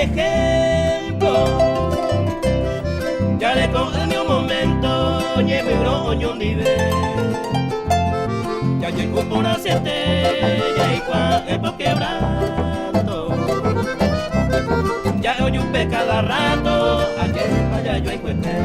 ejemplo. Jareko'ỹmi un momento ñepyrũ oñondive. Jajeiko porãsete jaikuaa'ỹ po quebranto. Ja'e ojupe cada rato ajépa jajoaikuete.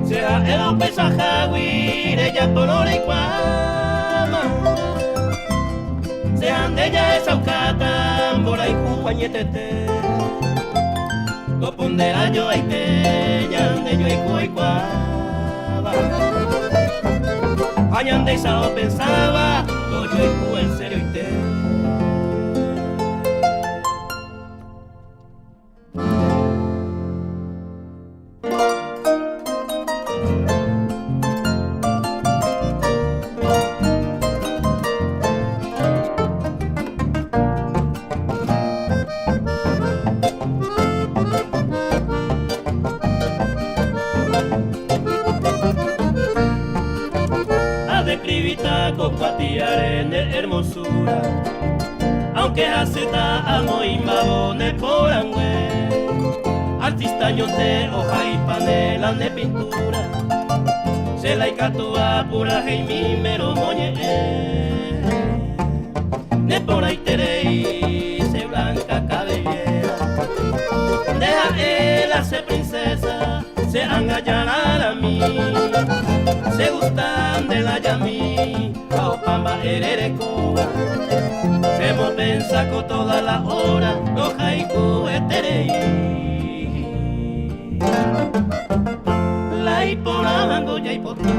Che ha'e upeichahágui rejapórõ reikuaáma. Che ha nde jahechaukáta mborayhu añetete. Topondera joaite ñande joayhu oikuaáva. Ha ñandéicha opensáva tojoayhu en serioite. Adescribita ko kuatiáre ne hermosura, aunque hasýta amoĩmbávo ne porãngue. Artista ñonte ohaipa ne la ne pintura, che la ikatúva puraheimíme romoñe'ẽ. Ne porãiterei che blanca cabellera, nde ha'e la che princesa, che anga jararami. Che gusta nde lajami ha opa mba'e rerekóva, che mopensa ko toda la hora rohayhueterei. La iporãvango jaipota.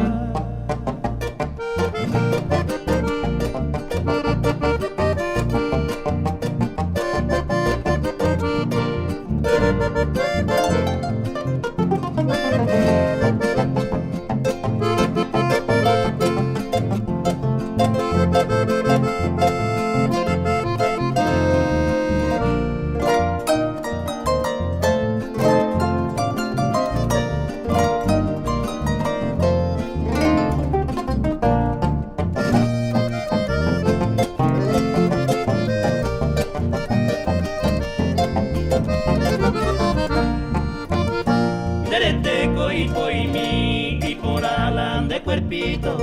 Nde reteko ipoimi iporã la nde cuerpito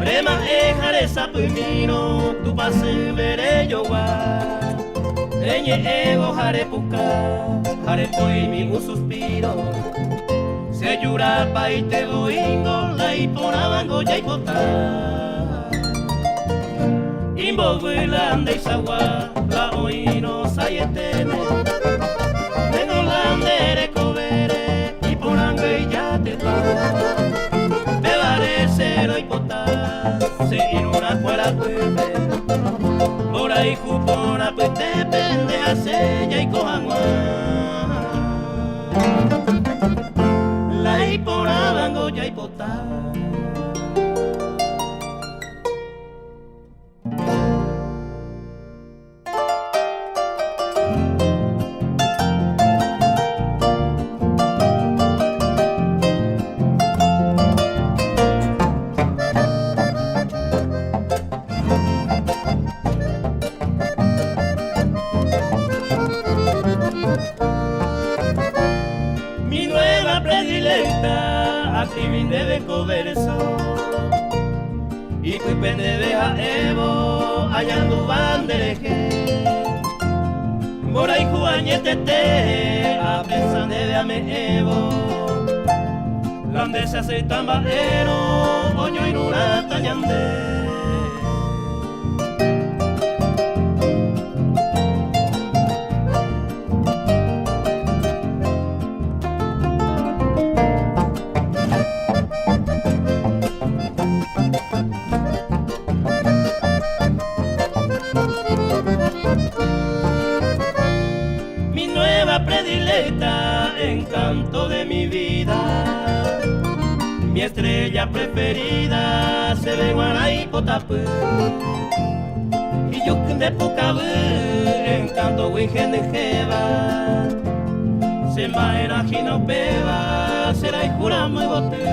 Rema'ẽ ha resapymírõ Tupãsýme rejogua Reñe'ẽvo ha repuka ha repoimi un suspiro Che jurapaite voíngo la iporãvango jaipota Imbovy la ndeichagua la oĩrõ saieténe Ndéngo la nde rekovére iporãngue ijatypa Pévare che roipota che irũrã kuarapýpe Mborayhu porã pytépe nde ha che jaiko hag̃ua. La iporãvango jaipota. Mi nueva predilecta, así ndéve ko verso Ipype ndéve ha'évo añandúva nderehe Mborayhu añetete apensa ndéve ame'ẽvo La nde che aseita mba'érõ oñoirũrãta ñande. Mi nueva predilecta, encanto de mi vida, mi estrella preferida, se ve guarái potapy. Nde pukavy enkántogui henyhẽva Che mba'erã hína upéva che rayhu ramo yvoty.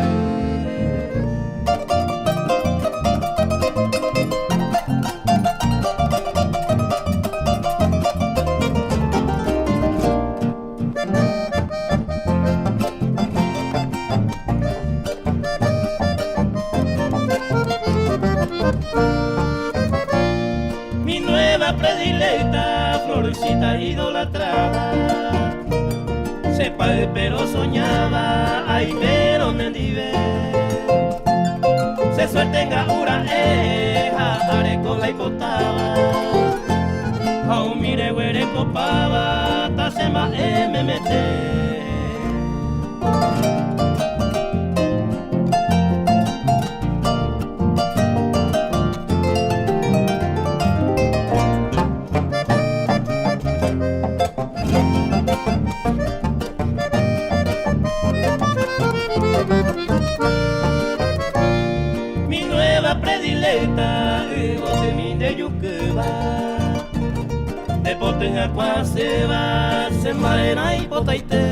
Mi nueva predilecta, florecita idolatrada Che pero soñaba, aimérõ nendive Che suerte nga'ura'e ha areko la ipotáva Ha umi reguerekopáva tasẽ mba'e memete. Mi nueva predilecta yvotymi nde jukýva Nde poty hyakuãsýva che mba'erã ipotaite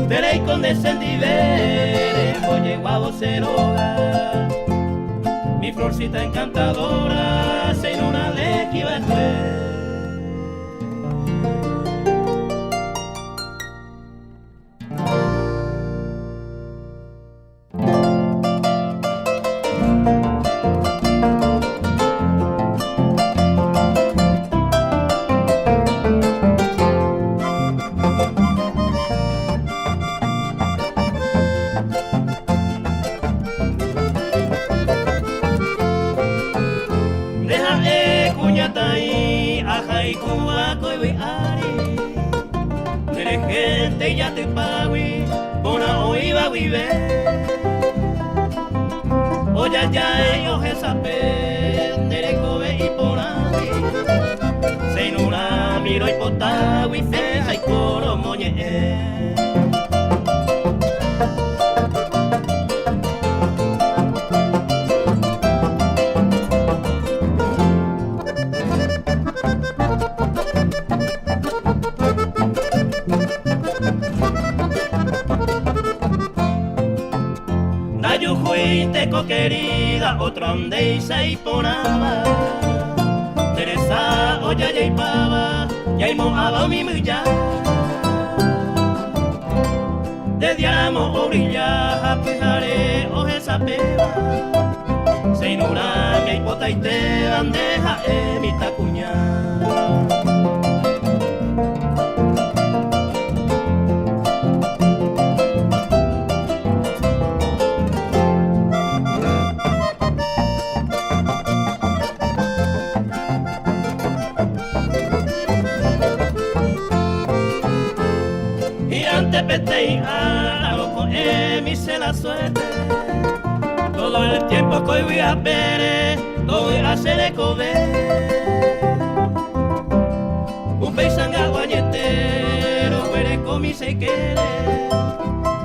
Nde reiko nde chendive rembojeguávo che róga Mi florcita encantadora che irũrã lejiva'ekue. Nde ha'e kuñataĩ ahayhúva ko yvy ári Nderehénte ijatypágui porã oĩva guive Ojajái ohesape nde rekove iporãgui Che irũrãmi roipotágui che aiko romoñe'ẽ. Ndajuhúi teko querida otro ndéicha iporãva Nde resa ojajaipáva ñaimo'ãva umi myja Nde diáramo obrilla ha pyhare ohesapéva Che irũrãme aipotaitéva nde ha'e mitãkuña. Hi'ãnte peteĩ ára oko'ẽmi che la suerte Todo el tiempo ko yvy apére tovy'a che rekove Upéicha nga'u añete roguerekomi che ykére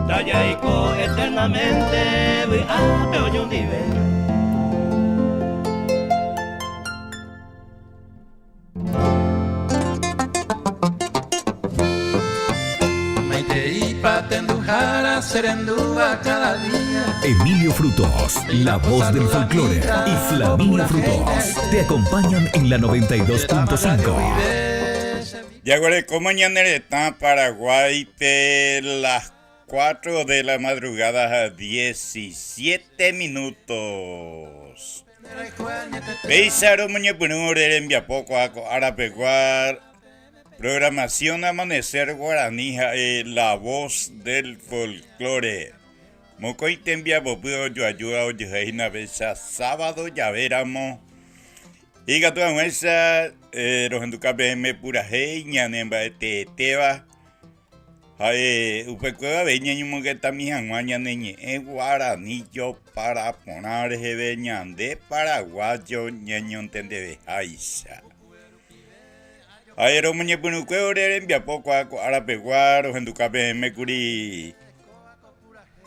Tajaiko eternamente vy'ápe oñondive. Emilio Frutos, la voz del folclore, y Flaminio Frutos te acompañan en la 92.5. Jaguerekóma ñane retã Paraguáipe las 4 de la madrugada ha 17 minutos. Péicha romoñepyrũ ore rembiapo ko'ã ko ára pegua programación Amanecer Guaraní ha'e La Voz del Folklore. Mokõi tembiapopy ojoajúva ojehe'ína péicha sábado jave ramo. Ikatu hag̃uáicha rohenduka peẽme purahéi ñane mba'eteetéva. Ha'e upekuévo avei ñañomongetami hag̃ua ñane ñe'ẽ guarani jopara porã reheve ñande paraguayo ñañontendeveháicha. Ha'e romoñepyrũkue ore rembiapo kua ko ára pegua rohenduka peẽme kuri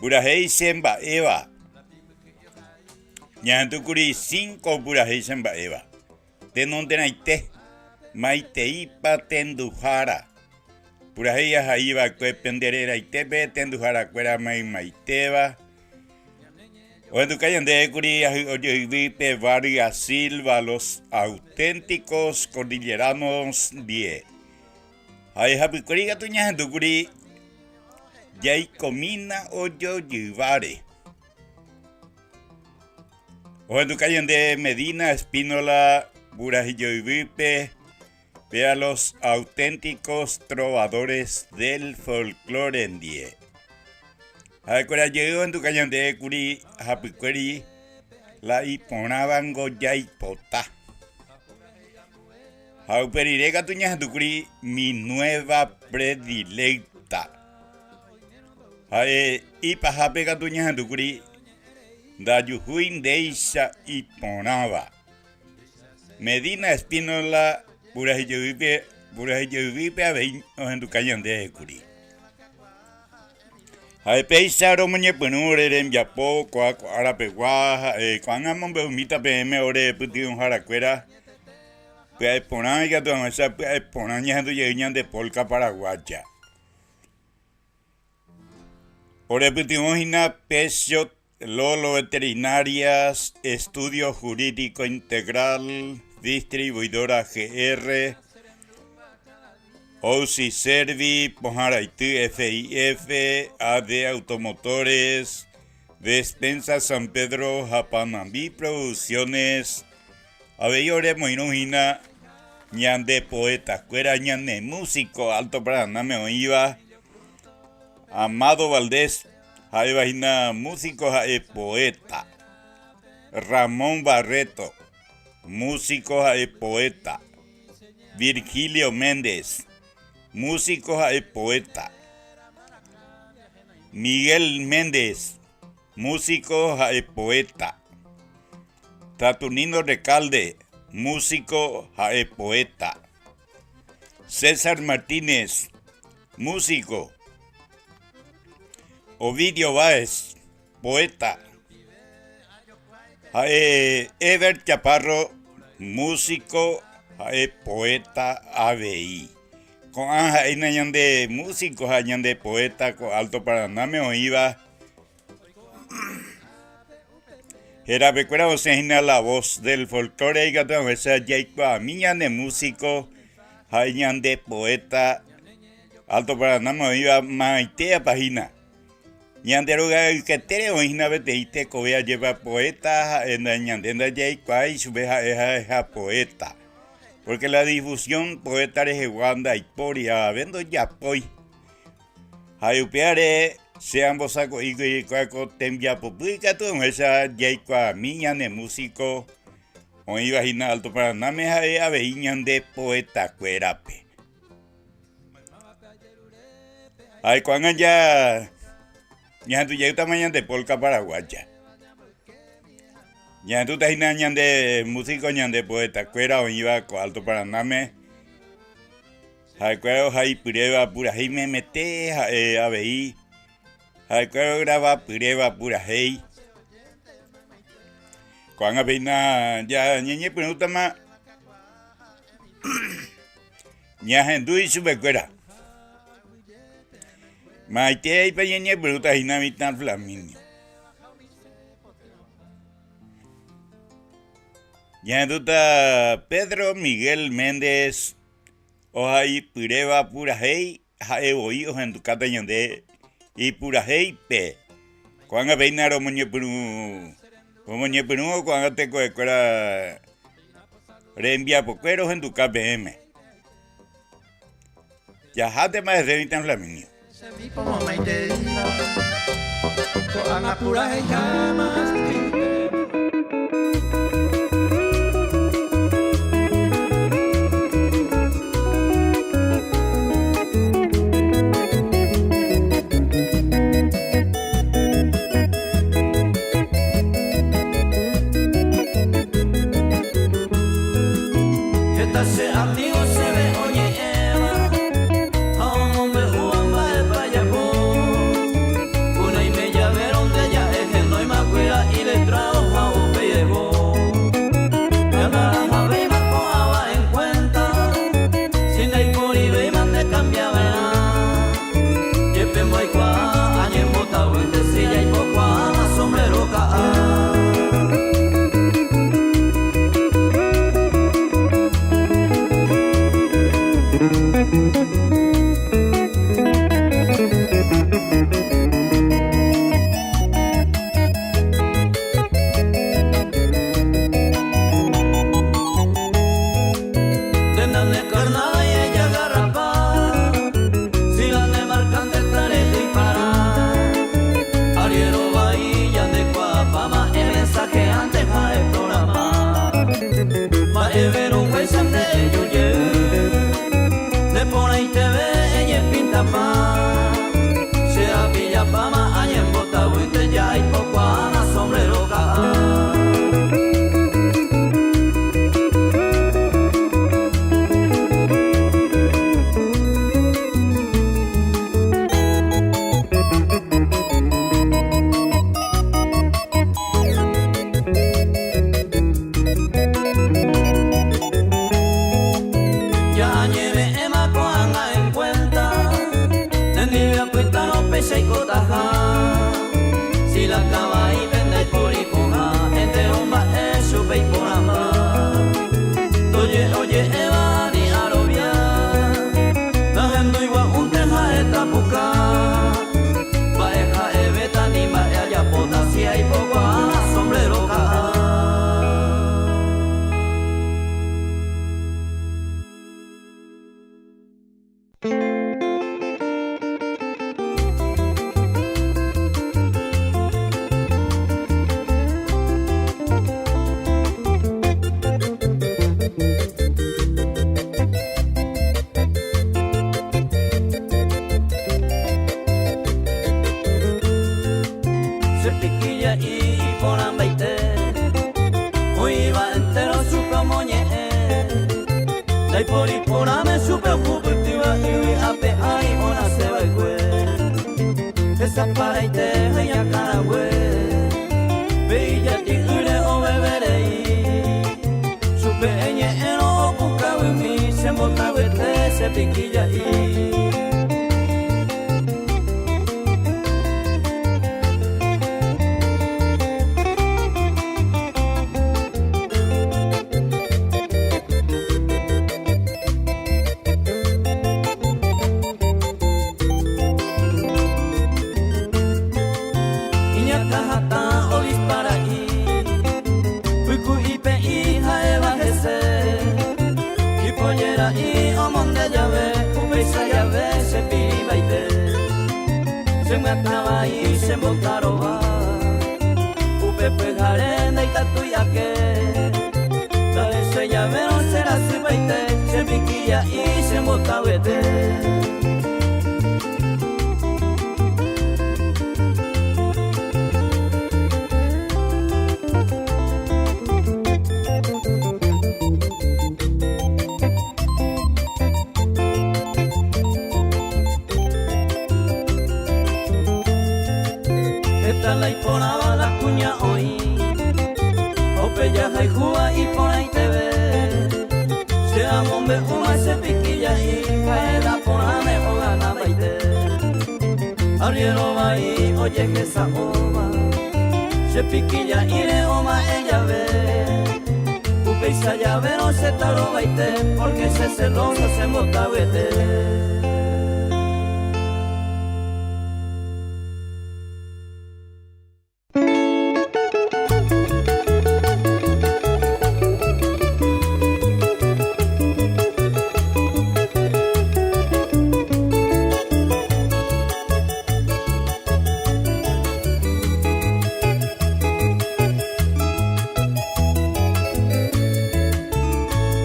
purahéi che mba'éva. Ñahendu kuri cinco purahéi che mba'éva. Tenonderãite, maiteípa tenduhára. Purahéi ahai va'ekue pende reraitépe tenduharakuéra maymaitéva. Ohenduka ñandékuri ahy'ojoyvýpe Vargas Silva, los auténticos cordilleranos ndie. Ha'e hapykuéri katu ñahendúkuri Jaikomína ojojyváre. Ohenduka ñande Medina Espínola Burahijoyvýpe pe a los auténticos trovadores del folklore ndie. Ha'ekuéra jey ohenduka ñande kuri hapykuéri la iporãvango jaipota. Ha upe rire katu ñahendúkuri Mi nueva predilecta. Ha'e ipahápe katu ñahendúkuri Ndajuhúi ndéicha iporãva. Medina Espínola puraheijeyvýpe avei ohenduka ñandéve kuri. Ha'e péicha romoñepyrũ ore rembiapo ko'ã ko ára pegua, ha'e ko'ág̃a amombe'umíta peẽme ore pytyvõharakuéra pya'e porã ikatu hag̃uáicha pya'e porã ñahendu jey ñande polka paraguaya. Ore pytyvõ hína Pechot Lolo Veterinarias, Estudio Jurídico Integral, Distribuidora GR, Ousi Servi, Pohãraity FIF, AD Automotores, Despensa San Pedro ha Panambi Producciones. Avei ore moirũ hína ñande poetakuéra, ñane músico Alto Paranáme oĩva, Amado Valdés ha'éva hína músico ha'e poeta. Ramón Barreto, músico ha'e poeta. Virgilio Méndez, músico ha'e poeta. Miguel Méndez, músico ha'e poeta. Saturnino Recalde, músico ha'e poeta. César Martínez, músico. Ovidio Báez, poeta. Ha'e Eber Chaparro, músico ha'e poeta avei. Ko'ã ha'éina ñande músico ha ñande poeta ko Alto Paranáme oĩva. Hérapekuéra osẽ hína La Voz del Folklore ikatu hag̃uáicha jaikuaami ñane músico ha ñande poeta Alto Paranáme oĩva mavaitéapa hína. Ñande rogaygetére oĩ hína peteĩ tekove ajépa poeta ha'e ñande ndajaikuaái chupe ha'e ha'eha poeta. Porque la difusión poeta rehegua ndaipóri avave ndojapói. Ha upévare che ambosako'i hikuái ko tembiapopy ikatu ohecha jaikuaami ñane músico oĩva hína Alto Paranáme ha'e avei ñande poetakuérape. Ha ko'ág̃a ja ñahendu jeýtama ñande polka paraguaya. Ñahendúta hína ñande músico ñande poetakuéra oĩva ko Alto Paranáme. Ha'ekuéra ohaipyréva purahéi memete ha'e avei ha'ekuéra ogravapyréva purahéi. Ko'ág̃a péina ja ñañepyrũtama ñahendu ichupekuéra. Maitéipa ñañepyrũta hína mitã Flaminio. Ñahendúta Pedro Miguel Méndez Ohaipyréva purahéi ha'e voi ohendukáta ñande ipurahéipe. Ko'ág̃a péina romoñepyrũ romoñepyrũvo ko'ág̃a tekovekuéra rembiapokue rohenduka peẽme. Jahátema hese mitã Flaminio. Heta che amigo chéve oñe'ẽva ha omombe'úva mba'épa ajapo. Ku naime javérõ nde ja'e henóima kuéra iletrado ha upéi reho. Jandarahavéima ko'ã. Ndaipóri porãme chupe ohupytýva yvy ape ári onaseva'ekue. Hesaparaite ha iñakãrague, pe ijati'ýre oveverei. Chupe eñe'ẽrõ opukavymi che mbotavyete che pikija'i. Iñakã hatã odispara'i, pyku'ipe'i ha'éva hese. Ipojera'i omonde jave, upéicha jave che pirivaite. Che myakã vai che mbotarova, upe pyhare ndaikatúi ake. Ndahechái javérõ che rasypaite, che pikija'i che mbotavyete. Heta la iporãva la kuña oĩ, ha upe jahayhúva iporãiteve. Che amombe'úma che pikija'i ha'e la porãme oganambaite. Arriéro vai ojehesa'óva, che pikija'íre oma'ẽ jave. Upéicha javérõ che tarovaite, pórke che selóso chembotavyete.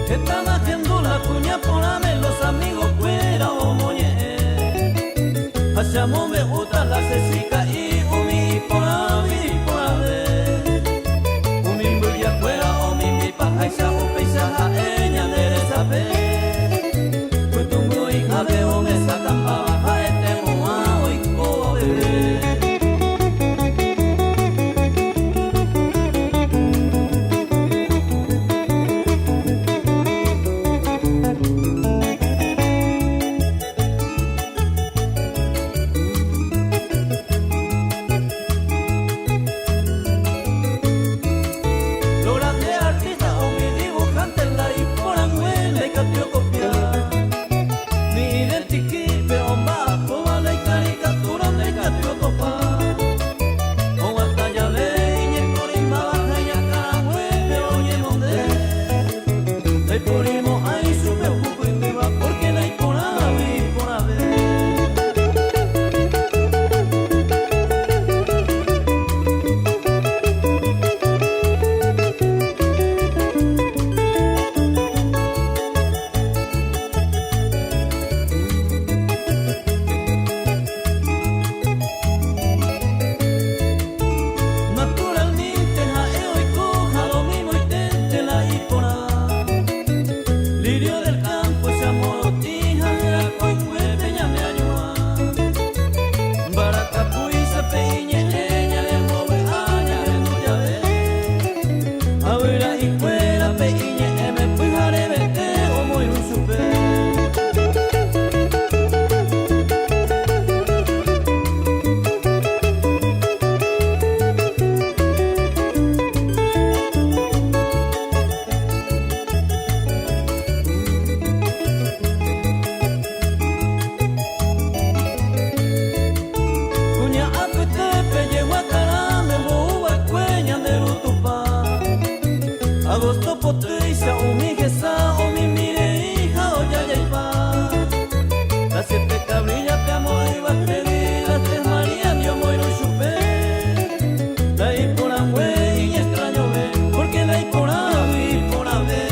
Hetama hendu la kuña porãme los amigos kuéra omoñe'ẽ. Ha che amombe'úta la che chika'i umi iporãgui iporãve. Umi mbyjakuéra omimbipaháicha upéicha ha'e ñande resape. Pytũngu'ihápe omesakãmbáva ha'ete mo'ã oikóva peve. Lo grande artista umi dibujante la iporãngue ndaikatúi okopia. Ni identikípe omba'apóva la ikarikatura ndaikatúi otopa. Oguata jave iñekorĩmbáva ha iñakãraguépe oñemonde. Ndaiporimo'ãi chupe ohupytýva pórke naiporãgui iporãve. Naturalmente ha'e oiko ha lo mimoiténte la iporã. Lirio del campo che amorotĩ ha hyakuãnguépe ñane añuã. Mbarakapuícha pe iñe'ẽ ñanembovy'a ñahendu jave. Ha vyraikuéra pe iñe'ẽme pyharevete omoirũ chupe. Kuña apytépe jeguakarãme ombou va'ekue ñande Ru Tupã. Agosto potýicha umi hesa omimirei ha ojajaipa. Las siete cabrillas pe amo yvatégui las tres Marías ndi omoirũ chupe. La iporãngue iñextrañove porque la iporãgui iporãve.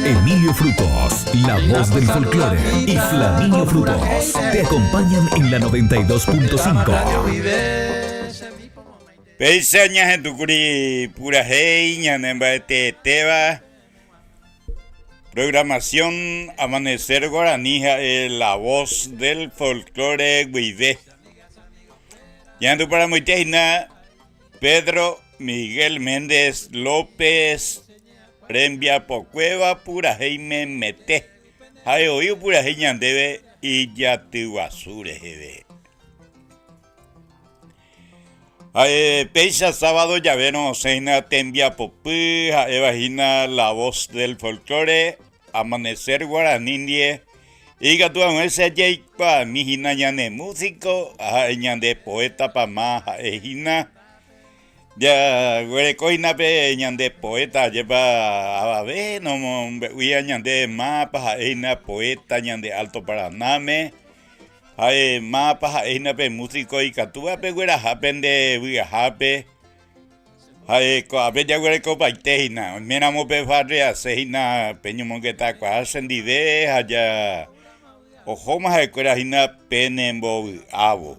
Emilio Frutos, la voz del folclore, y Flaminio Frutos te acompañan en la 92.5. Péicha ñahendúkuri purahéi ñanemba'eteetéva Programación Amanecer Guaraní ha'e La Voz del Folklore guive. Ñahenduparamoite hína Pedro Miguel Méndez López rembiapokuéva purahéi memete. Ha'e oĩ opurahéi ñandéve. ijaty guasu reheve. Ha'e péicha sábado javérõ osẽ hína tembiapopy ha'éva hína La Voz del Folklore, Amanecer Guaraní ndie, ikatu hag̃uáicha jaikuaami hína ñane músiko ha'e ñande poeta pama ha'e hína. Jaguereko hína pe ñande poeta ajépa avave nomombe'úiva ñande mápa ha'e hína poeta ñande Alto Paranáme. Ha'e mávapa ha'e hína pe músiko ikatúva pegueraha pende vy'ahápe. Ha'e ko'ápe jaguerekopaite hína. Oiméramo pefarrease hína peñomongetakuaa chendive ha ja ohóma ha'ekuéra hína penembovy'ávo.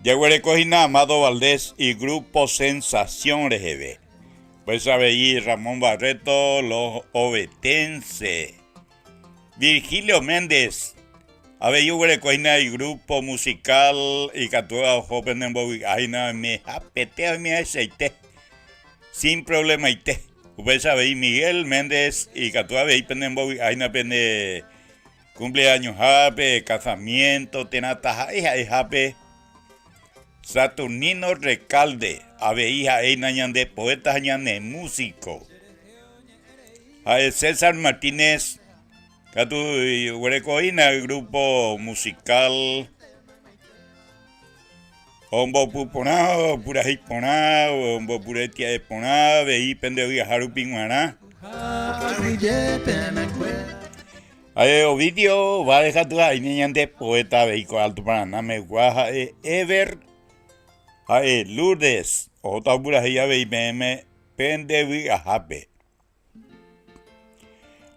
Jaguereko hína Amado Valdés y Grupo Sensación reheve. Upéicha avei Ramón Barreto, Los Ovetense. Virgilio Méndez avei oguereko hína igrupo musical ikatúva oho penembovy'a hína oimehapete oimehaichaite sin problemaite. Upéicha avei Miguel Méndez ikatu avei penembovy'a hína pene cumpleañoshápe, casamiento térã taha'e ha'ehápe. Saturnino Recalde avei ha'e hína ñande poeta ha ñane músico. Ha'e César Martínez katu oguerekohína grupo musical ombopu porã, opurahéi porã, ombopurahéi tia'e porã avei pende vy'aha rupi g̃uarã. Ha'e Ovidio Vale katu ha'éne ñande poeta avei ko Alto Paraná megua ha'e Ever ha'e Lourdes ohóta opurahéi avei peẽme Pende vy'ahápe.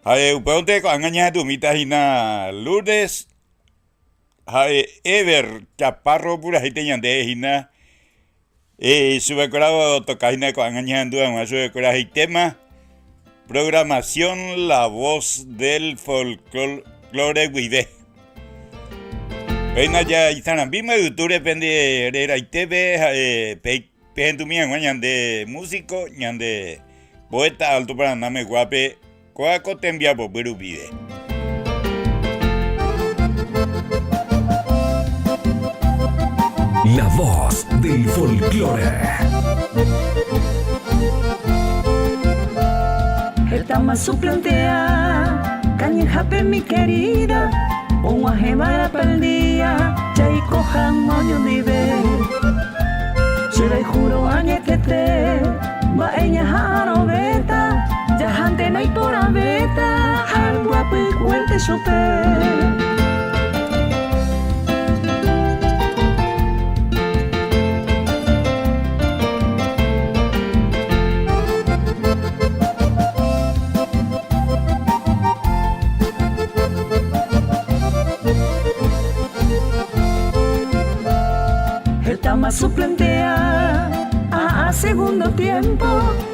Ha'e upévante ko'ág̃a ñahendumíta hína Lourdes ha'e Ever Chaparro purahéite ñande hína chupekuéra otoka hína ko'ág̃a ñahendu hag̃ua chupekuéra heitéma programación La Voz del Folklore guive. Péina ja isarambíma yvytúre pende reraitépe ha'e pe Pehendumi hag̃ua ñande músiko, ñande poeta Alto Paraná meguápe kóa ko tembiapopy rupive. La voz del folklore. Hetama suplantea, kañyhápe mi querida, og̃uahẽva'erãpa el día jaiko hag̃ua oñondive. Che rehúro añetete, mba'e ñaha'arõvéta, jahánte naiporãvéta ha mbyapykuénte chupe. Hetama suplentea a segundo tiempo,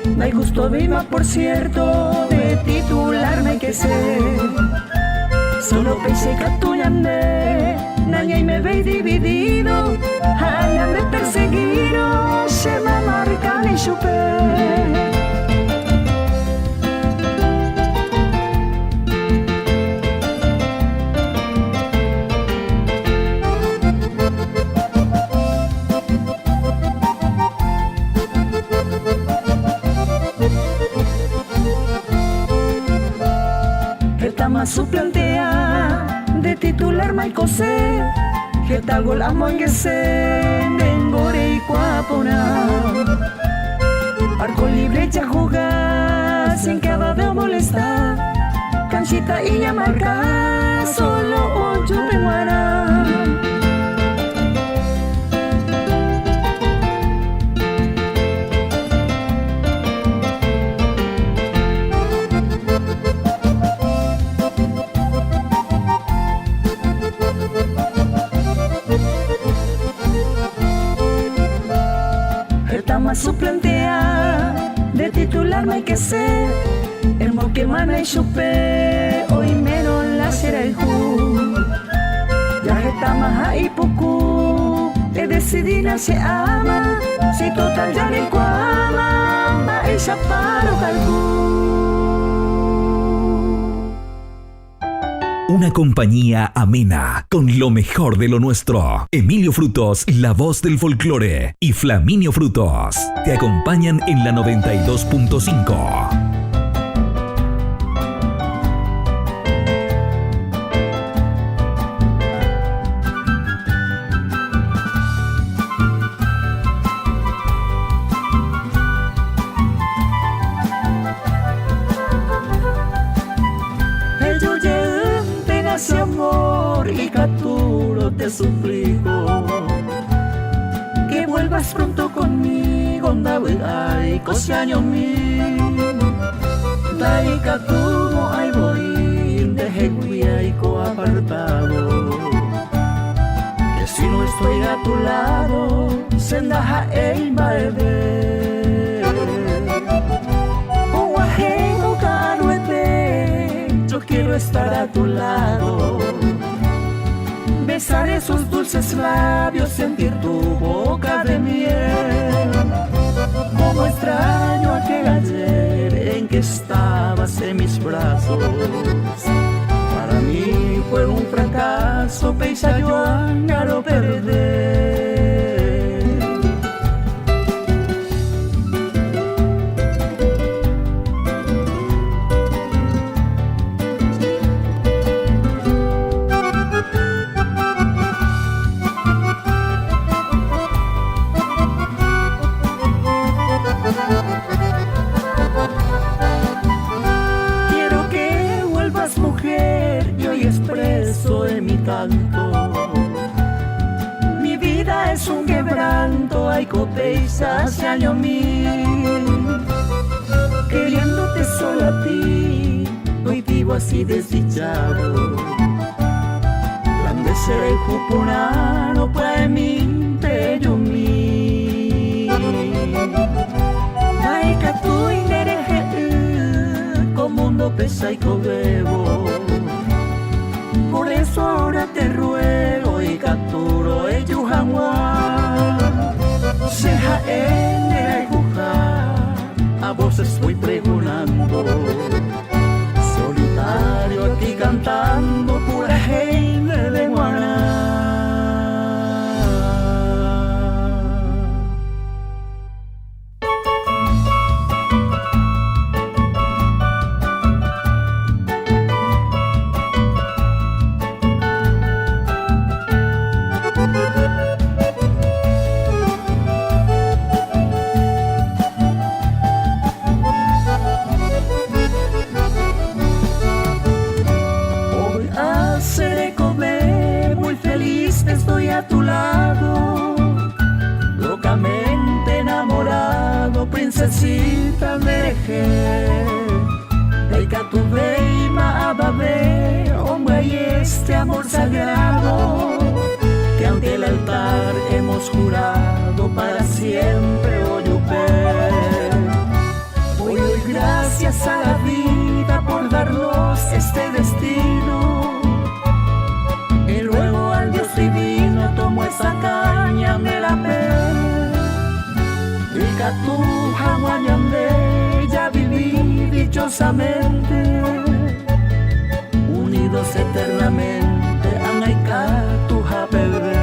ndaigustovéima por cierto de titular no hay que ser. Solo péicha ikatu ñande nañaimevéi dividido ha ñande perseguírõ che mamarkani chupe. Hetama suplantea de titular maikose, heta gol amoingese nengo reikuaa porã. Arco libre jahuga sin que avave omolesta, canchita iñamarka solo ojupe g̃uarã. Hetama suplantea de titular no hay que ser, emokemana ichupe oimérõ la che rayhu. Ya hetama ha ipuku, edecidína che ama, si total ya reikuaáma mba'éichapa rohayhu. Una compañía amena con lo mejor de lo nuestro. Emilio Frutos, la voz del folclore, y Flaminio Frutos te acompañan en la 92.5. Eju jeýntena che amor ikatúrõ te suplico que vuelvas pronto conmigo ndavy'ái ko che añomi Ndaikatúmo'ãi voi ndehegui aiko apartado Que si no estoy a tu lado che ndaha'éi mba'eve Og̃uahẽvo ka'aruete yo quiero estar a tu lado Besar esos dulces labios sentir tu boca de miel Como extraño aquel ayer en que estabas en mis brazos Para mí fue un fracaso péicha joanga roperde. Quiero que vuelvas mujer y hoy expreso en mi canto. Mi vida es un quebranto, aiko péicha che añomi. Queriéndote solo a ti, hoy vivo así desdichado. La nde che rayhu porãrõ pya'emínte ejumi. Ndaikatúi nderehe'ỹ ko múndope che aikovévo. Por eso ahora te ruego ikatúrõ eju hag̃ua. Che ha'e nderayhuha, a vos estoy pregonando. Solitario aquí cantando purahéi ndéve g̃uarã. Ovy'a che rekove, muy feliz estoy a tu lado. Locamente enamorado, princesita nderehe. Ndaikatuvéima avave ombyai este amor sagrado que ante el altar hemos jurado para siempre ojupe. Hoy doy gracias a la vida por darnos este destino. Y luego al Dios divino tomo esa caña de la fe. Ikatu hag̃ua ñande javivi dichosamente, unidos eternamente, ág̃a ikatuha peve.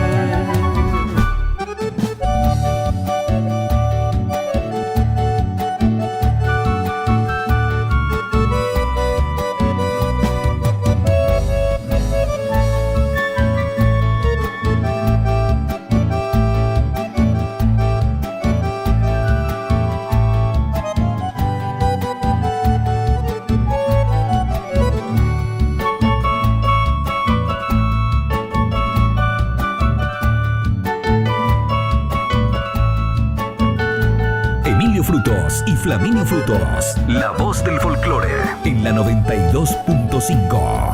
Emilio Frutos y Flaminio Frutos, la voz del folclore, en la 92.5.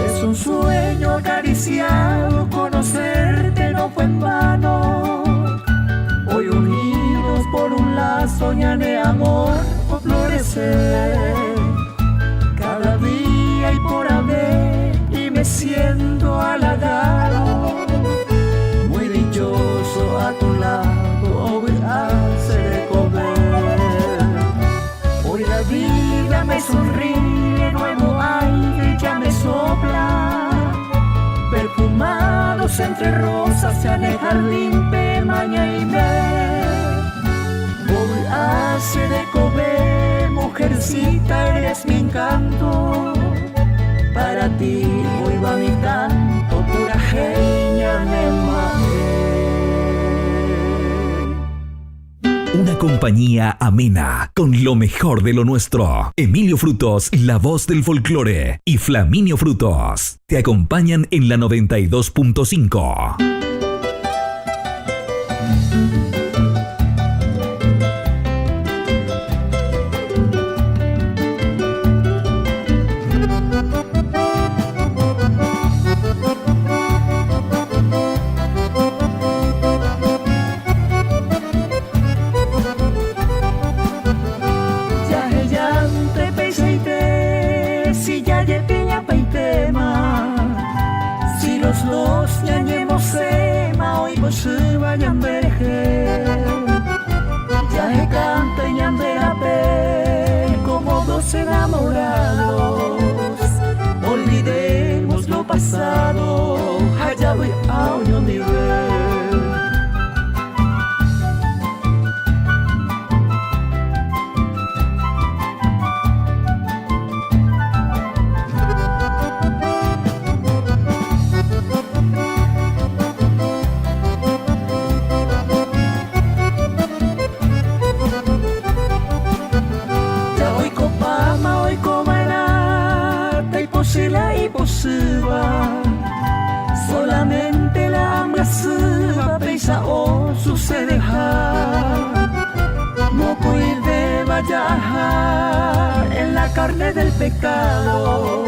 Es un sueño acariciado, conocerte no fue en vano. Hoy unidos por un lazo, ñane amor o florecer. Cada día y por haber, y me siento halagado. Muy dichoso a tu lado, ovy'a che rekove. Ya me sonríe, nuevo aire ya me sopla. Perfumados entre rosas en el jardín pemaña y me. Voy a hacer de comer, mujercita, eres mi encanto. Para ti hoy va mi canto, pura genia me Una compañía amena con lo mejor de lo nuestro. Emilio Frutos, la voz del folclore, y Flaminio Frutos te acompañan en la 92.5. Enamorados. Olvidemos lo pasado, allá voy a un nivel. Solamente la hambre pesa o sucede No puede vaya en la carne del pecado.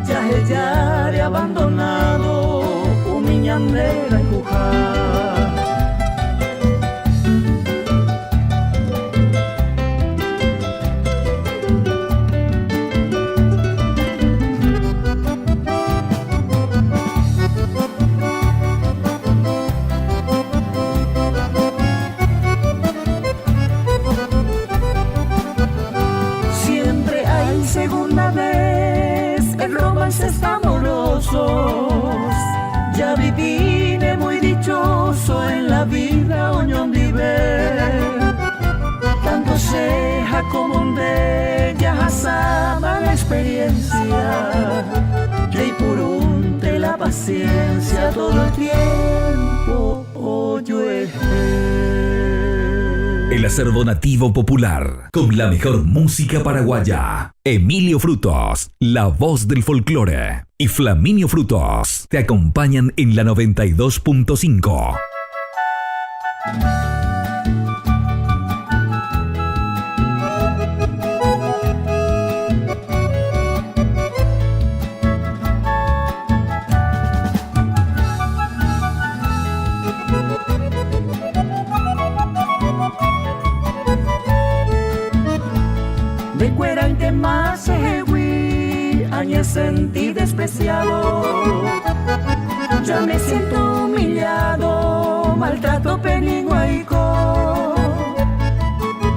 Ya ella he abandonado un niñandera y romances amorosos. Ya viví muy dichoso en la vida oñón vive. Tanto seja como de ya la experiencia. Que por la paciencia todo el tiempo oye. El acervo nativo popular, con la mejor música paraguaya. Emilio Frutos, la voz del folclore. Y Flaminio Frutos te acompañan en la 92.5. Sentí despreciado. Ya me siento humillado, maltrato peniguaico.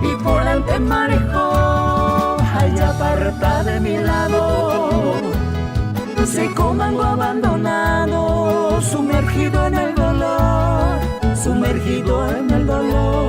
Y por ante manejo, ay aparta de mi lado. Se comango abandonado, sumergido en el dolor, sumergido en el dolor.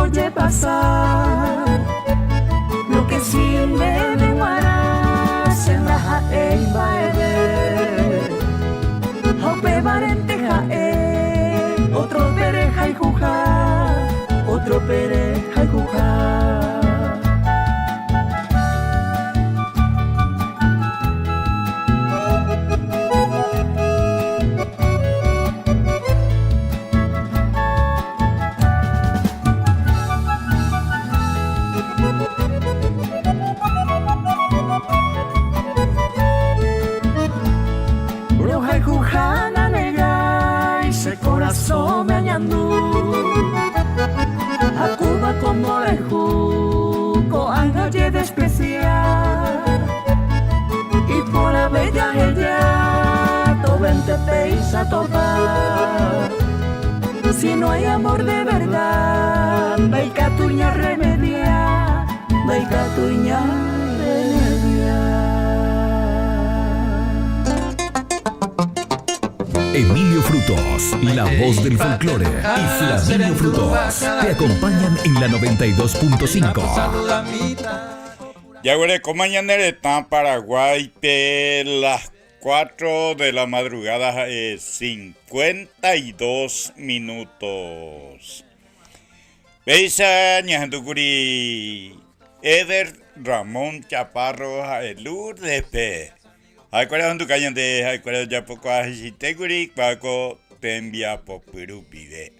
Oye pasar. Lo que sí me deguará se raja el baile. Jaupe barente jae, otro pereja y juja, otro pereja y juja. Ko mborayhu ko'ág̃a ojedespresia. Iporãve jaheja tovénte péicha topa. Si no hay amor de verdad, ndaikatúi ñarremedia, ndaikatúi ñarremedia. Emilio Frutos, la voz del folclore, y Flaminio Frutos te acompañan en la 92.5. Jaguerekóma ñane retã Paraguáipe las 4 de la madrugada ha'e 52 minutos. Péicha ñahendúkuri Eder Ramón Chaparro ha'e Lourdes-pe. Ha'ekuéra ohenduka ñande ha'ekuéra ojapokuaa hechaitékuri kuaa ko tembiapopy rupive.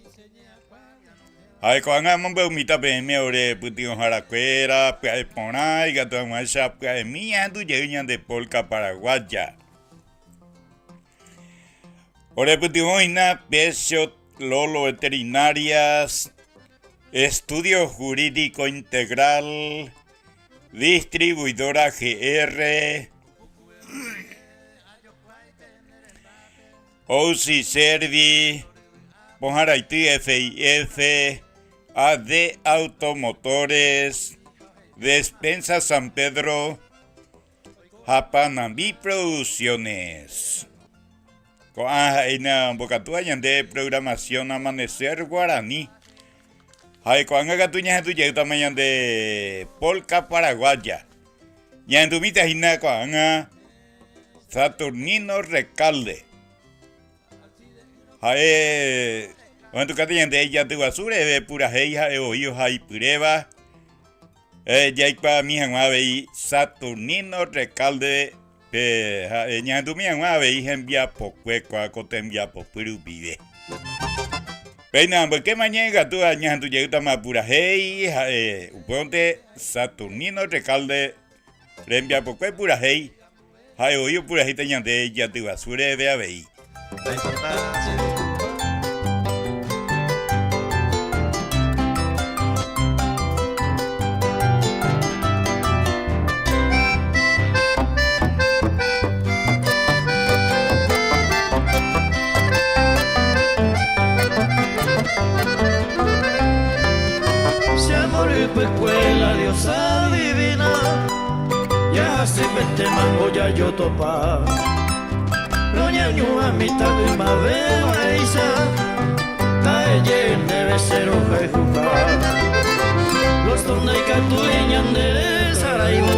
Ha'e ko'ág̃a amombe'umíta peẽme ore pytyvõharakuéra pya'e porã ikatu hag̃uáicha pya'emi ñahendu jey ñande polka paraguaya. Ore pytyvõ hína Pecio Lolo Veterinarias, Estudio Jurídico Integral, Distribuidora GR, Ousi Servi, Pohãraity FIF, AD Automotores, Despensa San Pedro ha Panambi Producciones. Ko'ã ha'éina ombokatúva ñande programación Amanecer Guaraní. Ha ko'ág̃a katu ñahendu jeýtama ñande Polka Paraguaya. Ñahendumíta hína ko'ág̃a Saturnino Recalde. Ha'e ohendukáta ñande ijaty guasu reheve purahéi ha'e voi ohaipyréva. Jaikuaami hag̃ua avei Saturnino Recalde pe ha'e ñahendumi hag̃ua avei hembiapokue kua ko tembiapopy rupive. Péina amboykéma ñe'ẽkatu ha ñahendu jeýtama purahéi ha'e upévonte Saturnino Recalde rembiapokue purahéi ha'e voi opurahéita ñande jaty guasu reheve avei. Che amor ypykue la diosa divina Jahasypete mango jajotopa Roñañuã mitã ymave va'éicha Ta'eje ndéve che rohayhuha Los dos ndaikatúi ñande resaraivo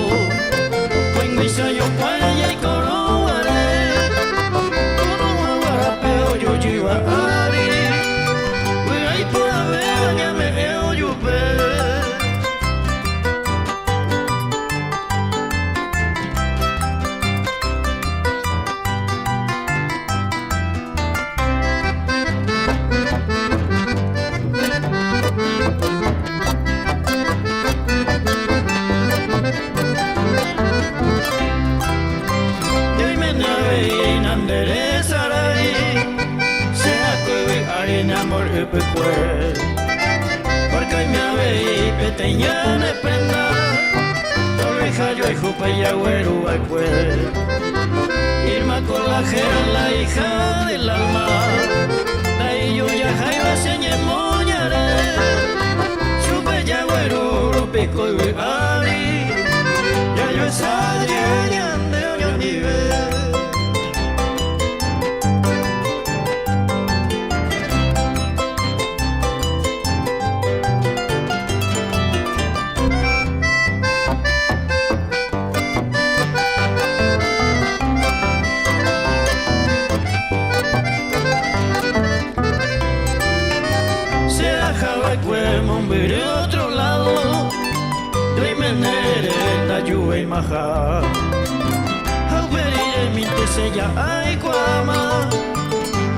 Ko'ẽguicha jokuái jaikorõ guare Ko'õgua guarape ojojyva ári Vy'a iporãvéva ñame'ẽ ojupe. Ñaimene avei nande resarái, che akue vy'áre ne amor ypykue. Porque oime avei peteĩ ñane prenda, Torreja joayhúpe jagueru va'ekue. Irma Colajera la hija del alma, Ndaijojaháiva che ñemoñare, Chupe jagueru rupi ko yvy ári, Jajoecha jey ñande oñondive. Che ahava'ekue mombyry otro lado, Ndoimenére ndajuvéimaha. Ha upe riremínte che ja aikuaáma,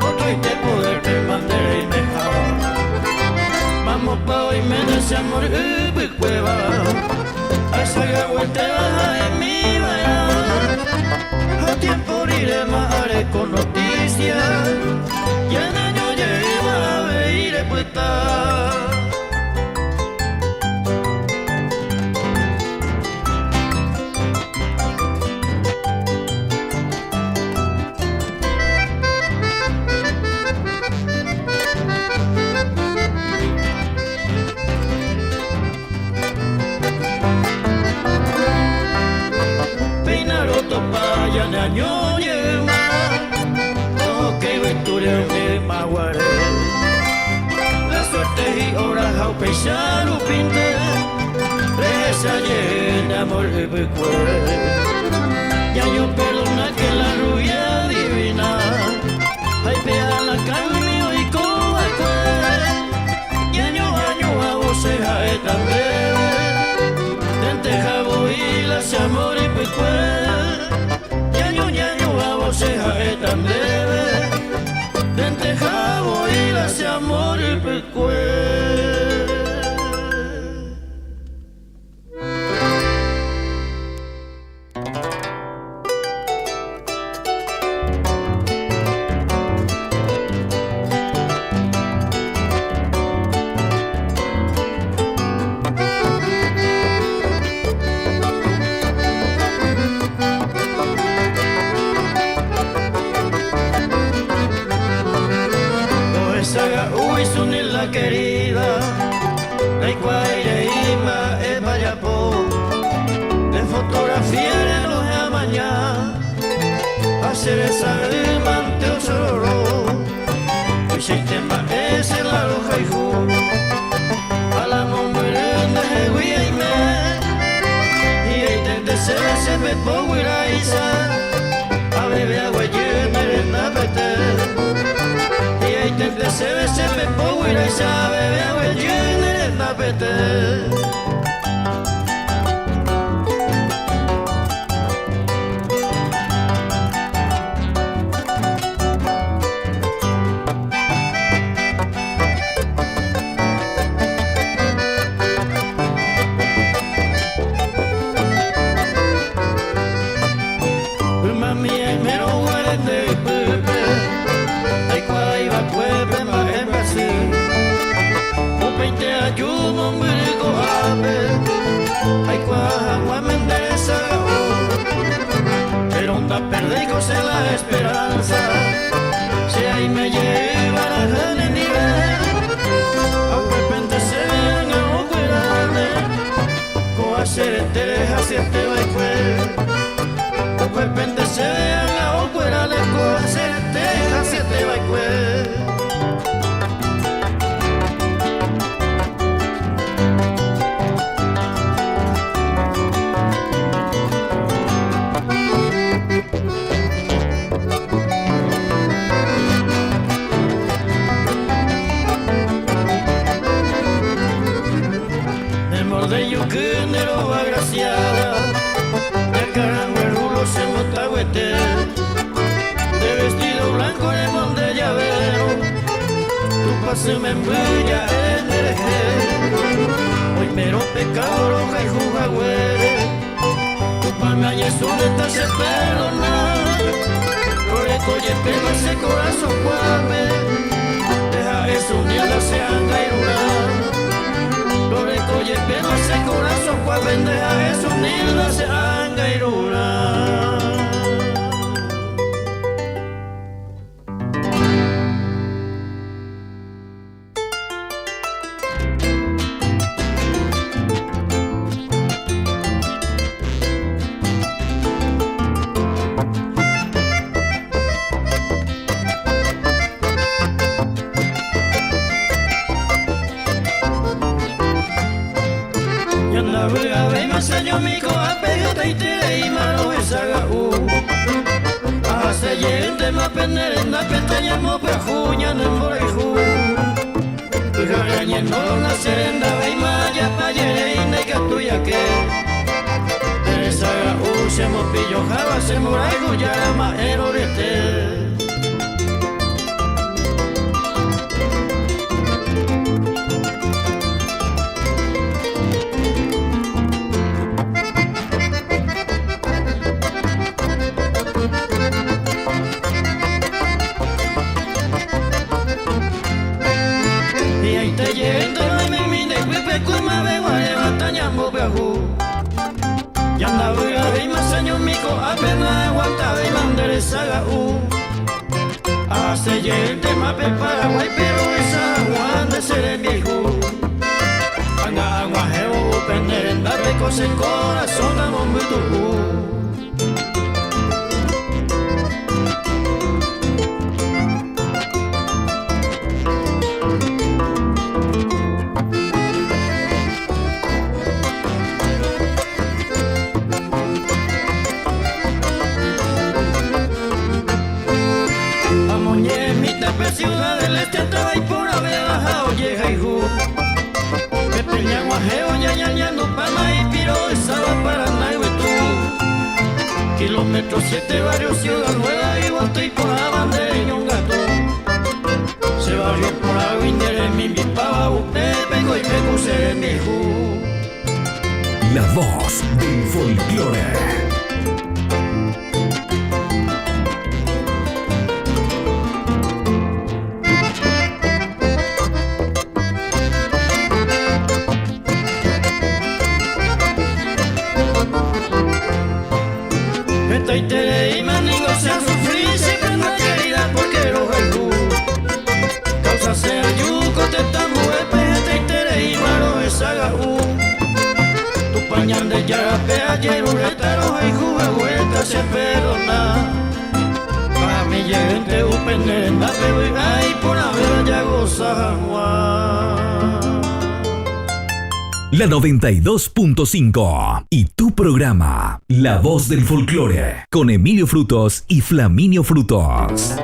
Otroite poder-pe mante reimeha. Mamópa oiméne che amor ypykuéva, Aisagaguetéva ha'emiva'erã. Ha tiempo riréma areko noticia, Ñaneño jeýma avei repyta. Heño jeýma tohoke yvytúre umi yma guare. La suerte hi'óra ha upéicha rupínte rehecha jey ne amor ypykue. Ñañoperdonáke la rubia divina ha ipe'a la kãgui oiko va'ekue. Ñañoañuãvo che ha'éta ndéve, ndenteha voi la che amor ypykue. Ñañoañuãvo che ha'éta ndéve, ndenteha voi la che amor ypykue. Ohechaga'úgui Sunil la querida, Ndaikuaáirei mba'épa japo, Nde fotografía renohẽ amaña, Ha che resay mante osororo, Tuichaite mba'e che la rohayhu, Ha la mombyry ndehegui aime, Hi'aitente chéve che pepo guyráicha, Aveve aguejy ne rendapete. Hi'aitente chéve che pepo guyráicha, Aveve aguejy ne rendapete. Ymami aimérõ guare nde ypýpe, Ndaikuaáiva'ekue pe mba'e mbyasy. Upéinte aju mombyry ko'ápe, Aikuaa hag̃uáme nde resaga'u. Péro ndaperdéiko che la esperanza, Che aime jey varaha nendive. Ha upépente chéve ág̃a okueráne, Ko'a che retére hasyete va'ekue. Upépente chéve ág̃a okueráne, Ko'a che rete hasyete va'ekue. Ne morde juky nde rova agraciada, Ne akãrangue rulo che mbotaguete, Nde vestido blanco remonde javérõ, Tupãsy memby ja'e nderehe, Oimérõ pecado rohayhu haguére, Tupãme añesũne tacheperdona, Roreko jepéva che korasõ kuápe, Nde ha'e Zunilda che angairũrã. Roreko jepéva che korasõ kuápe, Nde ha'e Zunilda che angairũrã. Ñandavy'avéima che añomi ko'ápe hetaitereíma rohechaga'u. Ahase jeýntema pene rendápe tañambopyahu ñane mborayhu. Pyhare añeno na che rendavéima japajeréi ndaikatúi ake. Nde resaga'u che mopilloháva che mborayhu jára ma'ẽ roryete. Hi'ãite jeýnte roimemi nde guýpe ku ymave guaréva tañambopyahu. Ñandavy'avéima che añomi ko'ápe naaguantavéima nde resaga'u. Ahase jeýntema pe Paraguáipe rohecha hag̃ua nde che rembiayhu. Ág̃a ag̃uahẽvo upe ne rendápe ko che korasõ namombytu'u. Kilómetro 7 barrio Ciudad Nueva yvoty iporãva nde reñongatu. Che barrio porãgui nde remimbipáva upépe koive ku che rembiayhu. La voz del folklore. Hetaitereíma ningo che asufrí che prenda querida porque rohayhu. Causa che aju ko tetã ambuépe hetaitereíma rohechaga'u. Tupã Ñandejárape ajeruréta rohayhu haguéta che perdona. Pahami jeýnte upe ne rendápe vy'a iporãvéva jagosa hag̃ua. La 92.5 y tu programa, La Voz del Folclore, con Emilio Frutos y Flaminio Frutos.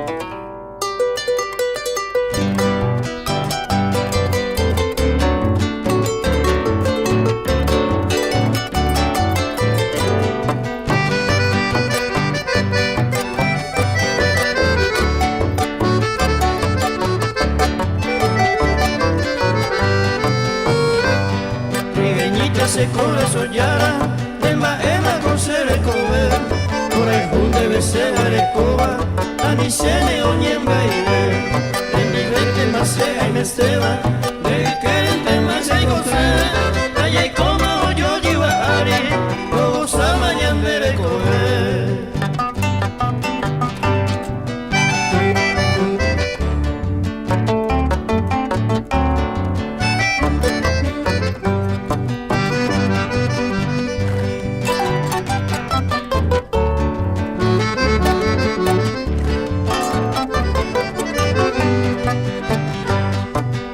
Trigueñita che korasõ jára, nde mba'éma ko che rekove, mborayhu ndéve che arekóva, ani chéne oñembyaive. Nendivéntema che aimeséva, nde ykérentema che aikose, tajaikóma ojojyva ári, rogosáma ñande rekove.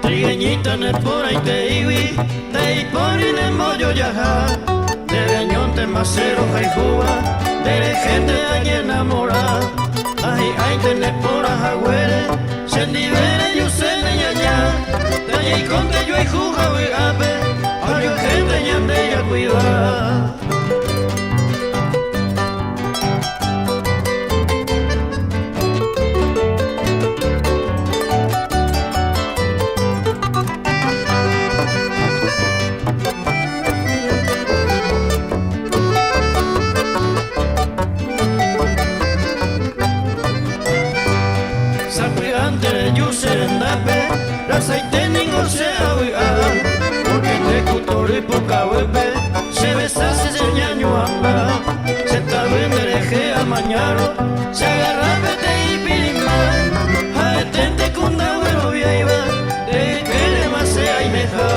Trigueñita neporãiteígui ndaipóri nembojojaha, ndéve añóntema che rohayhúva, nderehénte añenamora, ha hi'ãite neporã haguére, chendive rejuse neñaña, ndajaikónte joayhu ha vy'ápe, ha ojuehénte ñande jakuida. Sapy'ánte reju che rendápe, rasaite ningo che avy'a, porque nde ku tory pukavýpe che besa che cheñañuamba, che tavy nderehe amañárõ, che agarra peteĩ pirima, ha'eténte ku ndagueroviáiva, nde ykérema che aimeha.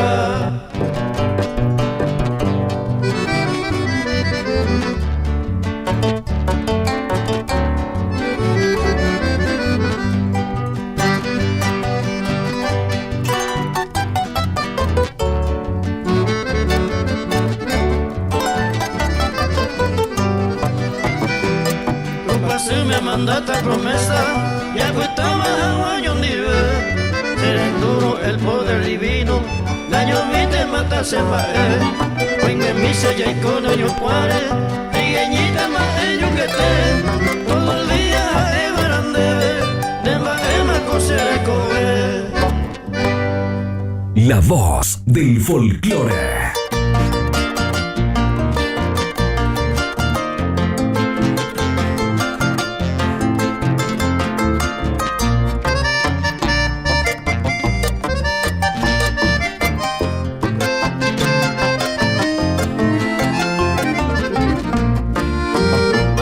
Tupãsy me mandata promesa japytáma hag̃ua oñondive Che rendúrõ el poder divino ndañomínte mata che mba'e Oimemi che jaiko noñokuãre Trigueñita mba'e jukete Todo el día ha'éva'erã ndéve Ne mba'éma ko che rekove. La voz del folklore.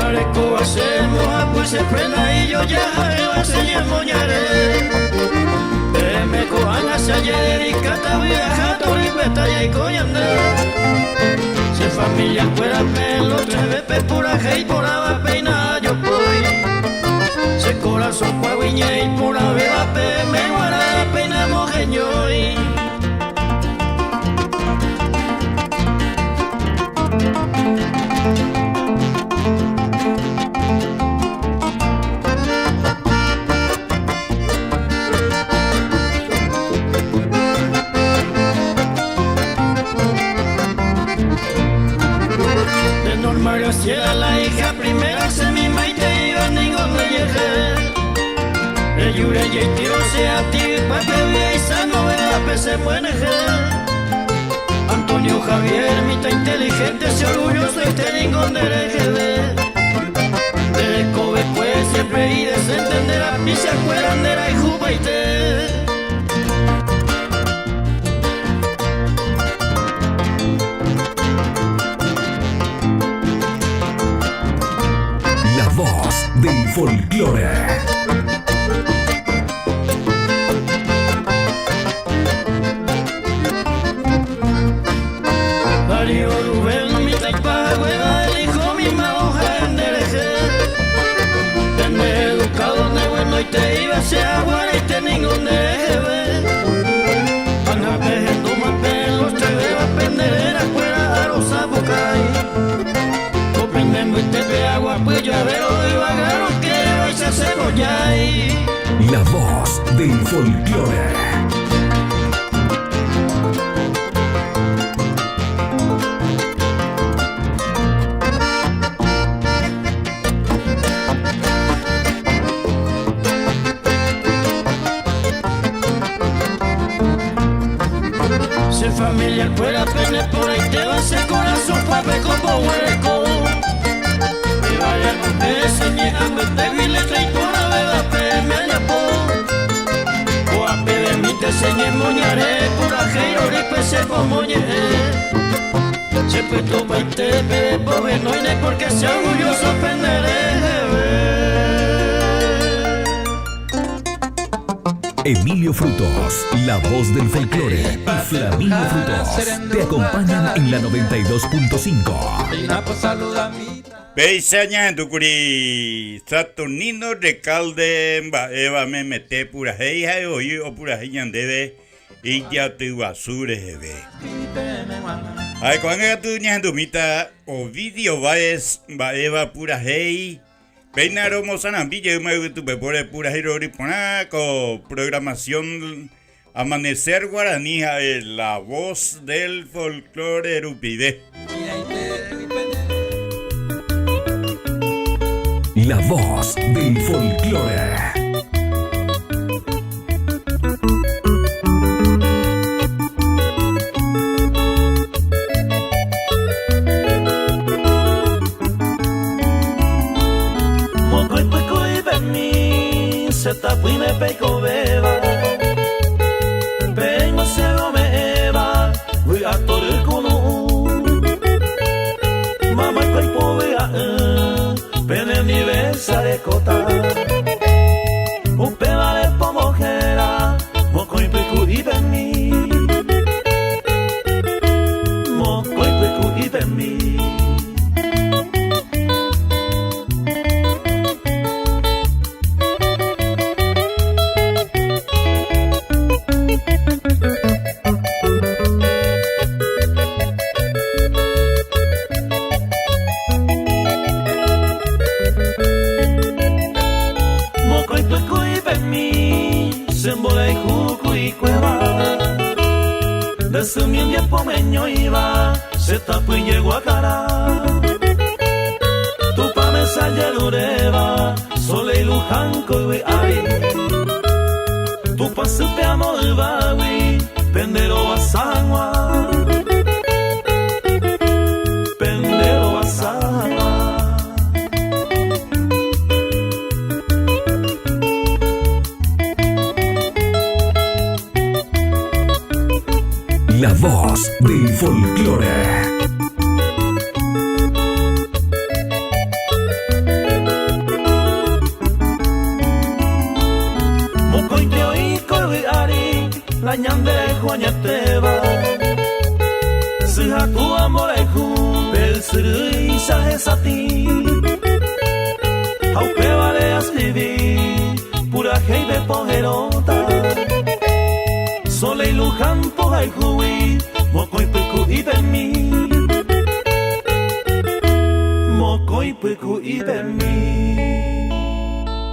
Arekóva che mbohapy che prenda ijojaharéva che ñemoñare. Peẽme ko'ág̃a che ajededikáta vy'aha torypeta jaiko ñande. Che familia-kuérape lo trevépe purahéi porãva péina ajopói. Che korasõ kuágui ñe'ẽ iporãvéva peẽme g̃uarã péina moheñói. Norma Graciela la hija primera se mi maite iba ningo ndejehe. Rejure jeitiro se ati ypápe vy'aisa novedad-pe se myenyhẽ. Antonio Javier mitã inteligente che orgulloso ite ningo nde reheve. Nde rekovekue siempre idecente nde rapichakuéra nde rayhupaite. La voz del folclore. Darío Rubén mitã ipahaguéva el hijo mimado ha'e nde rehe. Pende educado nde buenoite iva che aguaraite ningo nde reheve. Ág̃a pehendúma pe los trevéva pende rérakuéra arosapukái. Ko pende mbytépe aguapy llavero yvága rokẽvaicha che mbojái. La voz del folclore. Che familia kuéra pene porãitéva che korasõ kuápe ko poguereko. Pevare'ỹme che ñe'ã mbytégui letra iporãvéva peẽme ajapo. Ko'ápevemínte che ñemoñare purahéi rorýpe che pomoñe'ẽ. Che pytupaite peve pohenóine porque che orgulloso pende reheve. Emilio Frutos, la voz del folclore, y Flaminio Frutos te acompañan en la 92.5. Péicha ñahendúkuri Saturnino Recalde mba'éva memete purahéi ha'e voi opurahéi ñandéve Ijaty guasu reheve. Ha ko'ág̃a katu ñahendumíta Ovidio Báez mba'éva purahéi. Péina romosarambi jeýma yvytupepóre purahéi rory porã ko programación Amanecer Guaraní ha'e La Voz del Folklore rupive. La Voz del Folklore. Mokõi pyku'ipemi che tapỹime peikovéva, peẽngo che rome'ẽva vy'a tory kunu'ũ. Mamaiko ipovy'a'ỹ pene ndive che arekóta. Upévare pombohéra mokõi pyku'ipemi. Mokõi pyku'ipemi. Mokõi pyku'ipemi che mborayhu ku'ikuéva, nde symi oñepomeñóiva che tapỹi jeguakarã. Tupãme che ajeruréva Soleil Luján ko yvy ári. Tupã sýpe amo yvágui pende rovasa hag̃ua. Pende rovasa hag̃ua. La voz del folclore. Mokõinte oĩ ko yvy ári la ñande rayhu añetéva. Sy ha túva mborayhu pe ysyrýicha hesatĩ. Ha upévare askrivi purahéipe poheróta. Soleil Luján pohayhúgui mokõi pyku'ipemi. Mokõi pyku'ipemi.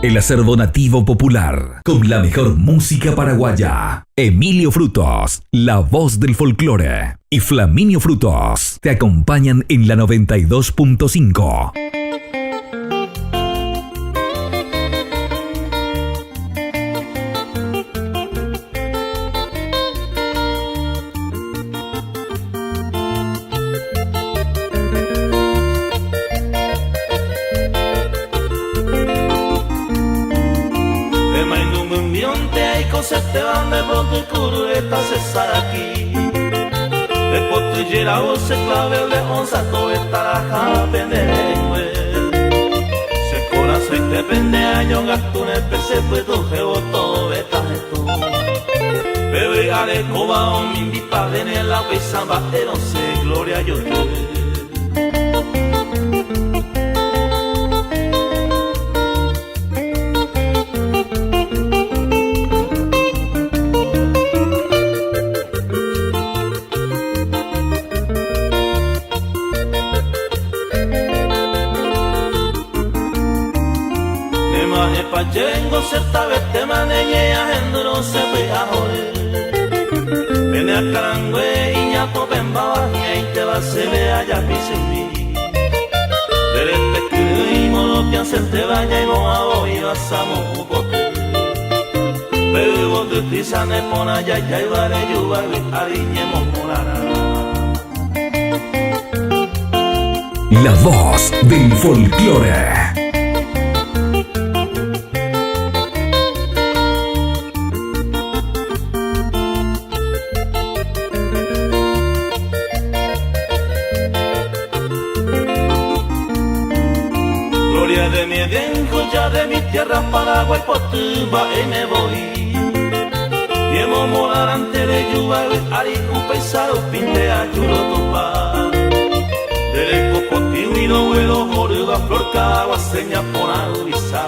El acervo nativo popular, con la mejor música paraguaya. Emilio Frutos, la voz del folclore. Y Flaminio Frutos te acompañan en la 92.5. La voz del folclore. Gloria de mi bien, joya de mi tierra, Paraguay, Potumba, y me voy. Yemo morarante de yuba, ari upaisaro, pinte ayuro topa. Dere copoti, huiro, huero, joruba, flor, cagua, seña, por avisa.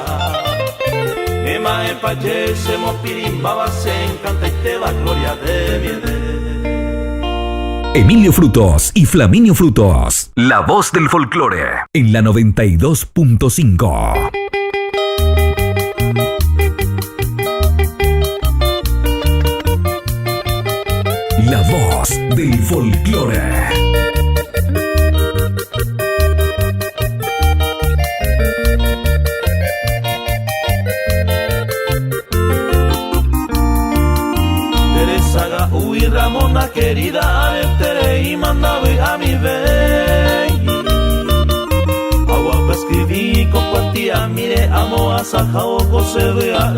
Ema, epaye, se mo pirimbaba, se encanta y te va, gloria de mi Edén. Emilio Frutos y Flaminio Frutos, la voz del folclore, en la 92.5. La voz del folclore. Teresa uy Ramona querida, Tere y mandaba a mi vey. Agua pa escribí con cuatía, mire, amo a sajao, se vea.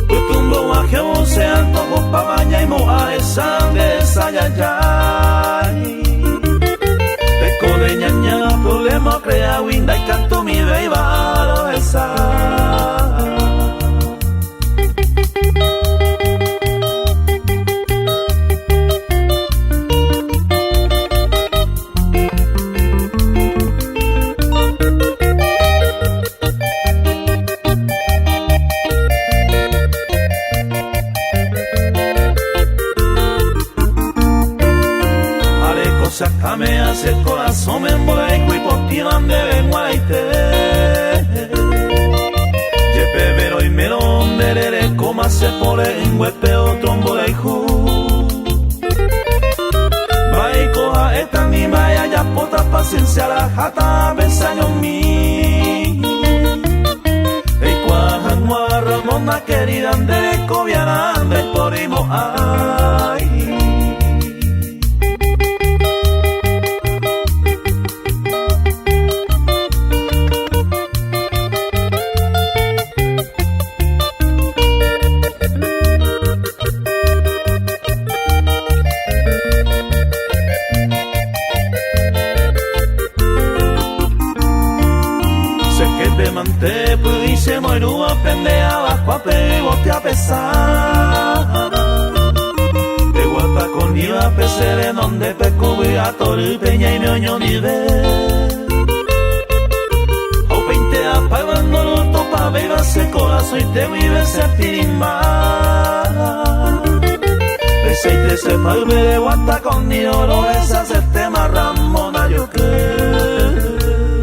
Putumbo ajeo se antojo pa baña y moa esa de esa ya ya. Peco de ñaña, problema crea winda y canto mi beiba, esa. Sácame hacia el corazón, me embola y por ti donde vengo a ite. Yepe vero y melón, derere, coma se por en huepe otro embola y ju. Vai coja esta mi maya, ya pota paciencia la jata, besaño mi. Ey, cuaja, Ramona querida, andere, cobiana, ande por imo, ay.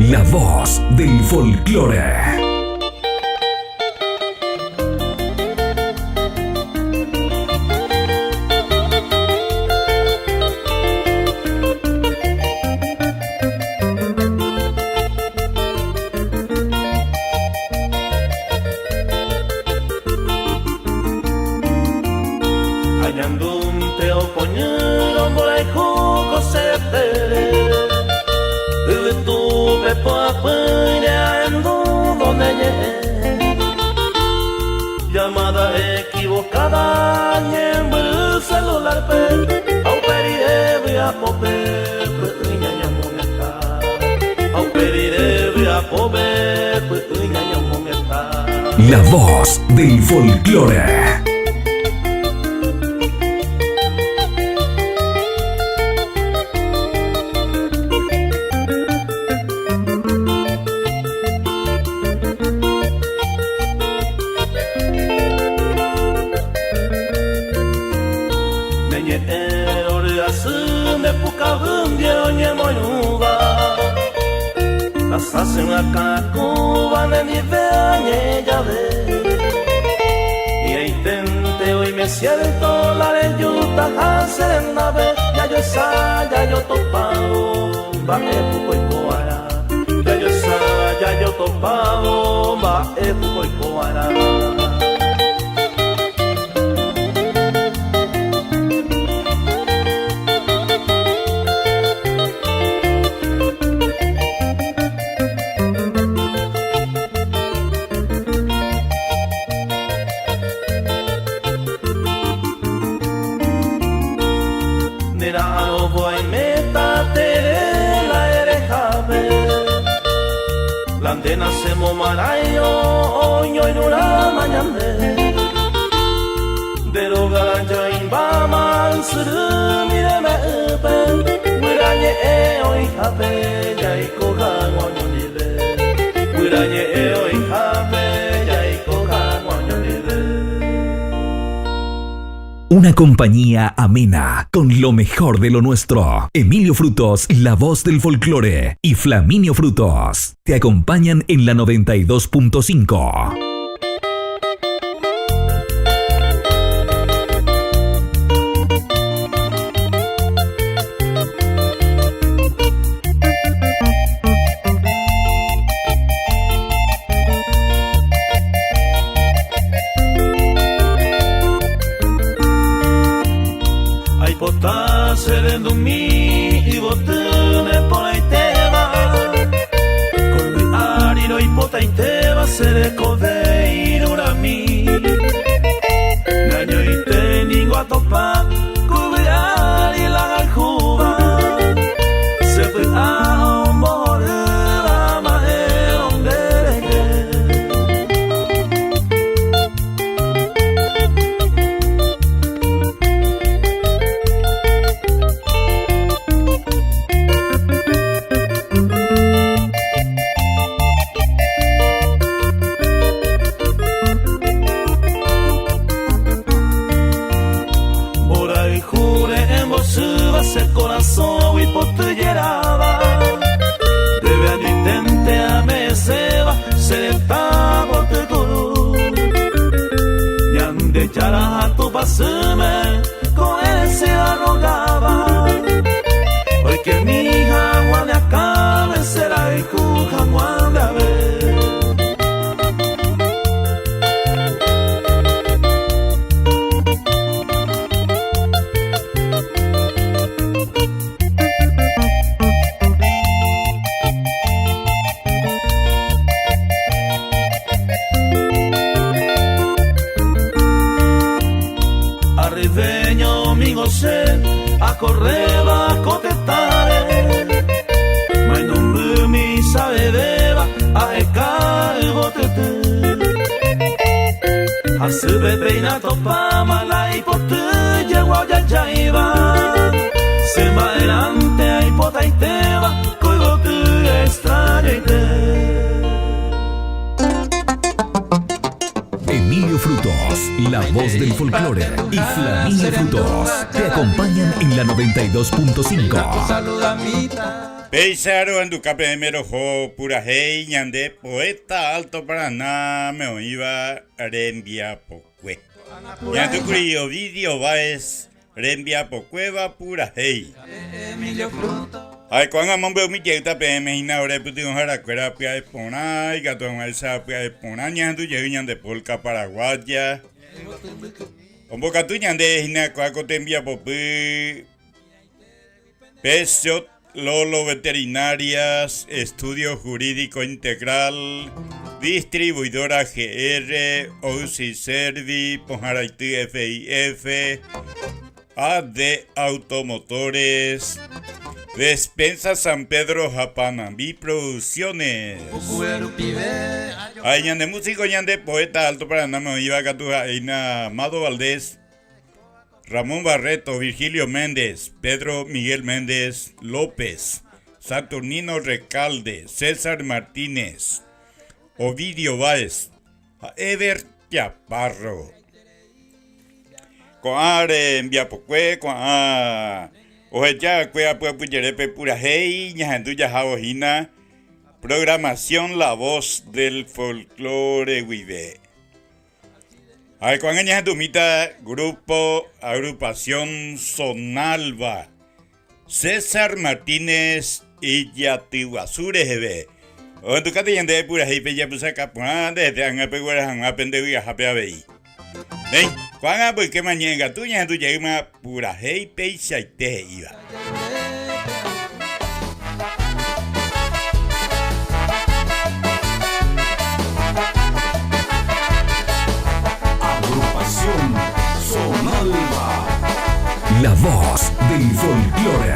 La voz del folclore. Añandúnte opoñýrõ mborayhu ko che retére. Yvytúpe poapýre ahendúvo ne ñe'ẽ. Llamada equivocada ñembyry celular-pe ha upe rire vy'apópe py'ỹi ñañomongeta. Ha upe rire vy'apópe py'ỹi ñañomongeta. La voz del folclore. Ne ñe'ẽ rory asy nde pukavy ndie oñemoirũva. Tasã che myakãkúva nendive añe'ẽ jave. Hi'ãiténte oime cierto la rejutaha che rendápe jajoecha jajotopávo mba'e puku oiko va'erã. Jajoecha jajotopávo mba'e puku oiko va'erã. Nera'arõvo aiméta tere la erehápe, la nde nachemomarãirõ oñoirũrãma ñande. Nde róga jaimbáma ysyry mireme'ỹpe, guyra ñe'ẽ oĩhápe jaiko hag̃ua oñondive. Guyra ñe'ẽ oĩhápe jaiko hag̃ua oñondive. Una compañía amena con lo mejor de lo nuestro. Emilio Frutos, la voz del folclore, y Flaminio Frutos te acompañan en la 92.5. Aipota che rendumi yvoty neporãitéva, ko yvy ári roipotaitéva che rekove irũrami. Neañoite ningo atopa ko yvy ári la ahayhúva, che py'a ombohorýva ma'érõ nde rehe. Mborayhúre embochýva che korasõgui poty jeráva, ndéve añoiténte ame'ẽséva che retã poty kuru. Ñandejára ha Tupãsýme ko'ẽre che arrogáva, oikemi hag̃ua ne akãme che rayhu hag̃ua nde ave. Arribeño ningo che akorréva ko tetãre, mainumbymi chavevéva aheka yvotyty. Hasýpe péina topáma la ipoty jegua ojajáiva, che mba'erãnte aipotaitéva ko yvoty extrañoite. Emilio Frutos, la voz del folclore, y Flaminio Frutos te acompañan en la 92.5. Péicha rohenduka peẽme roho purahéi ñande poeta Alto Paranáme oĩva rembiapokue. Ñandúkuri Ovidio Báez rembiapokuéva purahéi. Ha ko'ág̃a amombe'umi jeýta peẽme hína ore pytyvõharakuéra pya'e porã, ikatu hag̃uáicha pya'e porã ñahendu jey ñande polka paraguaya. Ombokatu ñande hína ko'ã ko tembiapopy Pesiot Lolo Veterinarias, Estudio Jurídico Integral, Distribuidora GR, Ousi Servi, Pohãraity FIF, AD Automotores, Despensa San Pedro ha Panambi Producciones. Ha ñande músico, ñande poeta Alto Paranáme oĩva katu ha'éina Amado Valdés, Ramón Barreto, Virgilio Méndez, Pedro Miguel Méndez López, Saturnino Recalde, César Martínez, Ovidio Báez ha Ever Chaparro. Ko'ã rembiapokue, ko'ã oheja va'ekue apyapyjerépe purahéi ñahendu jahávo hína programación La Voz del Folklore guive. Ha ko'ág̃a ñahendumíta Grupo Agrupación Zonalba, César Martínez ijatyguasu reheve. Ohendukáta ñandéve purahéipe japysaka porã ndehete ág̃a peguera hag̃ua pende vy'ahápe avei. Néi, ko'ág̃a mboykéma ñe'ẽngatu ñahendu jeýma purahéi peichaite he'íva. Agrupación Zonalba. La voz del folclore.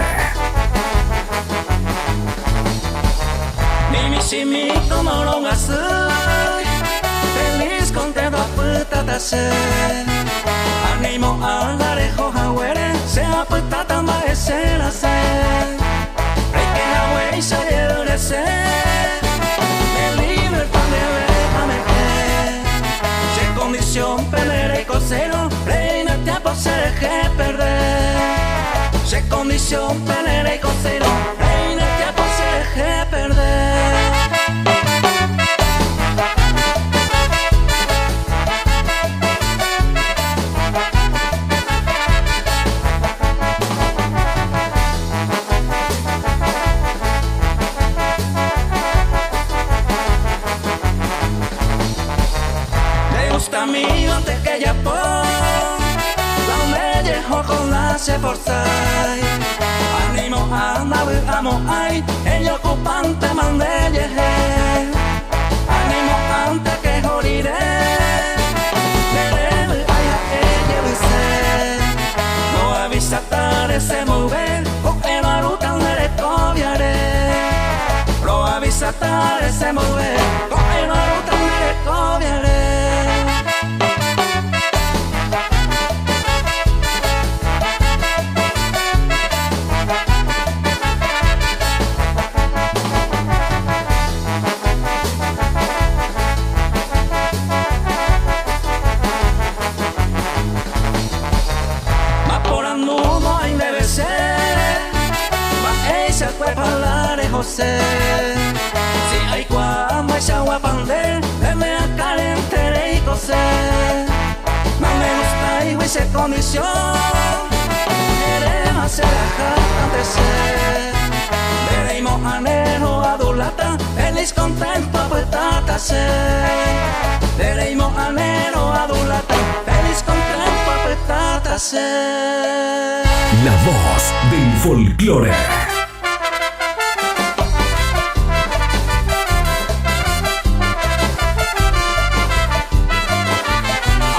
La voz del folclore.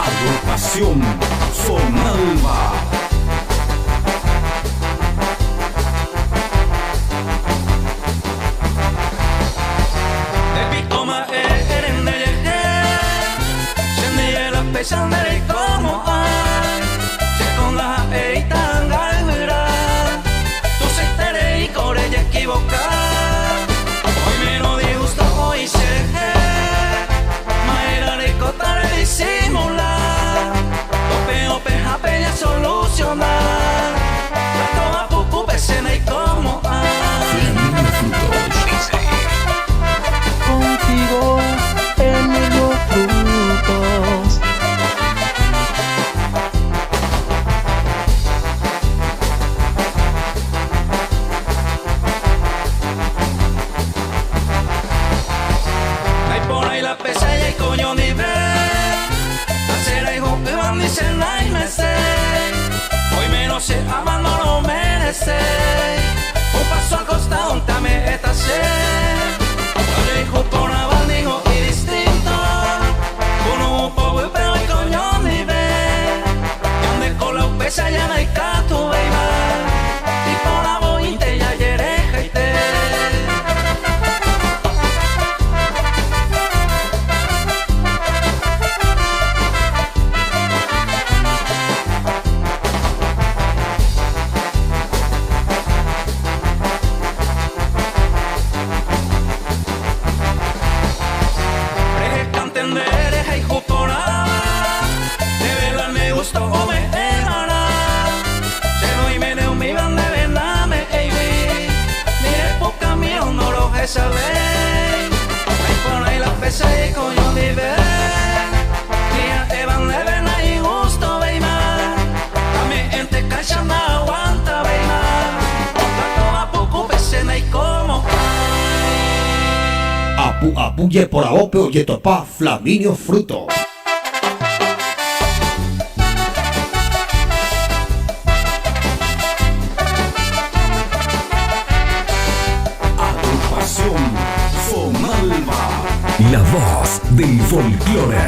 Agrupación Zonalba. sabe, ay por ahí la pesa y coño vive. Mira, Evan Leven ahí gusto, veima. A mi ente caixa no aguanta, veima. A poco pesen ahí como. Apu apu ye por aope o yetopa Flaminio Fruto. Agrupación Sonalba. La voz del folclore.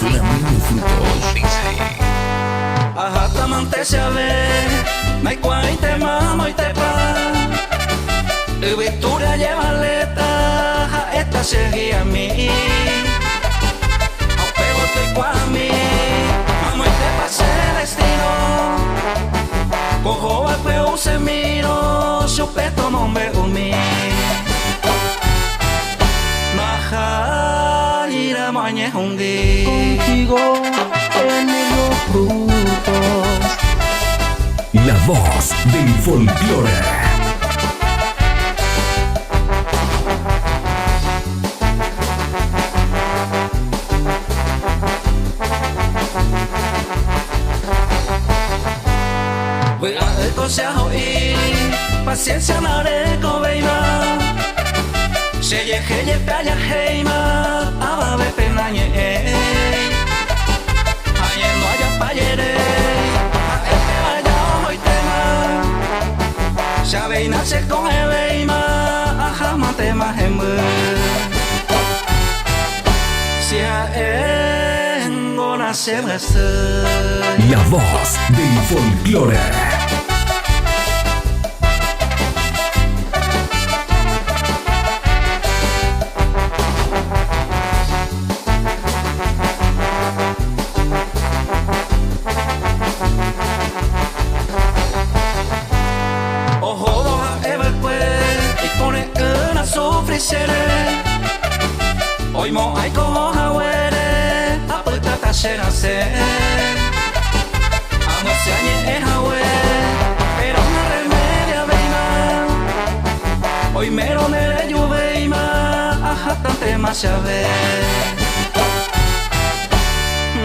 Flaminio Frutos dice. Ajá, tamante se ve, me cuaite mamo y te pa. Ubitura lleva leta, esta seguía a mí. Pego estoy cua mí, mamo y te pasé destino. Cojo a peu se miro, chupeto mombe umi. Maja ira mañe hundi. Contigo, Emilio Frutos. La voz del folclore. Voy a consejo y paciencia mareko veima. Se yeje ye playa heima, ababe penañe. Ayendo allá payere, a este vaya ojo y tema. Sabe y nace con veima, ajá mate más Si a engo nace La voz del folclore. Ojo doja evacue y pone una sufrisere. Hoy mo hay como jawere, aputa tashera se. Amo se añe e jawe, pero una remedia veima. Hoy mero nere yuveima, ajá tante más ve.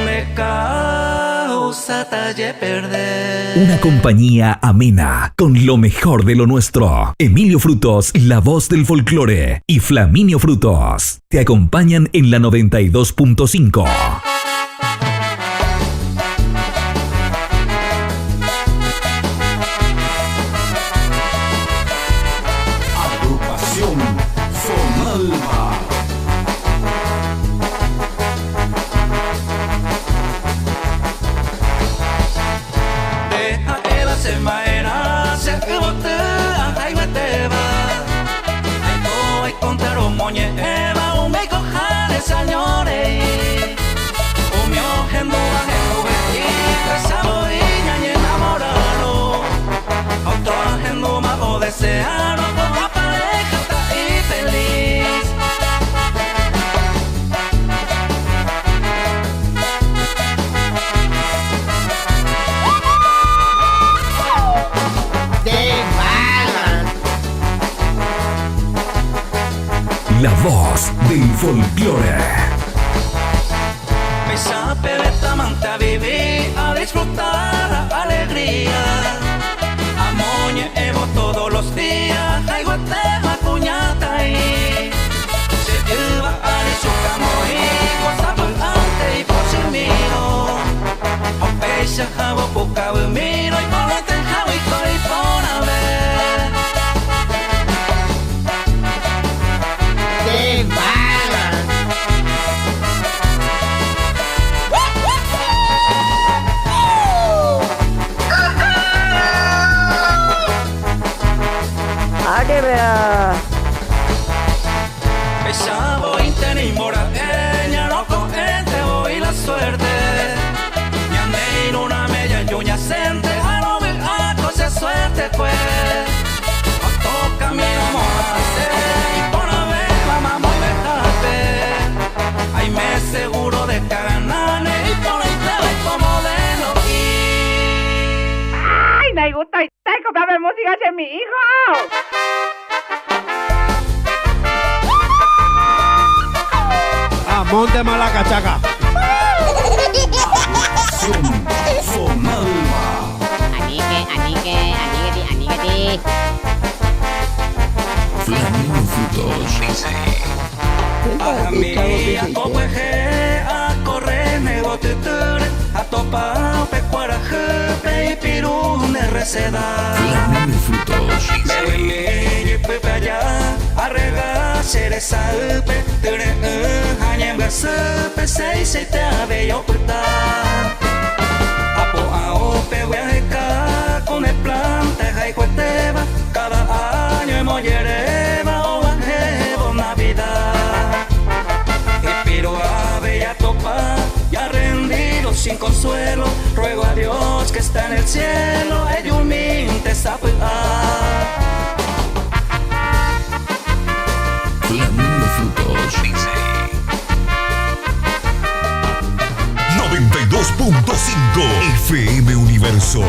Me causa talle perder. Una compañía amena con lo mejor de lo nuestro. Emilio Frutos, la voz del folclore, y Flaminio Frutos te acompañan en la 92.5. Agrupación Sonalba. Deja el hacer maera, se bote, ay guateba. Ay go, ay contar o moñe eva, un me cojare señores. Un mi ojendo ajeno y pesado y ñañe enamorado. Otro ajeno mago deseado, con la pareja está y feliz. La voz del folclore. Pesa pereta manta a vivir, a disfrutar la alegría. A moñe evo todos los días, ay guatema cuñata y se lleva a su camoí, cosa por ante y por si miro. O pesa jabo poca miro y por este jabo y coi por a ver. Ah, que vea. Pesado interimora, ña no con ente voy la suerte. Ña una media yuña sente, a no ver a cosa suerte pues. Otro camino mojarse y por haber mamá muy dejarte. Ay me seguro de caganane y por ahí te voy como de lo Ay, me gusta y comprarme música de mi hijo. Ponte más la cachaca. Aníke, aníke, aníketi, aníketi. Flaminio Frutos. Flaminio Frutos. Cada año Navidad. Espiro a bella topa, ya rendido sin consuelo, ruego a Dios que está en el cielo, eyuminte Flaminio Frutos. 92.5 FM Universo.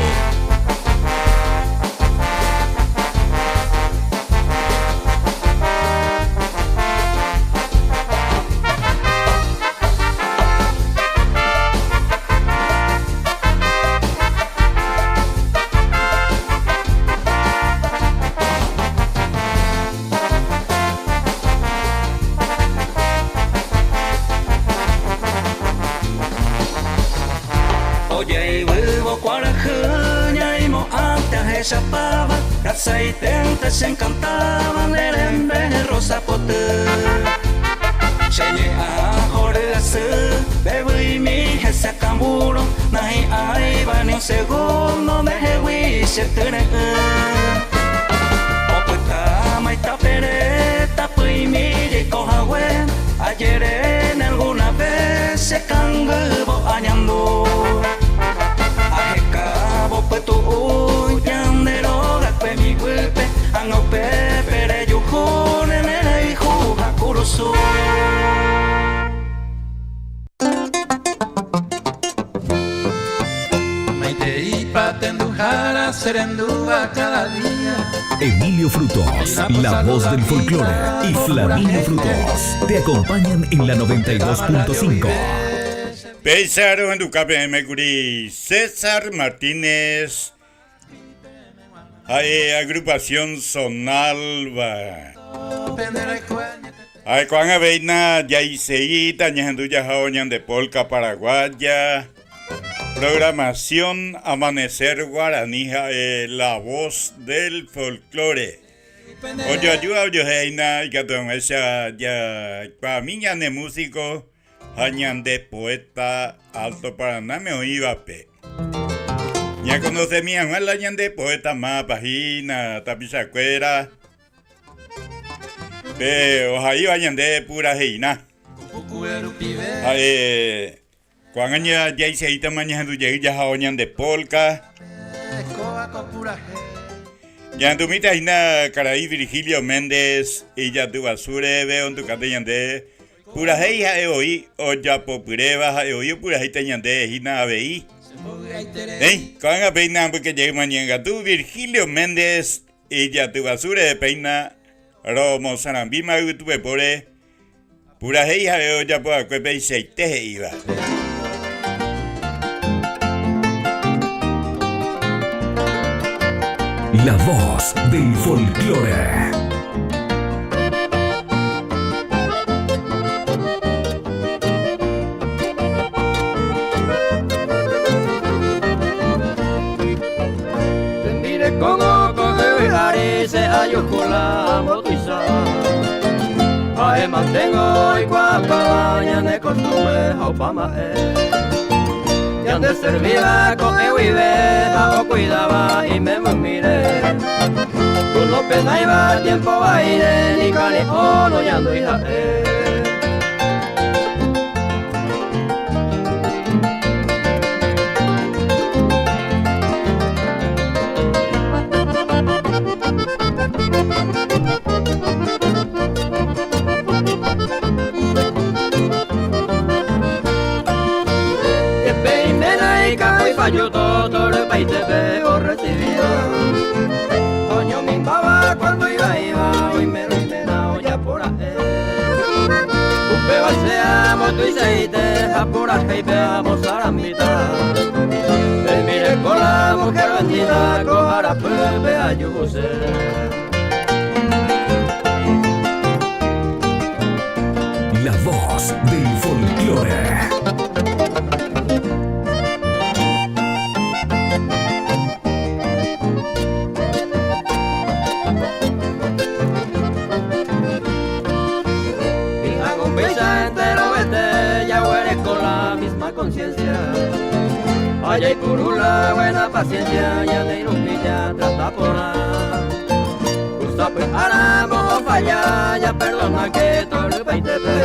Oye, huevo cuarajuña y mo antes echapaba, aceitente se encantaban, erembe rosa pote. Cheñe a jorgase, bebo y mi jese camburo, nahi ay va ni un segundo me hewi se tere. Oputa maita pereta pui mi yiko hawe, ayer en alguna vez se cangubo añando. Ajekabo petu uyandero gakpe mi huepe, ango pepere yujune mere hijo hakurusu. Emilio Frutos, la voz del folclore, y Flaminio Frutos te acompañan en la 92.5. Péicha rohenduka peẽme kuri César Martínez ha'e agrupación Zonalba. Ha'e ko'ág̃a véina jaiseíta ñahendu jahao ñande polka paraguaya. Programación Amanecer Guaraní ha'e la voz del folclore. Ojoaju ha ojohéina ikatu hag̃uáicha jaikuaami ñane músico ha ñande poeta Alto Paranáme oĩvape. Ñakonosemi hag̃ua la ñande poeta mápa hína tapichakuéra pe ohaíva ñande puraheirã. Ha'e ko'ág̃a jaiseítama ñahendu jey jahao ñande polka. Ñahendumíta hína karai Virgilio Méndez ijatyguasu reheve ondukáta ñande purahéi ha'e voi ojapopyréva ha'e voi opurahéita ñande hína avei. Néi, ko'ág̃a péina ambyke jeýma ñe'ẽngatu Virgilio Méndez ijatyguasu rehe péina romosarambíma yvytupepóre purahéi ha'e ojapo va'ekue peichaite he'íva. La voz del folclore. tuichaite ha purahéipe amosarambíta. Rembireko la mujer bendita ko arapýpe ajuhuse. La voz del folclore. Hi'ag̃upéicha enterovete jaguereko la misma conciencia. Ha jaipuru la buena paciencia ñane irũmi jatrata porã. Usapy'áramo ofalla japerdonáke torypaitépe.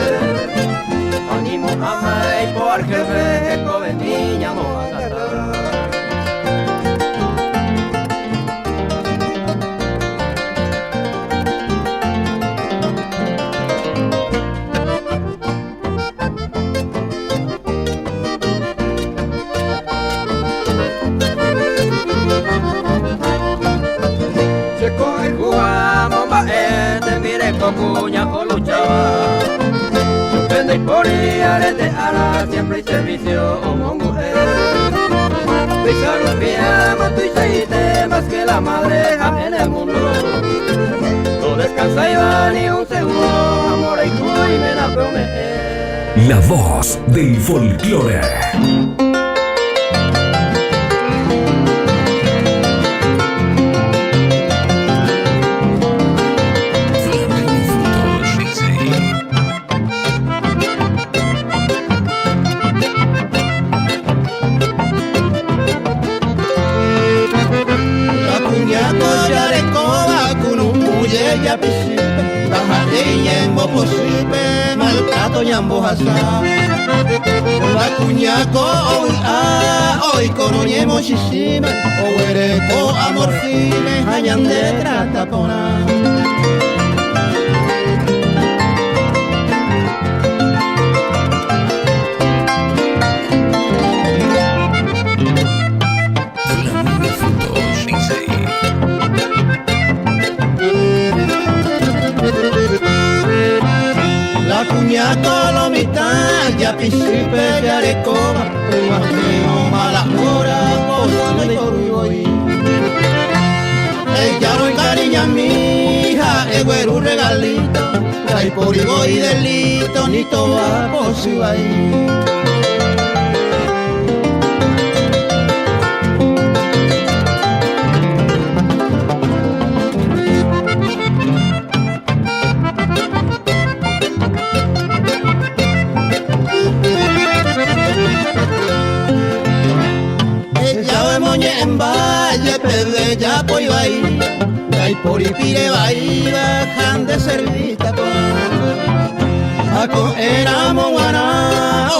Oñemo'ãma ipo argelpe hekovemi ñamo'ãngata. Che kohayhúva momba'e tembireko kuña olucháva. Chupe ndaipóri arete ára siempre iservicio omongu'e. Péicha rupi ama tuichaite más que la madre ha en el mundo. No descansáiva ni un segundo amorayhu iménape ome'ẽ. La voz del folclore. La kuña kojarekóva kunu'ũ jejapichýpe, ndaha'éi ñembopochýpe, maltrato ñambohasa. La kuña ko ovy'a oikórõ ñemochichĩme, oguereko amor firme ha ñande trata porã. La kuña ko lo mitã japichýpe jarekóva, og̃uahẽrõ mala hora pochy ndoiporúi voi. Ejárõ ikariñami ha'e gueru regalito, ndaipóri voi delito ni tova pochy vai. Ejave moñe'ẽmba jepeve japoi vai, ndaipóri pire vaíva ha nde servita porã. Ha ko'ẽramo g̃uarã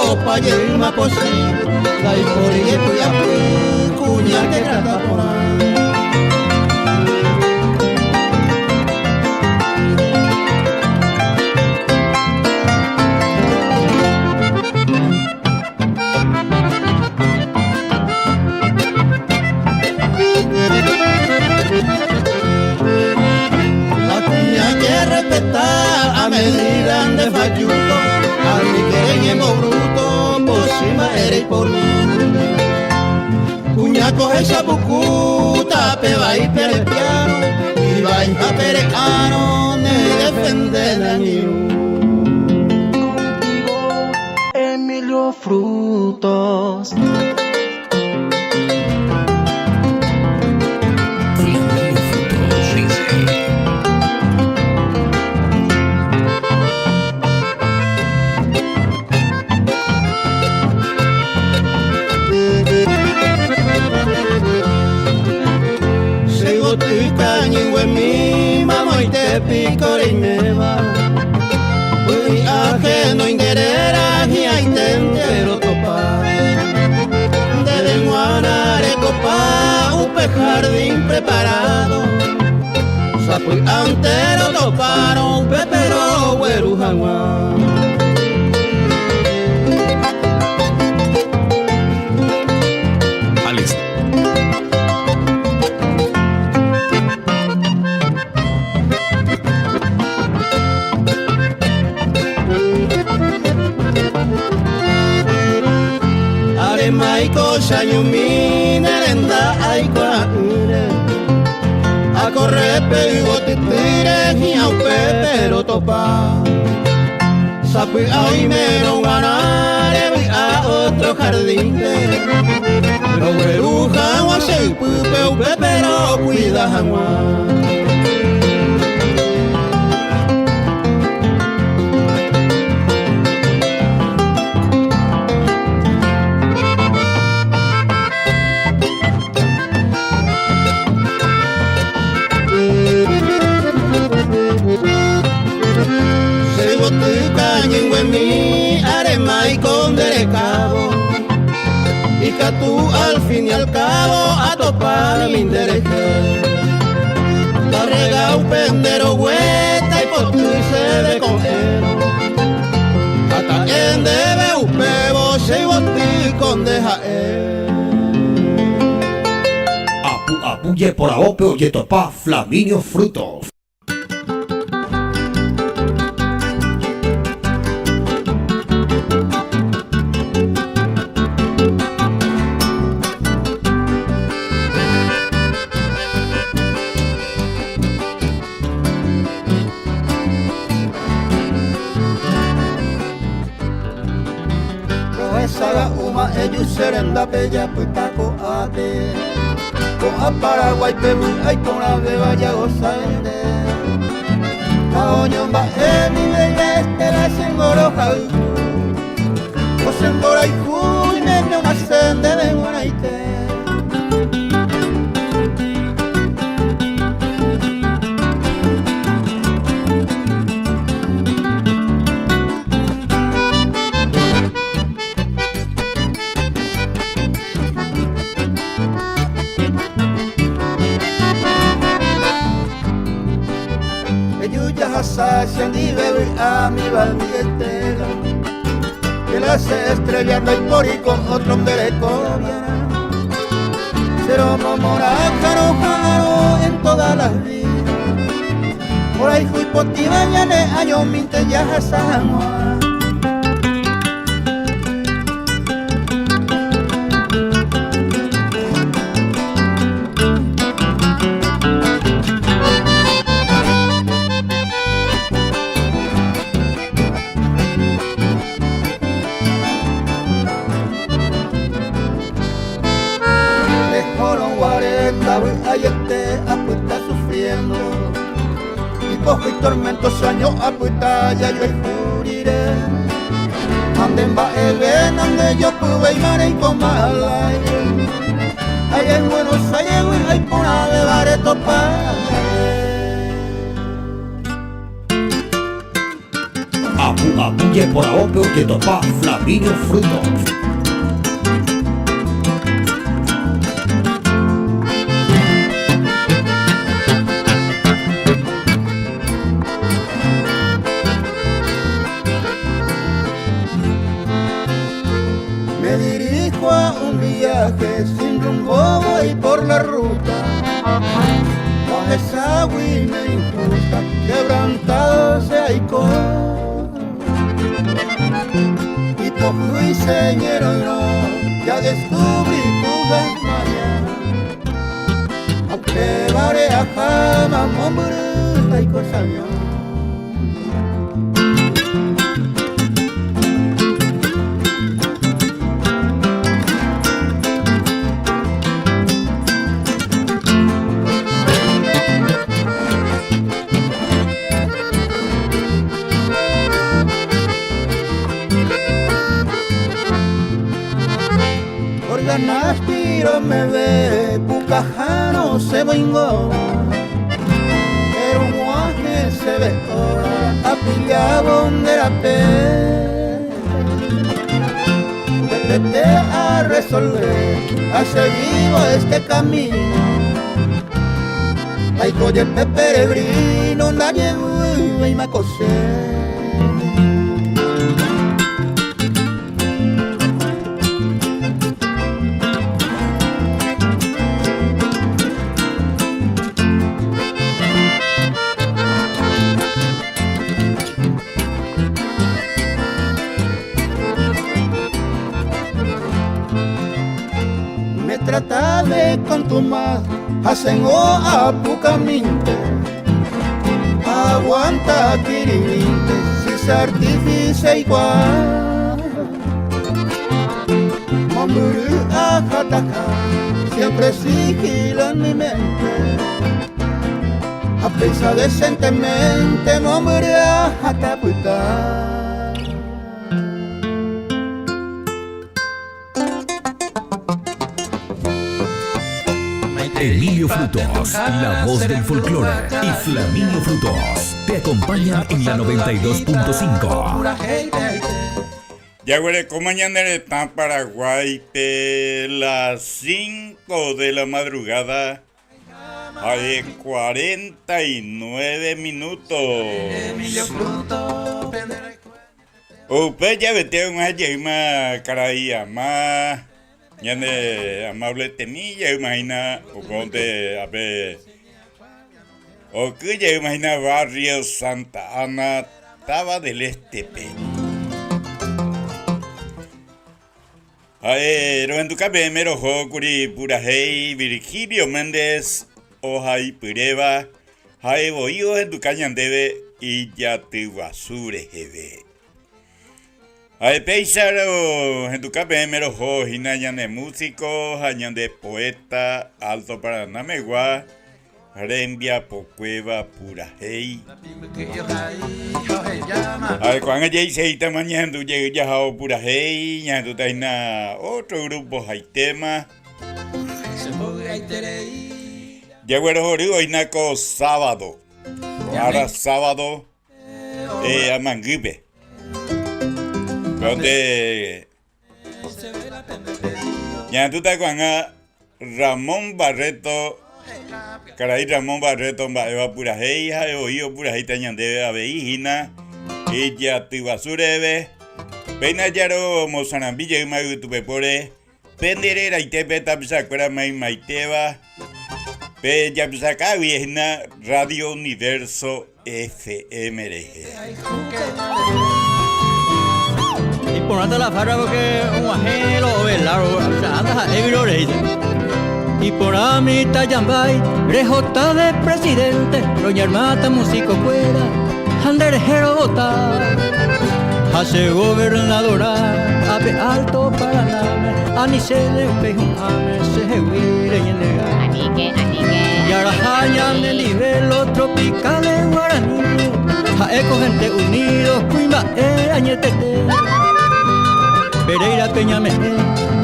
opa jeýma pochy, ndaipóri jepy'apy kuña tetrata porã. La kuña que respetar a medida nde falluto, anike reñembobruto, pochy mba'e reiporu. Kuña kohecha puku, tape vai perepiárõ, ivaiha pere'árõ, ne defende ne angirũ. Contigo, Emilio Frutos. Che yvoty kañyguemi mamoite piko reiméva, py'ỹi ahenói nde réra hi'ãiténte rotopa. Ndéve g̃uarã rekopa upe jardín preparado, sapy'ánte rotopárõ upépe rogueru hag̃ua. Alex. Aremaiko chañumi ne renda aikuaa'ỹre Akorre pe yvotytýre hi'ã upépe rotopa Sapy'a oimérõ g̃uarã revy'a otro jardín-pe Rogueru hag̃ua che ypýpe upépe rokuida hag̃ua. Che yvoty kañynguemi aremáiko nde rekávo Ikatu al fin y al cabo atopami nderehe Tarrega upe nde roguéta ipoty chéve ko'ẽrõ Ha ta'e ndéve upévo che yvoty ko nde ha'e. Apu apu jeporavópe ojetopa Flaminio Frutos. Rohechaga'úma eju che rendápe japyta ko'ápe Ko'ã Paraguáipe vy'a iporãvéva jagosaite Ha oñomba'e mi bella Estela chengo rohayhu Ko che mborayhu oiméne onase ndéve g̃uarãite. Eju jahasa che ndive vy'a mi valmi Estela Que la che estrella ndaipóri ko otro nde rekoviarã Che romomorã ha roha'arõ en todas las vidas Mborayhu ipotĩva ñane añomínte jahasa hag̃ua. Rehórõ guare ndavy'aiete apyta sufriendo Ipohýi tormento che año apyta jajoayhu rire Ha nde mba'eve nandejopyvéima reikóma al aire Ay en Buenos Aires aiporãvéva retopa Apu apu jeporavópe ojetopa Flaminio Frutos. Me dirijo a un viaje sin rumbo voy por la ruta Ohechágui me injusta quebrantado che aiko Ipohýi che ñeroyrõ ya descubrí tu desmaya Ha upévare aháma mombyry taiko chaño. Organastiro meve pukahárõ che moingóva Pero g̃uahẽ chéve hora apillávo nde rape Upepete arresolve aseguívo este camino Taiko jepe peregrino ndajevyvéima ko che. trata de contumaz, hacen o apucaminte. Aguanta kiririnte, si se artífice igual. Momburu ajataja, siempre sigilo en mi mente. A pensar decentemente, momburu ajataputa. Emilio Frutos, la voz del folclore, y Flaminio Frutos te acompañan en la 92.5. Jaguereko ñane retã Paraguáipe las 5 de la madrugada ha'e 49 minutos. Upe javete og̃uahẽ jeýma karai ama ñane amable temi jeýma hína upévonte ape oky jeýma hína barrio Santa Ana táva del Este-pe. Ha'e rohenduka peẽme roho kuri purahéi Virgilio Méndez ohaipyréva ha'e voi ohenduka ñandéve ijatyguasu reheve. Ha'e péicha rohenduka peẽme roho hína ñane músiko ha ñande poeta Alto Paraná megua Rembiapokuéva purahéi. Ha ko'ág̃a jaiseítama ñahendu jey jahao purahéi, ñahendúta hína ótro grúpo haitéma. Jaguerohory oĩna ko sábado, ko ára sábado amangýpe. Péronte Ñahendúta ko'ág̃a Ramón Barreto, karai Ramón Barreto mba'éva purahéi ha'e voi opurahéita ñandéve avei hína ijatyguasu reheve. Péina jaro mosarambi jeýma yvytupepóre pende reraitépe tapichakuéra maymaitéva pe japysakágui hína Radio Universo FM rehe. Iporãta la farra porque og̃uahẽ lo ovelar anda ha'e vyroreíta. Iporãmi tajambái rehota de presidente roñarmáta músico-kuéra ha nde rehe rovota. Ha che gobernadorã ápe Alto Paranáme anichéne upéi hu'ãme chehegui reñenega. Aníke, aníke. Jaraha ñane nivel tropicales guaraní ha'éko gente unido kuimba'e añetete. Pereira pe ñame'ẽ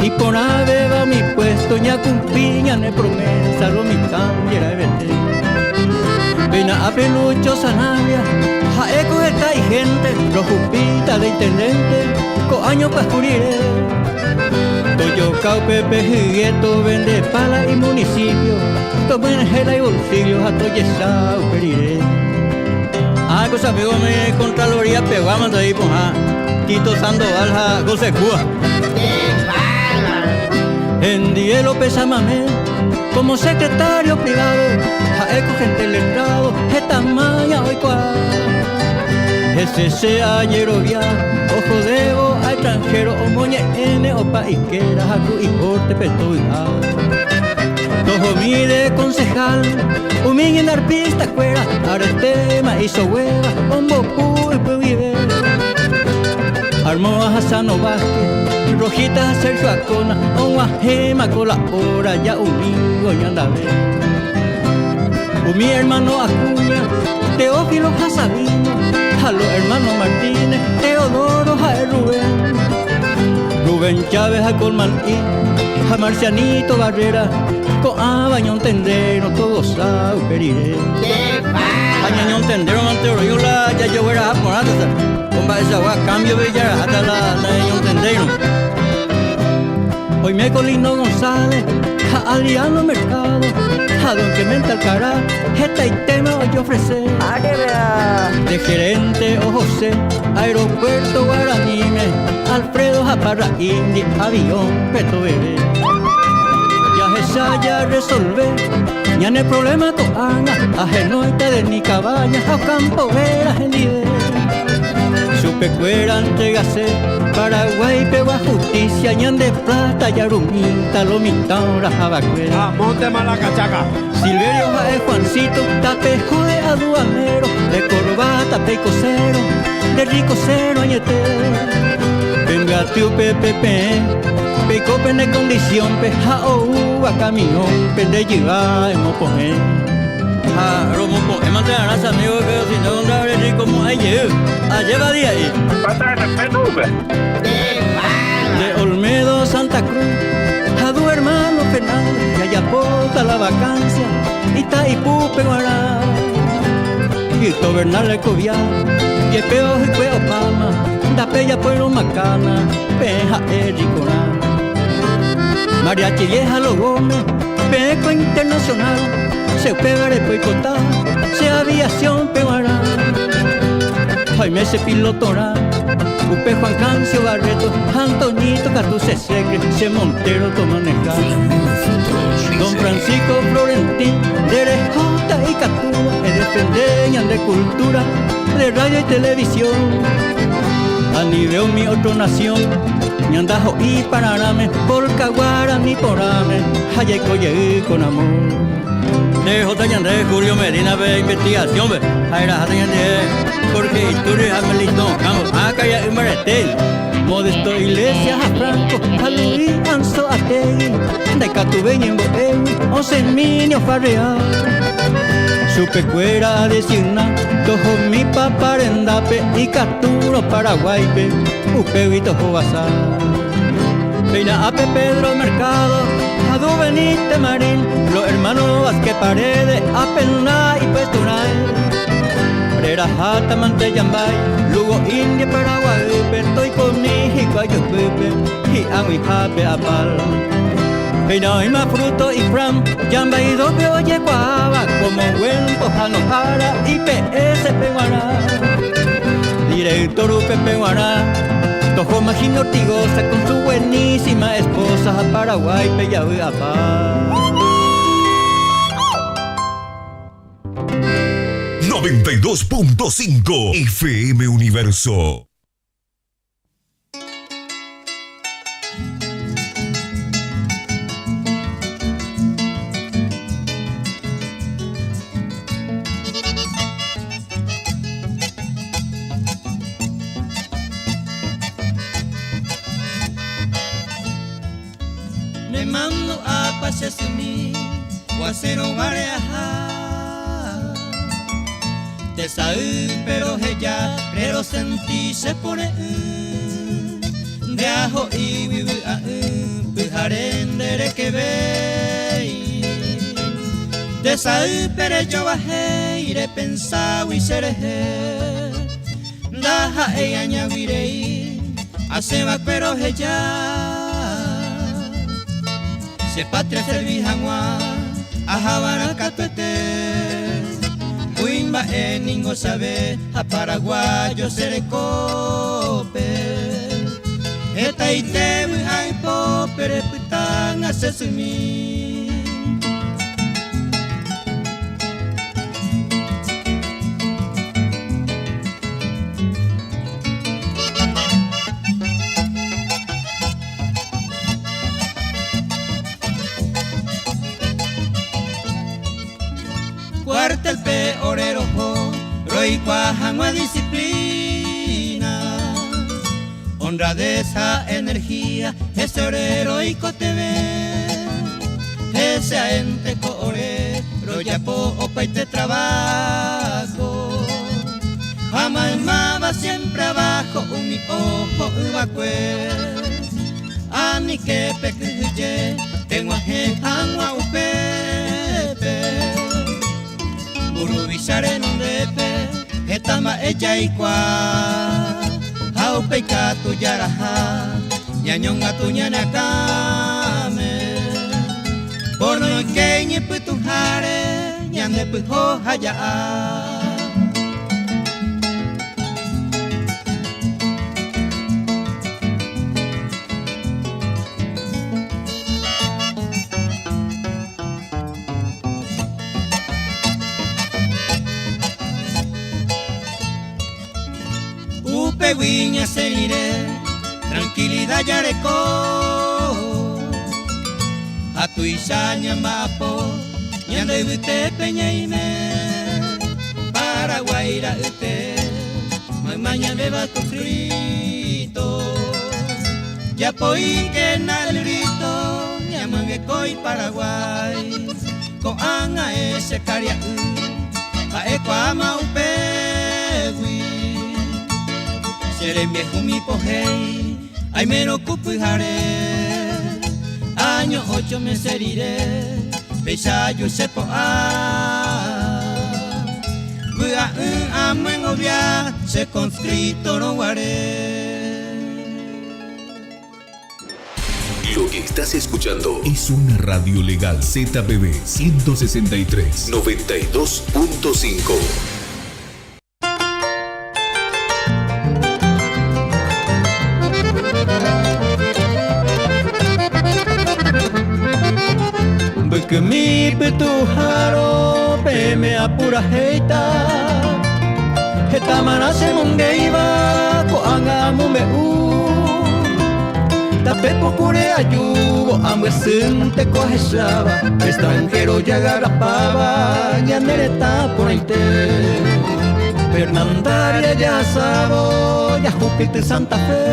iporãvéva umi puesto ñakumpli ñane promesa lo mitã jeraevete. Péina ápe Lucho Sanabria ha'éko heta igente rojupíta de intendente ko año pyahu rire. Tojoka upépe hye tovendepa la imunicipio tomyenyhẽ la ibolsillo ha tojecha upe rire. Ah, ko chamigo umi Contraloría pegua mante ipohã Tito Sandoval ha José Cúa. Hendie López Amamé como secretario privado ha'e ko gente letrado heta maña oikuaa. Hese che ajerovia ohodévo a extranjero omoñe'ẽne opa ikéra ha ku ipórtepe tovy'a. Tohomi de concejal umi ñane artista kuéra aretéma isoguéva ombopu ypy guive. Armoa ha Sano Vázquez, Rojita ha Sergio Acona og̃uahẽma ko la hora ja'umi oñandave. Umi hermano Acuña, Teófilo ha Sabino, ha lo hermano Martínez, Teodoro ha'e Rubén. Rubén Chávez ha Colman'i ha Marcianito Barrera, ko'ãva ñontendérõ todosa upe rire. Ha ñañontendérõ mante roĩ la jajogueraha porãta, ko mba'eichagua cambio-pe jaraháta la nañañontendéirõ. Oime ko Lino González ha Adriano Mercado ha don Clemente Alcaraz hetaitéma ojeofrese. De gerente o José aeropuerto Guaraníme Alfredo ha Parra'índi avión pe toveve. Jahecha jaresolve ñane problema ko'ág̃a ahenóita de ni cabaña ha Ocampo vera hendive. Chupekuéra entregase. Paraguay pegua justicia ñande plata jarumíta lo mitã orahavakuéra. A monte Malacachaca. Silverio ha'e Juancito tapeho de aduanero de corbata peikosero de ricosero añete. Pembyaty upe peẽ peiko pene condición-pe ha oúva camión pende jyva emopohẽ. Ha romopo'ẽmante arã che amigo pero si no ndaorerikomo'ãi jey. Ajépa dia'i. Falta de respeto upe. De Olmedo Santa Cruz ha du hermano Fernando jajapóta la vacancia Itaipúpe g̃uarã. Tito Bernal rekovia jepe ohykue opáma ndapejapoirõ makana peẽ ha'e rikorã. Mariachi vieja Los Gómez peẽ ko internacional che upévare poipota che aviación-pe g̃uarã. Ha oime che pilotorã upe Juan Cancio Barreto ha Antoñito katu che secre che Montero tomaneja. Don Francisco Florentín nde rehóta ikatúva edefende ñande cultura de radio y televisión. Anive umi otro nación ñandaho'i pararãme polka guarani porãme ha jaiko jey con amor. Nde rehóta ñande Julio Medina-pe investigación-pe ha eraháta ñande Jorge Iturri ha Melitón Ocampo ha karia'y mbarete. Modesto Iglesias ha Franco ha Luis Anzoátegui ndaikatuvéi ñembo'égui osẽmíne ofarrea. Chupekuéra adesigna tohomi Papa rendápe ikatúrõ Paraguáipe upégui tohovasa. Péina ápe Pedro Mercado ha Du Benítez Marín, los hermanos Vázquez Paredes apena ipuestorã. Reraháta mante jambái, Lugo India Paraguaýpe toikomi hikuái jopýpe hi'ag̃uihápe Apal. Péina oĩma Fruto y Fran, Jambai Dope ojekuaáva como buen pohãnohára IPS-pe g̃uarã. Director upépe g̃uarã, toho Magino Ortigosa con su buenísima esposa ha Paraguáipe javy'apa. 92.5 FM Universo. Nemandu'ápa che symi guasérõ guare aha Tesay péro heja rerosenti che pore'ỹ Nde aho'ígui vy'a'ỹ pyhare nde rekevéi Tesay pere jovahéi repenságui che rehe Ndaha'éi añagui rei asẽva'ekue roheja Che patria servi hag̃ua ahava'erã katuete Kuimba'e ningo chave ha paraguayo che rekópe Hetaite vy'a ipópe repytánga che symi. Cuartel-pe ore roho roikuaa hag̃ua disciplina, honradez ha energía hese ore roikotevẽ. Hese aénte ko ore rojapo opaite trabajo ha maymáva siempre abajo umi oho yvakue. Anike pekyhyje peg̃uahẽ hag̃ua upépe. Mburuvicha renondépe heta mba'e jaikuaa ha upéi katu jaraha ñañongatu ñane akãme. Por noike iñypytũháre ñande pyho ha ja'a. Upégui ñasẽ rire. Tranquilidad jareko Ha tuicha ñamba'apo ñande yvytépe ñaime Paraguái ra'yte mayma ñandéva conscrito Japoíkena el grito ñamyangekói Paraguái Ko'ág̃a che karia'y ha'ekuaáma upégui Che rembiehumi pohéi aimérõ ku pyhare Año ocho mese rire péicha aju che po'a Vy'a'ỹ amyengovia che conscrito-rõ guare. Lo que estás escuchando es una radio legal ZPB 163 92.5. Mbykymi pytuhárõ peẽme apurahéita Hetamarã chemongéiva ko'ág̃a amombe'u Tape pukúre ajúvo ambyasýnte ko ahecháva Extranjero jagarrapáva ñane retã porãite Fernandaria jahasávo jahupity Santa Fe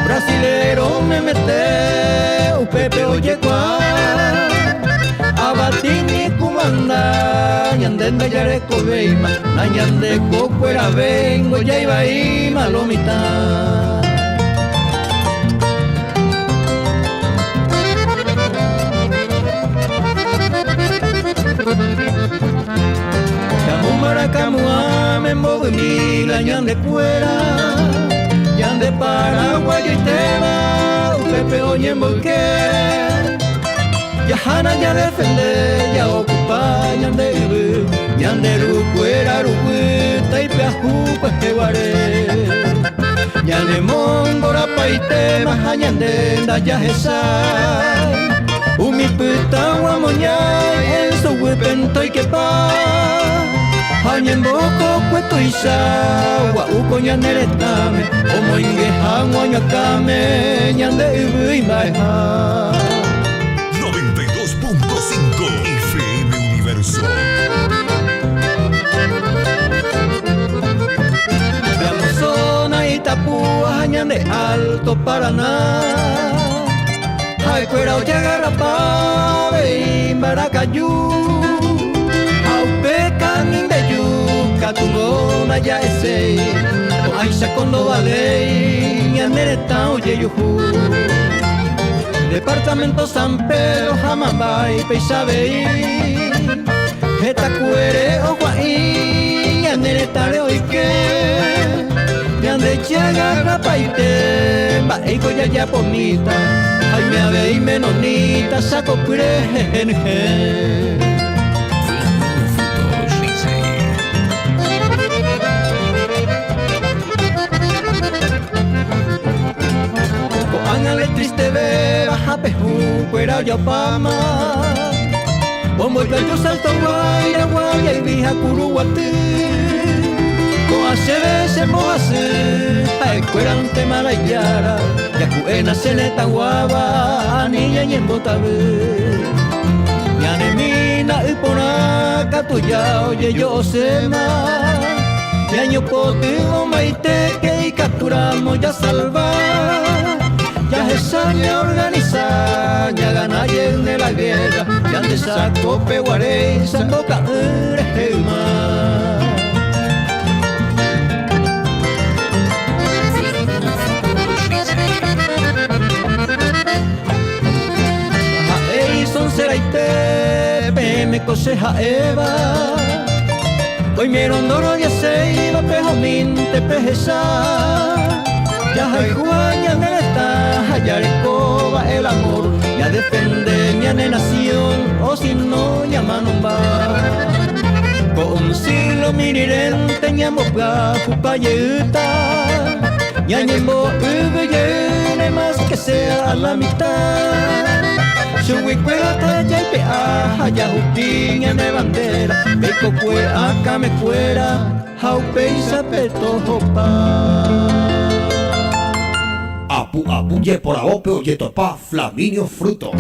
Brasilero memete upépe ojekuaa Avatini kumanda ñande ndajarekovéima Nañande kokueravéingo jaivaíma lo mitã. Chamomaracamuame mbovymi la ñande kuéra Ñande paraguayoitéva upépe oñemboyke Jahána ñadefende jaokupa ñande yvy Ñande rukuéra ruguy taipyahu kueheguare Ñane mongorapaitéma ha ñande ndajahechái Umi pytagua moñái Enzo guýpe ntoikepa Ha oñembokokue tuicha gua'u ko ñane retãme Omoinge hag̃ua oñakãme ñande yvy imba'eha. 92.5 FM Universo. Pe Amazona, Itapúa ha ñande Alto Paraná Ha'ekuéra ojagarrapa avei mbarakaju Ha upe kanindeju katu ndonaja'eséi Ko'áicha ko ndovaléi ñane retã ojejuhu Departamento San Pedro ha Mambái péicha avei Hetakuére ogua'i ñane retãre oike Ñande jagarrapaite mba'éiko jajapomíta Jaime avei menonita chakopýre henyhẽ. Ko'ág̃a le tristevéva ha pehu kuéra ojapáma Ombojoaju Salto Guaira, Guayaigui ha Kuruguaty Ko'ã chéve chembohasy ha'ekuérante maraijára Jaku'éna che retãguáva ani ñañembotavy Ñane mina yporã katu ja ojejo'oséma Ñañopoty omaitéke ikatúramo jasalva Jahecha ñaorganisa ñagana jeýne la guerra Ñande Chácope guaréicha mboka'ỹ rehe yma. Ha'e isonseraite peẽme ko che ha'éva Oimérõ ndoroviaséiva pehomínte pehecha Jahayhúva ñane retã ha jarekóva el amor Ñadefende ñane nación o si no ñamanomba Ko un siglo mirirénte ñambopyahupa jeýta Ñañembo'yvy jeýne más que sea a la mitad Chuguikuéra jaipe'a ha jahupi ñane bandera Peikokue akãmekuéra ha upéicha petohopa. Apu apu jeporavópe ojetopa Flaminio Frutos.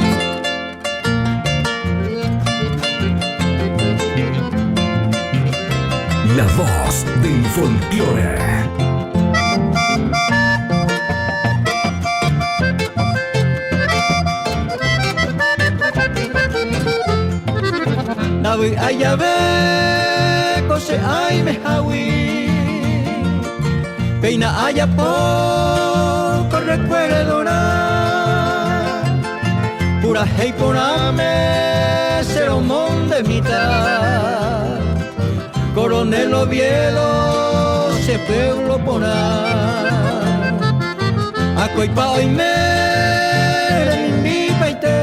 La voz del folclore. Ndavy'ái jave ko che aimehágui Péina ajapo ko recuerdorã Purahéi porãme che romondemíta Coronel Oviedo che pueblo porã Akóipa oime remimbipaite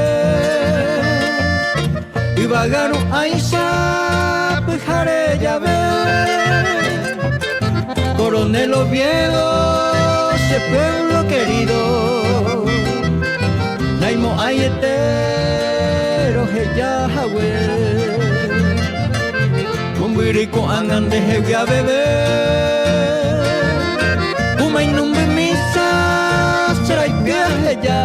Yvága ru'ãicha pyhare jave Coronel Oviedo che pueblo querido Naimo'ãiete roheja hague Mombyry ko'ág̃a ndehegui aveve Umainumby misa che raity aheja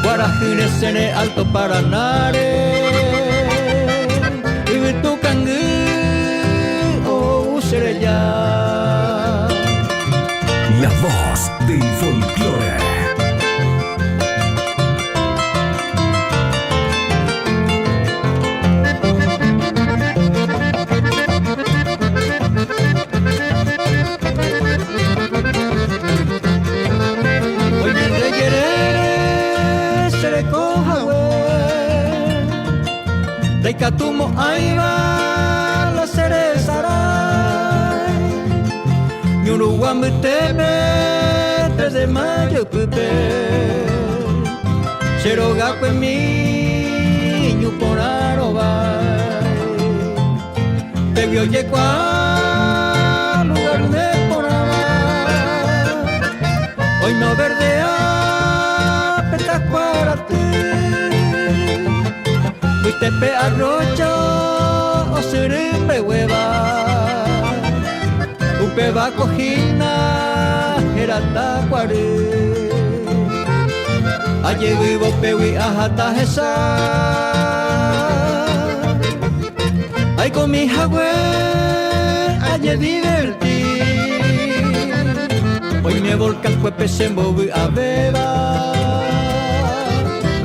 Kuarahy resẽre Alto Paranáre Yvytu kangy ou che reja. La voz del folklore. Oime nde jerére che reko hague Ndaikatumo'ãiva la che resarái Ñurugua mbytépe 3 de mayo ypýpe Che rogakuemi ñu porã rovái Pégui ojekuaa lugar neporãva Oime overdea pe takuaraty Mbytépe arroyo osyry mbeguéva Upéva ko hína héra takuary Ajevývo pégui aháta hesa Aikomi hague ajediverti Oime volcán kuépe che mbovy'avéva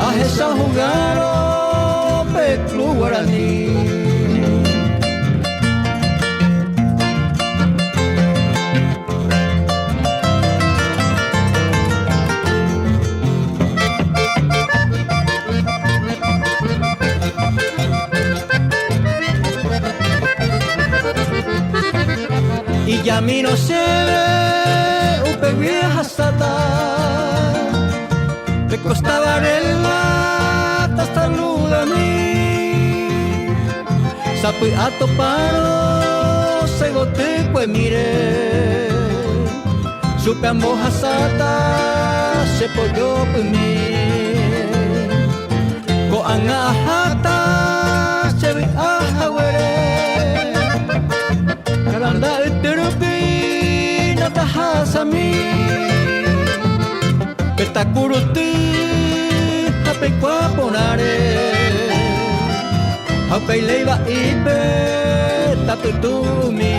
Ahecha hugárõ pe Club Guarani. Ijamírõ chéve upégui ahasáta Pe Costa Varela tasaludami Sapy'a topárõ che gotykuemíre Chupe ambohasáta che pojopymi Ko'ág̃a aháta che vy'a haguére Karanda yty rupi natahasami Pe takuruty ha peikuaa porãre Ha upéi léi va'ípe tapytũmi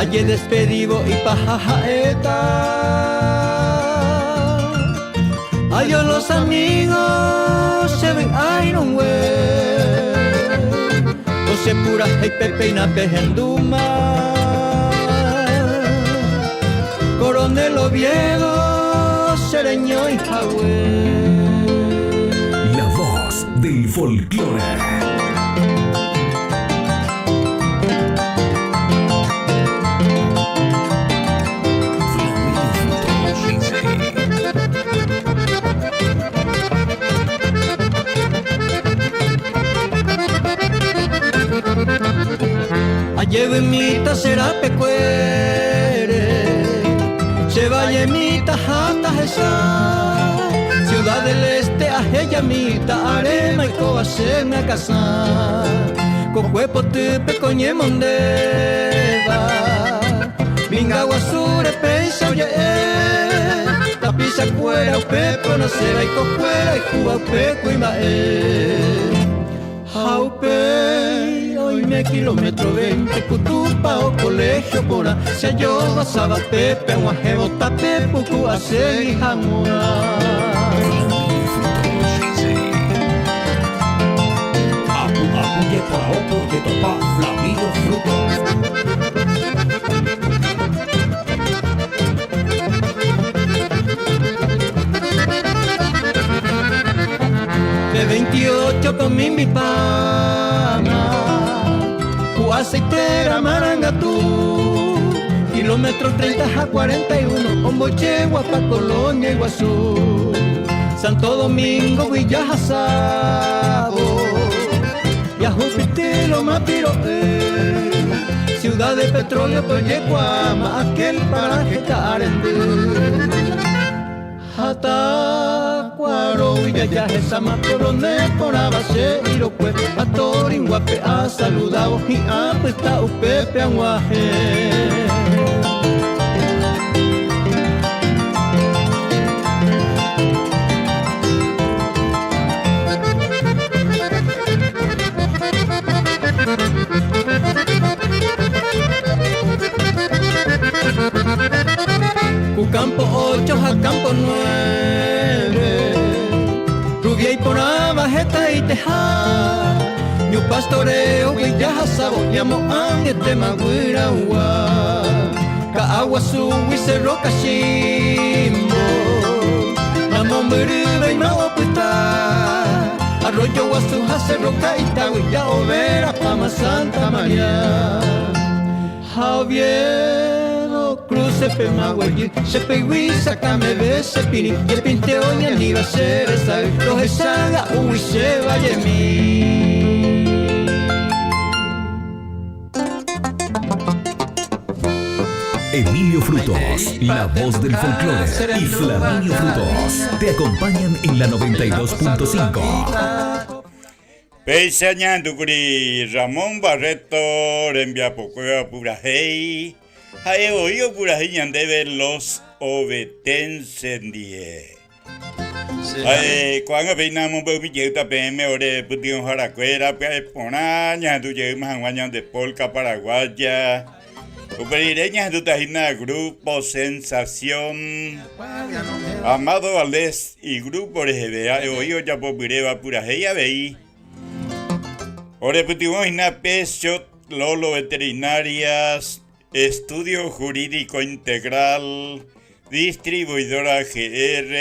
Ajedespedívo ipaha ha'éta Adiós los amigos che vy'a irũngue Ko che purahéipe péina pehendúma Coronel Oviedo che reñói hague. La voz del folklore. Ajevymíta che rapekuére, che vallemíta ha tahecha Ciudad del Este ahejamíta aréma oikóva che myakãsã Kokue potýpe ko ñemondéva. Minga guasúre péicha oje'e Tapichakuéra upépe onaséva ikokuéra ijúva upe kuimba'e Ha upéi oime kilómetro veinte ku tupao colegio porã Che ajovasáva pépe ag̃uahẽvo tape puku asegi hag̃ua. Apu apu jeporavópe ojetopa Flaminio Frutos. Pe 28 pe omimbipáma ku aceitera marangatu Kilómetro 30 ha 41 ombojeguapa Colonia Iguazú Santo Domingo-gui jahasávo Jahupity Loma Piro'y Ciudad de Petróleo-pe ojekuaáma aquel paraje Ka'arendy Ha takuarógui jajahesáma pueblo neporãva che irokue ha toringuápe asaludávo hi'ã pyta upépe ag̃uahẽ. Ku campo ocho ha campo nueve Rubia iporãva hetaiteha Ñu pastoreo-gui jahasávo ñamo'ãngetéma guyraugua Ka'aguasúgui Cerro Cachimbo Namombyryvéima opyta Arroyo Guasu ha Cerro Ka'itagui ja'overapáma Santa María Ha Oviedo cruce-pe maguejy Che peygui sakãmeve che pirĩ Jepinte oñaníva che resay Rohecha ga'úgui che vallemi. Emilio Frutos, la voz del folclore, y Flaminio Frutos te acompañan en la 92.5. Péicha ñahendúkuri Ramón Barreto rembiapokuéva purahéi, ha'e voi opurahéi ñandéve Los Ovetenses ndie. Ha'e ko'ág̃a péina amombe'umi jeýta peẽme ore pytyvõharakuéra pya'e porã ñahendu jeýma hag̃ua ñande polka paraguaya. Upe rire ñahendúta hína Grupo Sensación, Amado Valdés igrúpo reheve ha'e voi ojapopyréva purahéi avei. Orepytyvõ hína Pechot, Lolo Veterinarias, Estudio Jurídico Integral, Distribuidora GR,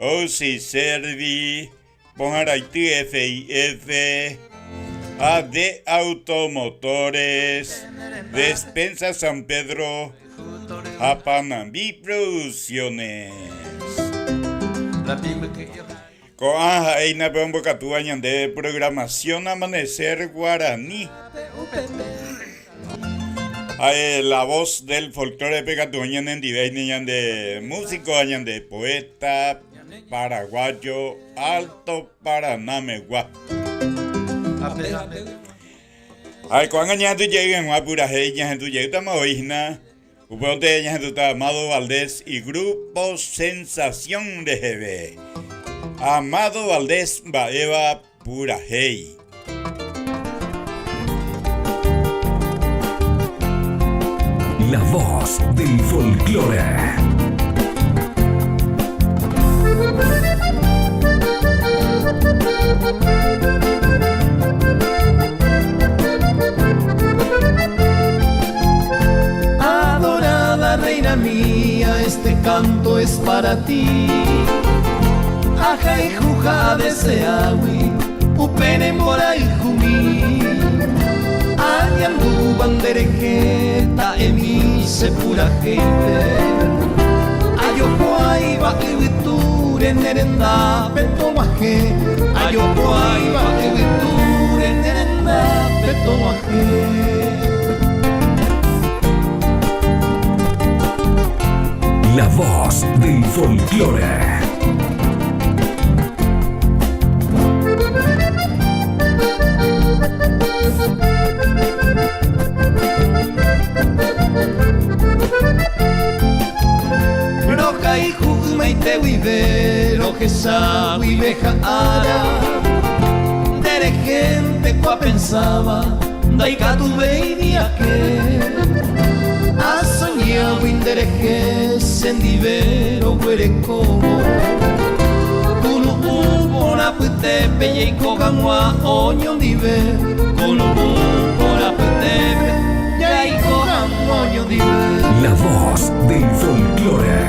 Oxy Servi, Pohãraity FIF, AD Automotores, Despensa San Pedro ha Panambi Producciones. Ko'ã ha'éina pe ombokatúva ñande programación Amanecer Guaraní. Ha'e la voz del folklore pe katu ñanendive ñande músico ha ñande poeta Paraguayo Alto Paraná megua. Ha'e ko'ág̃a ñahendu jey hag̃ua purahéi ñahendu jeýtama voi hína. Upévante ñahendúta Amado Valdés y Grupo Sensación reheve. Amado Valdés mba'éva purahéi. La voz del folclore. Adorada reina mía, este canto es para ti. Ahayhuha adeseágui upe ne mborayhumi. Añandúva nde rehe ta'emi che purahéipe. Ajokuáiva yvytúre ne rendápe tog̃uahẽ. Ajokuáiva yvytúre ne rendápe tog̃uahẽ. La voz del folclore. rohecha guive ha'ára Nderehénte ko apensáva ndaikatuvéi ake Asoñágui nderehe chendive roguerekóvo Kunu'ũ porã pytépe jaiko hag̃ua oñondive Kunu'ũ porã pytépe jaiko hag̃ua oñondive. La voz del folklore.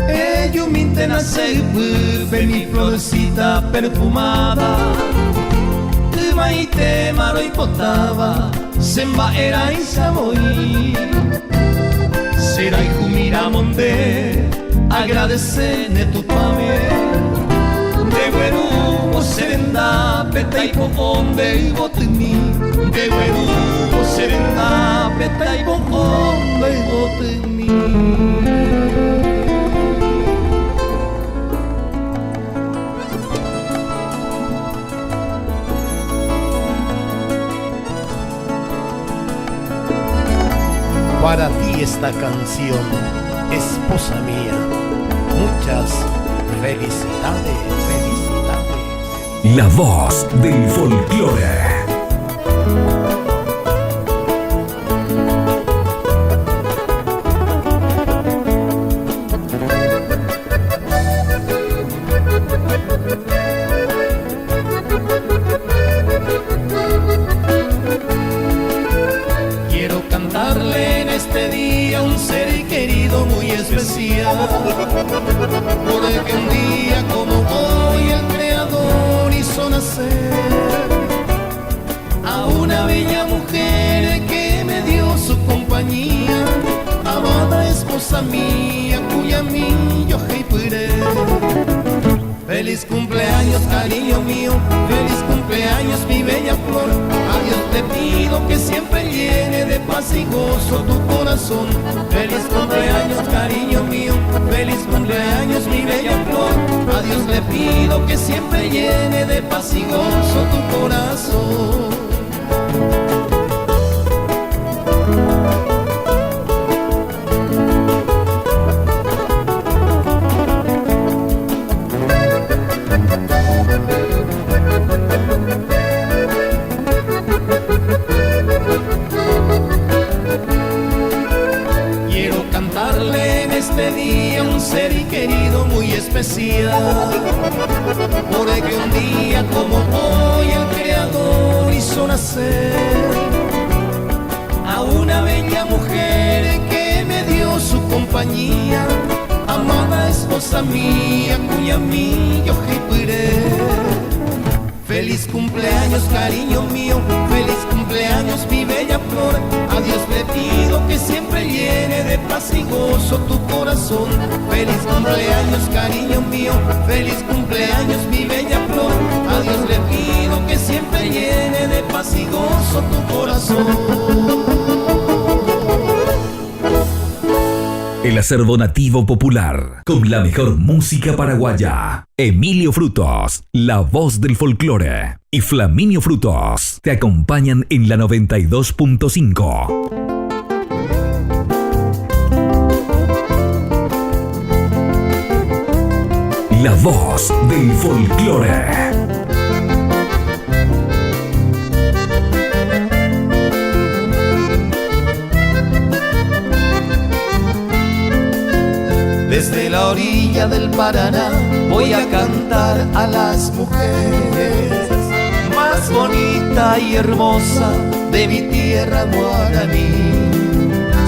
Ejumíntena che ypýpe mi florecita perfumada Ymaitéma roipotáva che mba'erãicha voi Che rayhumíramo nde agradecéne Tupãme Ndeguerúvo che rendápe taipo'o nde yvotymi Ndeguerúvo che rendápe taipo'o nde yvotymi. Para ti esta canción, esposa mía, muchas felicidades, felicidades. La voz del folklore. Quiero cantarle en este día a un ser querido muy especial, porque un día como hoy el Creador hizo nacer a una bella mujer que me dio su compañía, amada esposa mía, cuya mi yo heipyré. Feliz cumpleaños, cariño mío, feliz cumpleaños, mi bella flor. A Dios te pido que siempre llene de paz y gozo tu corazón. Feliz cumpleaños, cariño mío, feliz cumpleaños, mi bella flor. A Dios le pido que siempre llene de paz y gozo tu corazón. Quiero cantarle en este día a un ser querido muy especial, porque un día como hoy el Creador hizo nacer a una bella mujer que me dio su compañía, amada esposa mía, cuya mi yo heipyré. Feliz cumpleaños, cariño mío, feliz cumpleaños, mi bella flor. A Dios le pido que siempre llene de paz y gozo tu corazón. Feliz cumpleaños, cariño mío, feliz cumpleaños, mi bella flor. A Dios le pido que siempre llene de paz y gozo tu corazón. El acervo nativo popular, con la mejor música paraguaya. Emilio Frutos, la voz del folclore, y Flaminio Frutos te acompañan en la 92.5. La voz del folclore. Desde la orilla del Paraná voy a cantar a las mujeres más bonita y hermosa de mi tierra guaraní.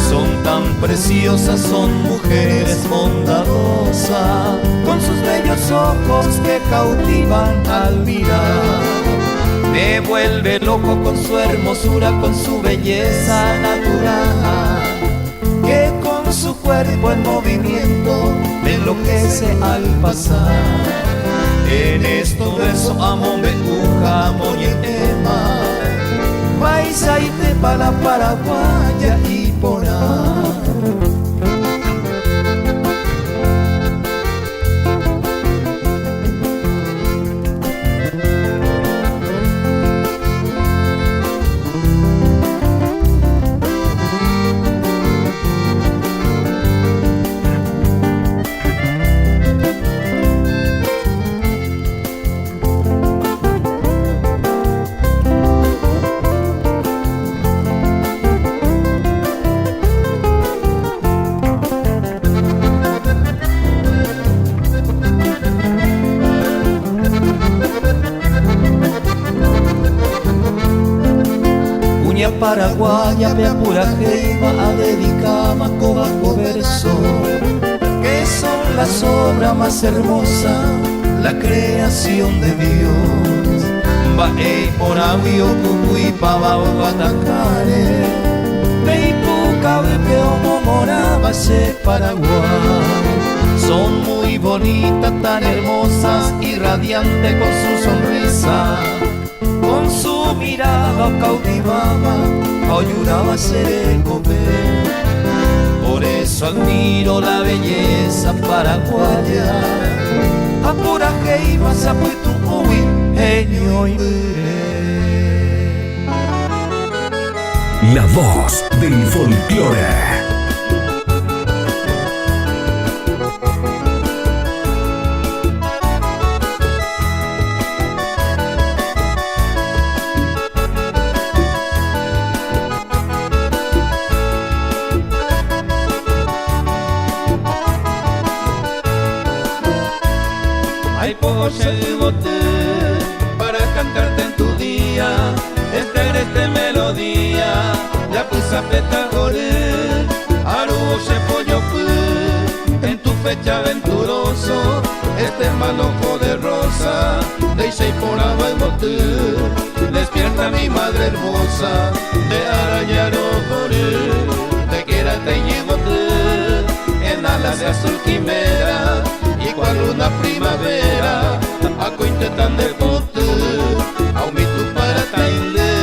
Son tan preciosas, son mujeres bondadosas, con sus bellos ojos que cautivan al mirar. Me vuelve loco con su hermosura, con su belleza natural, que con su cuerpo en movimiento me enloquece al pasar. En esto verso amo me uja moñema, Maisaite para paraguaya y porá. Uña paraguaya pe apurajeiva a dedicama cobaco verso que son las obras más hermosas, la creación de Dios. Mba'e iporãgui okukuipava oguatakare, pe ipukavýpe omomorãva che Paraguay. Son muy bonitas, tan hermosas y radiante con su sonrisa, con su mirada cautivaba ha ojurava che rekove. Por eso admiro la belleza paraguaya, apurahéiva sapytu'ũgui heñoimbyre. La voz del folclore. Aipo'o che yvoty para cantarte en tu día Esta agreste melodía Japysapéta hory Aru'o che pojopy En tu fecha venturoso Este manojo de rosa Ndéicha iporãva yvoty Despierta mi madre hermosa Nde ára jarohory Nde quérate iñyvoty En alas de azul quimera Y cual luna primavera Akóinte ta nde poty Ha umi Tupã rataindy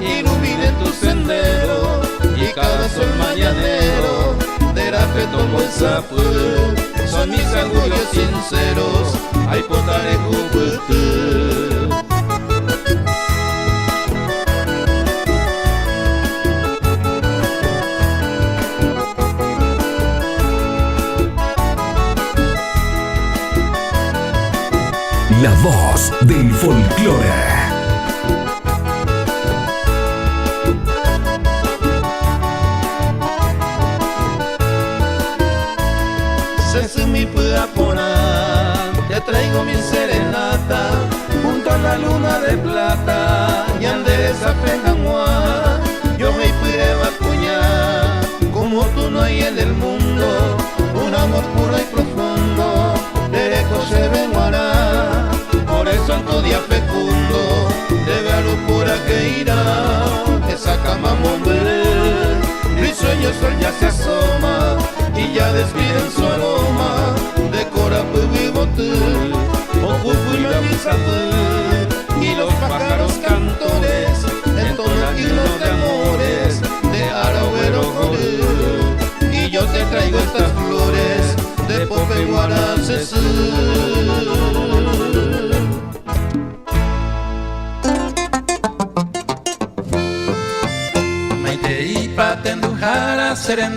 Ilumine tu sendero Y cada sol mañanero Nde rape tomboysapy Son mis augurios sinceros Aipota rehupyty. La voz del folclore. Che symi py'a porã, te traigo mi serenata Junto a la luna de plata Ñande resape hag̃ua Joheipyréva kuña Como tú no hay en el mundo Un amor puro y profundo Rereko chéve g̃uarã Por eso en tu día fecundo Ndéve aru puraheirã Hesakãma mombyry Risueño sol ya se asoma Y ya despiden su aroma Nde korapy yvoty Okupýma misapy Y los pájaros cantores Entonan himnos de amores Nde ára oguerohory Y yo te traigo estas flores Nde pópe g̃uarã che sy.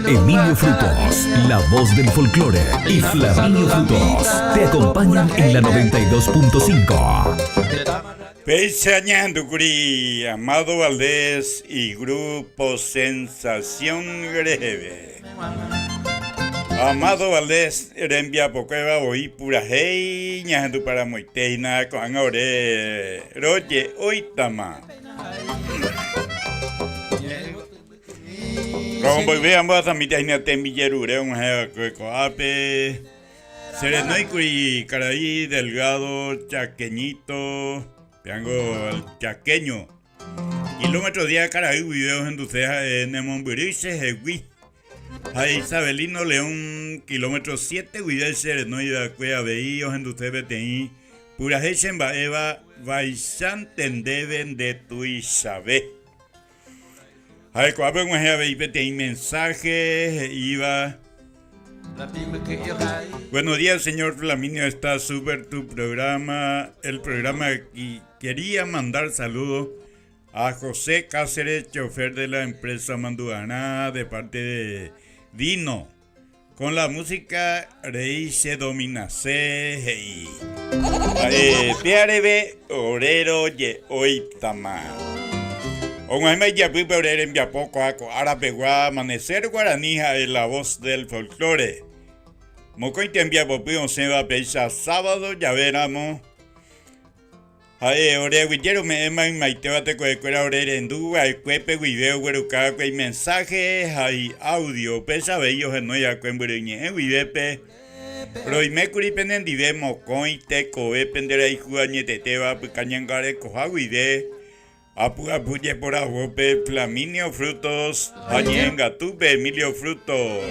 Emilio Frutos, la voz del folclore, y Flaminio Frutos te acompañan en la 92.5. Péicha ñahendúkuri Amado Valdés y Grupo Sensación reheve. Amado Valdés rembiapokuéva voi purahéi ñahenduparamoite hína ko'ág̃a ore roje'óitama. Romboyve ambohasamíta hína tembijerure og̃uahẽ va'ekue ko'ápe. Cherenóikuri karai Delgado Chaqueñito. Peango el chaqueño. Kilómetro día Karai guive ohenduse ha'e nemombyry chehegui. Ha Isabelino León kilómetro 7 guive che renói va'ekue avei ohenduse peteĩ purahéi che mba'éva vaichánte ndéve nde tuichave. Ha ko'ápe og̃uahẽ avei peteĩ mensaje he'íva Buenos días, señor Flaminio, está súper tu programa. El programa y quería mandar saludos a José Cáceres, chofer de la empresa Manduará, de parte de Dino. Con la música Rey se dominase he'i. Ha'e pyhareve oréro je'óitama. Og̃uahẽma ijapýpe ore rembiapo ko'ã ko ára pegua Amanecer Guaraní ha'e La Voz del Folklore. Mokõi tembiapopy osẽva péicha sábado jave ramo. Ha'e ore aguyje rome'ẽ maymaitéva tekovekuéra ore rendu va'ekuépe guive ogueruka va'ekue imensáhe ha hi'áudio, upéicha avei ohenói va'ekue mbyryñe'ẽ guivépe. Roime kuri penendive mokõi tekove pende rayhu añetetéva apyka ñangarekoha guive, apu'apu jeporavópe Flaminio Frutos ha ñe'ẽngatúpe Emilio Frutos.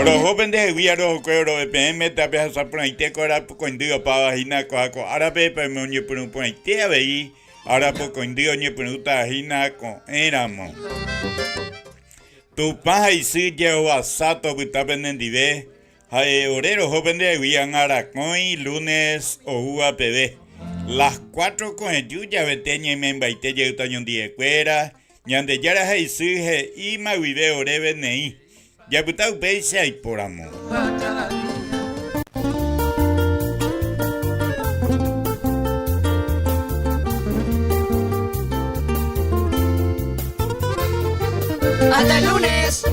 Roho pendehegui arohokue orove peẽme tapehasa porãite ko ára pokõindy opáva hína ko'ã ko árape peime oñepyrũ porãite avei ára pokõindy oñepyrũta hína ko'ẽramo. Tupã ha isy jehovasa topyta penendive Ha'e ore roho pendehegui ág̃a arakõi lunes oúva peve. Las cuatro ko'ẽju javete ñaimembaite jeýta oñondive-kuéra, Ñandejára ha isy he'íma guive oréve neĩ. Japyta upéicha aipóramo. ¡Hasta el lunes!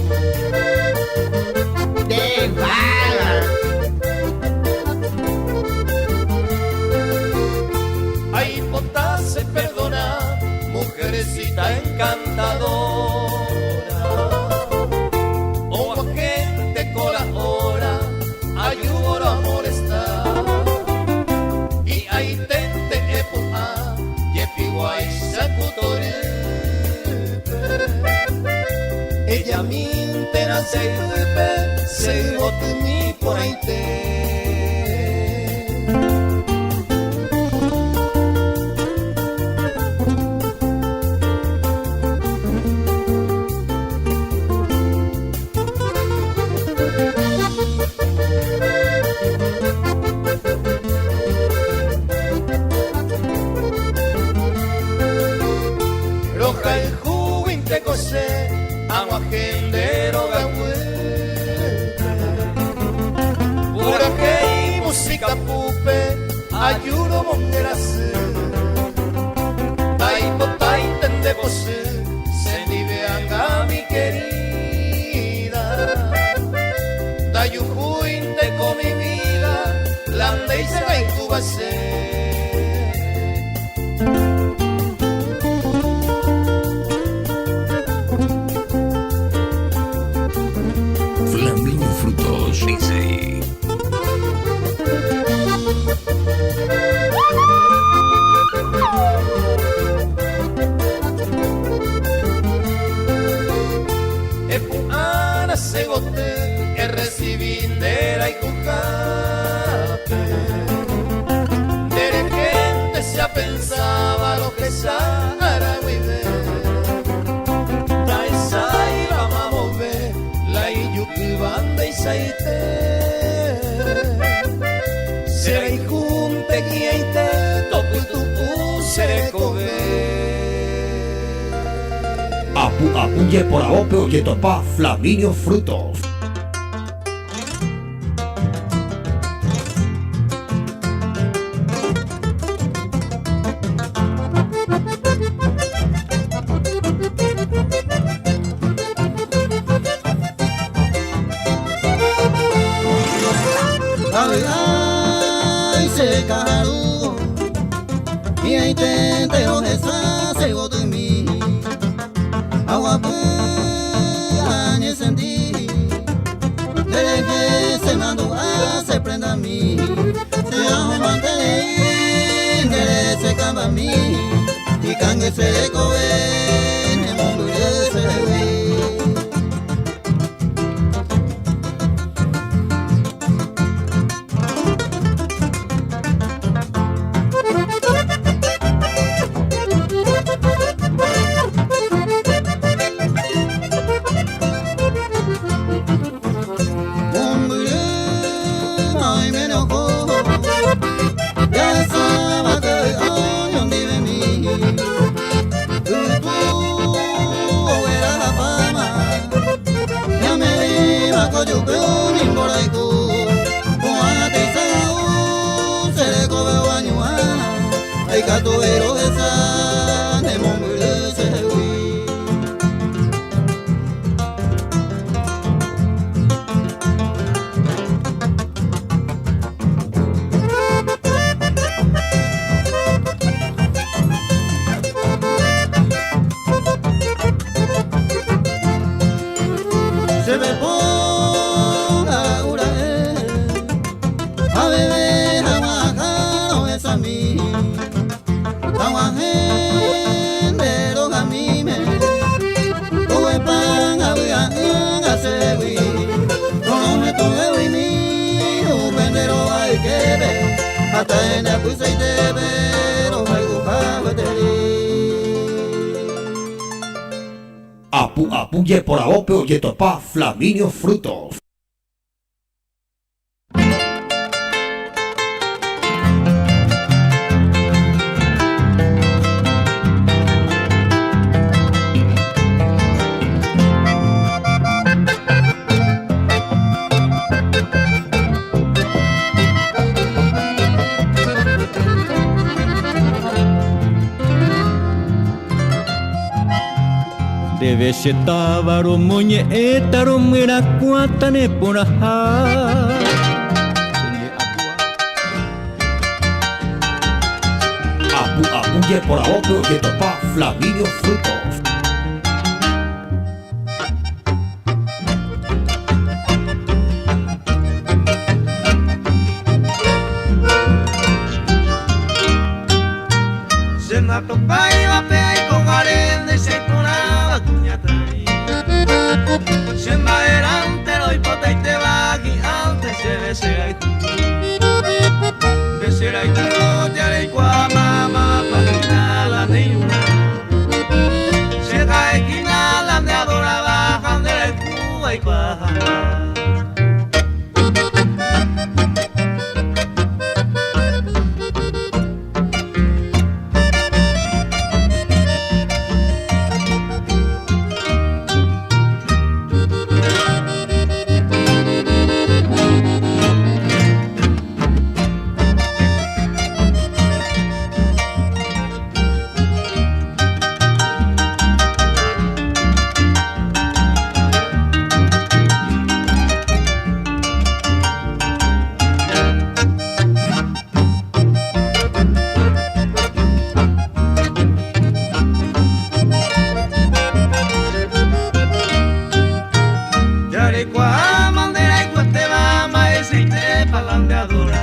¡De bala! Ay, se perdona, mujercita encantadora. O gente con la hora, ayudo a molestar. Y ahí tente epoa, yepiguay sacutoré. Ella mintera se se mi por ahí te. Roja el jugo intecose, agua gendero Pura que música pupe, ayudo mongerase. Taipo taiten de pose, se anga mi querida. Dayujuinte con mi vida, lande y se va incubase. Flaminio Frutos dice. Epu'ãna segote errecibindera y cujape. De repente se pensaba lo que saraguibe. Taisa iba a mover la iyukibanda y saite. Será y junte guía y te topu seré kobe. Apu apu jeporavope ojetopa Flaminio Frutos. Ay, se caru y ahí te entero esa se de mí agua ni sentí desde que se mandó a se prenda a mí se mantener mi ikangy che rekove ne mombyry chehegui. Apu apu jeporavópe ojetopa Flaminio Frutos. Ndéve che táva romoñe'ẽta romyerakuãta ne porãha. Apu apu jeporavópe ojetopa Flaminio Frutos. Che ndatopáiva pe aikoháre nde che iporãva kuñataĩ. Che mba'erãnte roipotaitéva hi'ãnte chéve che rayhu. Nde che rayhúrõ jareikuaáma mávapa hína la ne irũrã. Che ha'e hína la nde adoráva ha nde rayhúva aikuaa hag̃ua. Jareikuaáma nde rayhuetéva mba'eichaitépa la nde adora.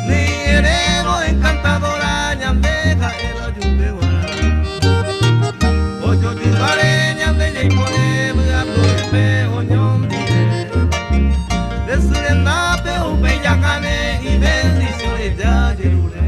Ni erévo encantadora ñande ha'e la ojupe guarã. Ojojyváre ñande jaikore vy'apype oñondive. Nde sy rendápe upéi jaháne ibendición rejajerure.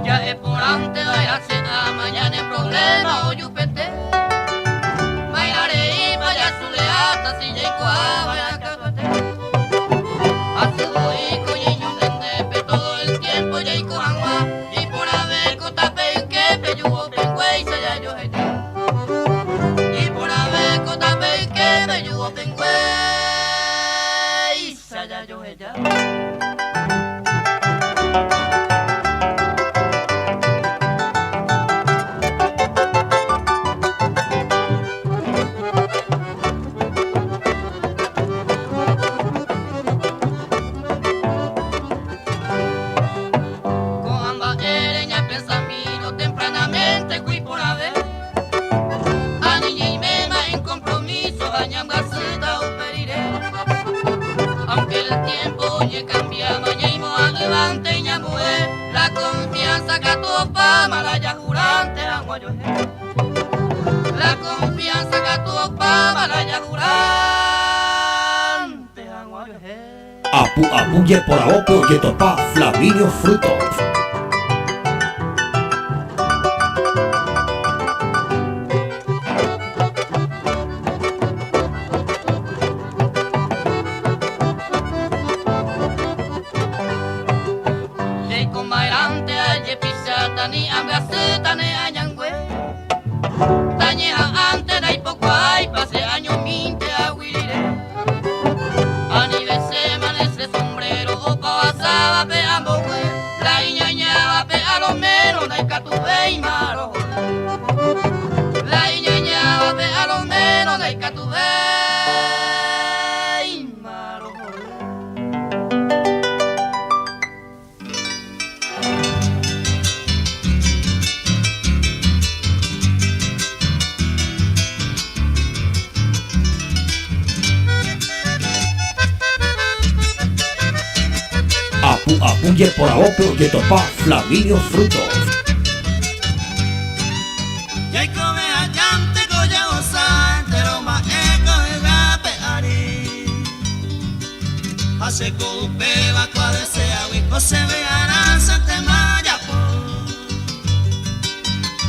Ja'e porãnte va'erã che áma ñane problema ojupete. Mairã reípa jasuleáta si jaikuaa va'erã katuete. Hasy voi ko ñeñontendépe todo el tiempo jaiko hag̃ua. Iporãve ko tape yképe jugo penguéicha jajoheja. Iporãve ko tape yképe jugo penguéicha jajoheja. malaya jurante La confianza que tuvo pa malaya jurante Apu apu yeporaópe ojetopa Flaminio Frutos. Apu apu yeporaópe ojetopa Flaminio Frutos. Yaikove allante goya gozante ma eko gape ari. Hace coupe va cua desea wiko se ve aranza te mayapo.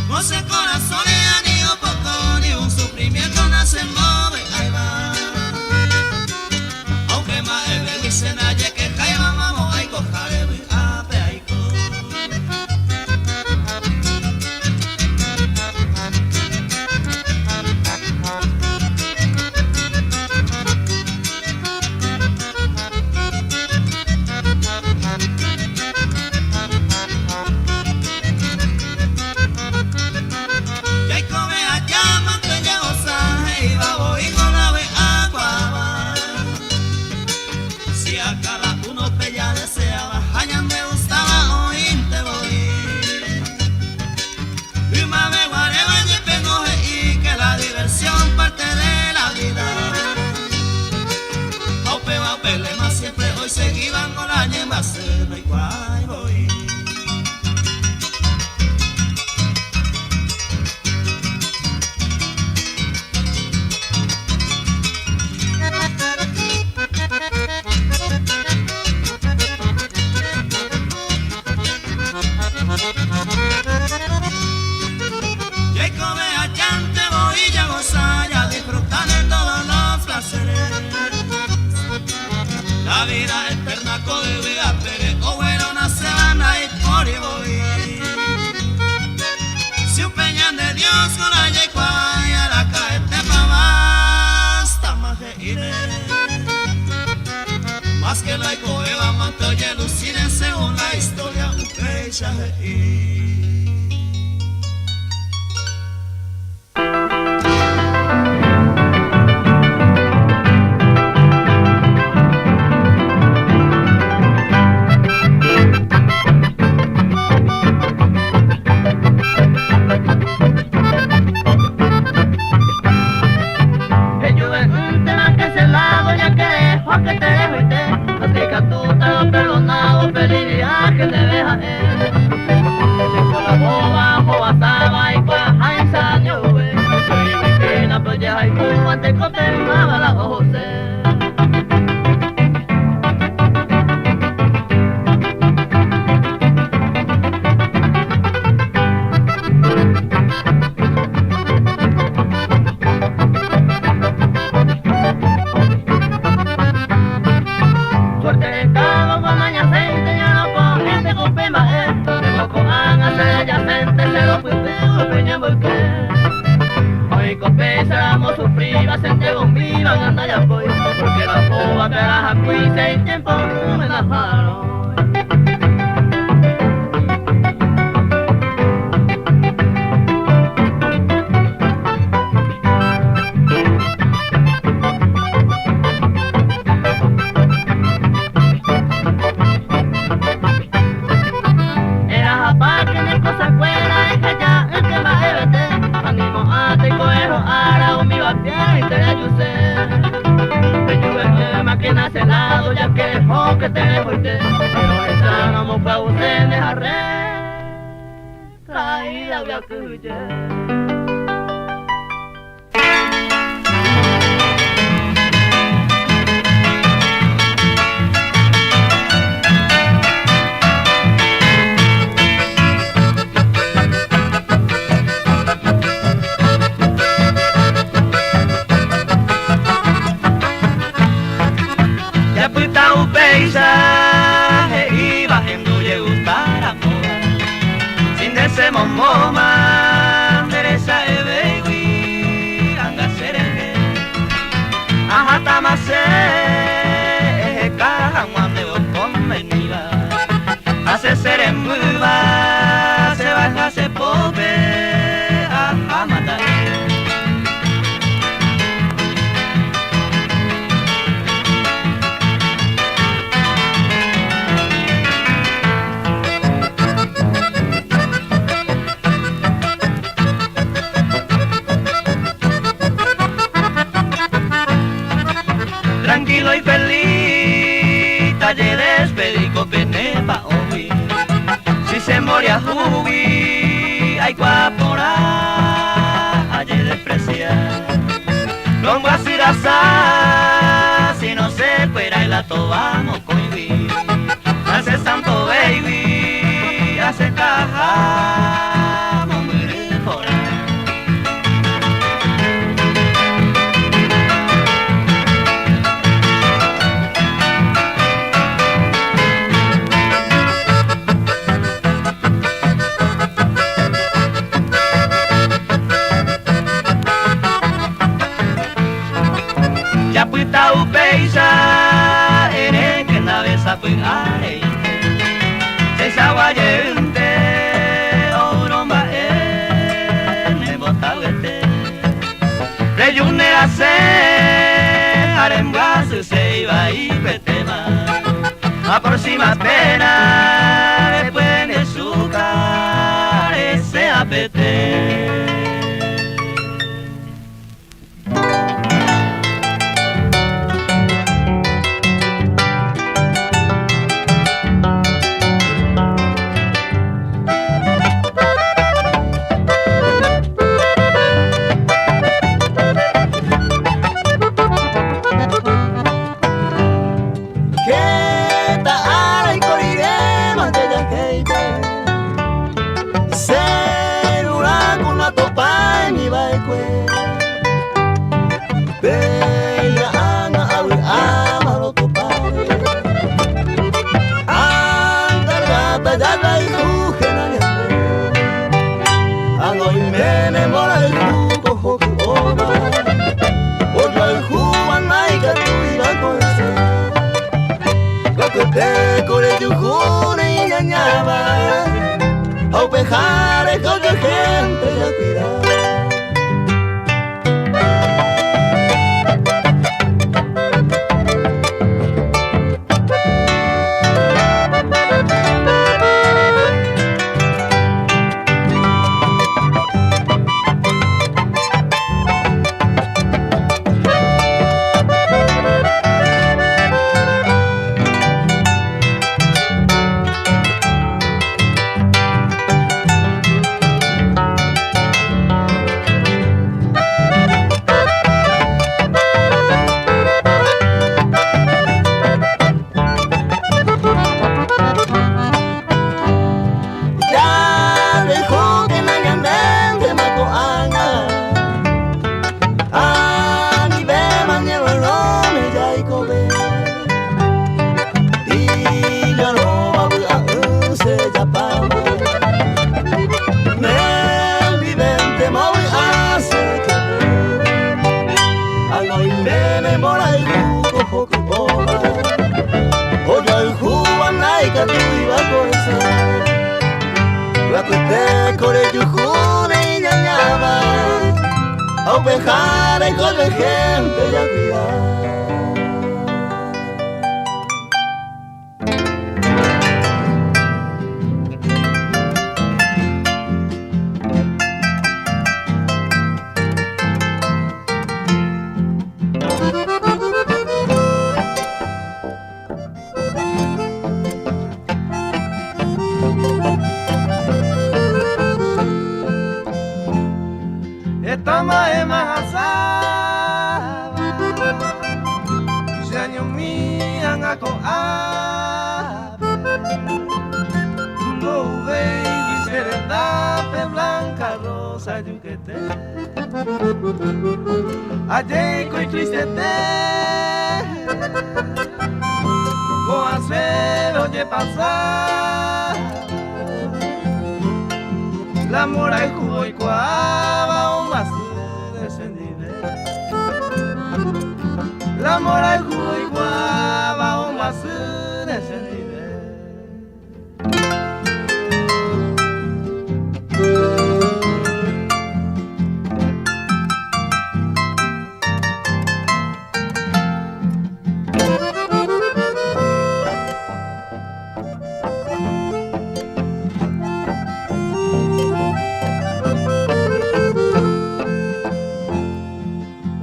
José corazones ani o poco ni un sufrimiento nace move ahí va. Aunque más ebe dicen aye que jaiba mamo ay cojare ape aiko. Yaikove allá manteña goza iba voy con la ve agua. Si a cada uno que ya deseaba, allá me gustaba oírte voy. Y me guareba y pengo y que la diversión parte de la vida. Aupe va pelema siempre hoy seguiban con la ñema se no igual voy. Yaikove allante voy a gozar y a disfrutar de todos los placeres. La vida eterna con vida pere o bueno no se van a ir por y voy. Si un peñán de Dios con la yecua y a la caete pa basta más de iré. Más que la eva manto y luciden según la historia un pecha de Japyta upéicha he'íva hendu jegustaramóva Si nde chemomóma nderecha'evéigui anga cherehe Ahátama che eheka hag̃ua nde okonveníva Ha che cherembýva chevaha che pópe ahámata'e. Tranquilo y feliz, tajedespedi ko pene pa'ũgui Si che mboriahúgui aikuaa porã ajedesprecia Rombyasy rasa si no se kuerái la tova mokõigui Nase santo véigui asẽtaha mombyry porã. Japyta upéicha erékena sapy'a reínte cheichagua jeýnte oúrõ mba'e nembotavyete. Rejúne rasẽ ha rembyasy che ivaipetéma ha próxima pena después ndechuka resẽ apete. Heta ára oiko riréma ndejahéipe Celular ku natopáimi va'ekue Péina ág̃a avy'áma rotopáre Ankargáta jahayhu héna ñande Ág̃a oiméne mborayhu ko hoky'óva Ojoayhúva ndaikatúiva ko'ẽse Ko'ýte ko rejuhúne iñañáva Ha upeháre ko gente jakuida. Jarehókena ñandéntema ko'ág̃a Anivéma ñevarõme jaikove Ijarõva vy'a'ỹ che japáma Nendivéntema ovy'a che keve Ág̃a oiméne mborayhu ko hoky'óva Ojoayhúva ndaikatúiva ko'ẽse Rapyte ko rejuhúne iñañáva Ha upeháre ko rehénte jakuida. Heta mba'éma ahasáva Che añomi ág̃a ko'ápe Ndouvéigui che rendápe Blanca Rosa jukete Ajéiko itristete Ko'ã chéve ojepasa La mborayhu oikuaáva omba'asýre chendive La mborayhu oikuaáva omba'asýre chendive.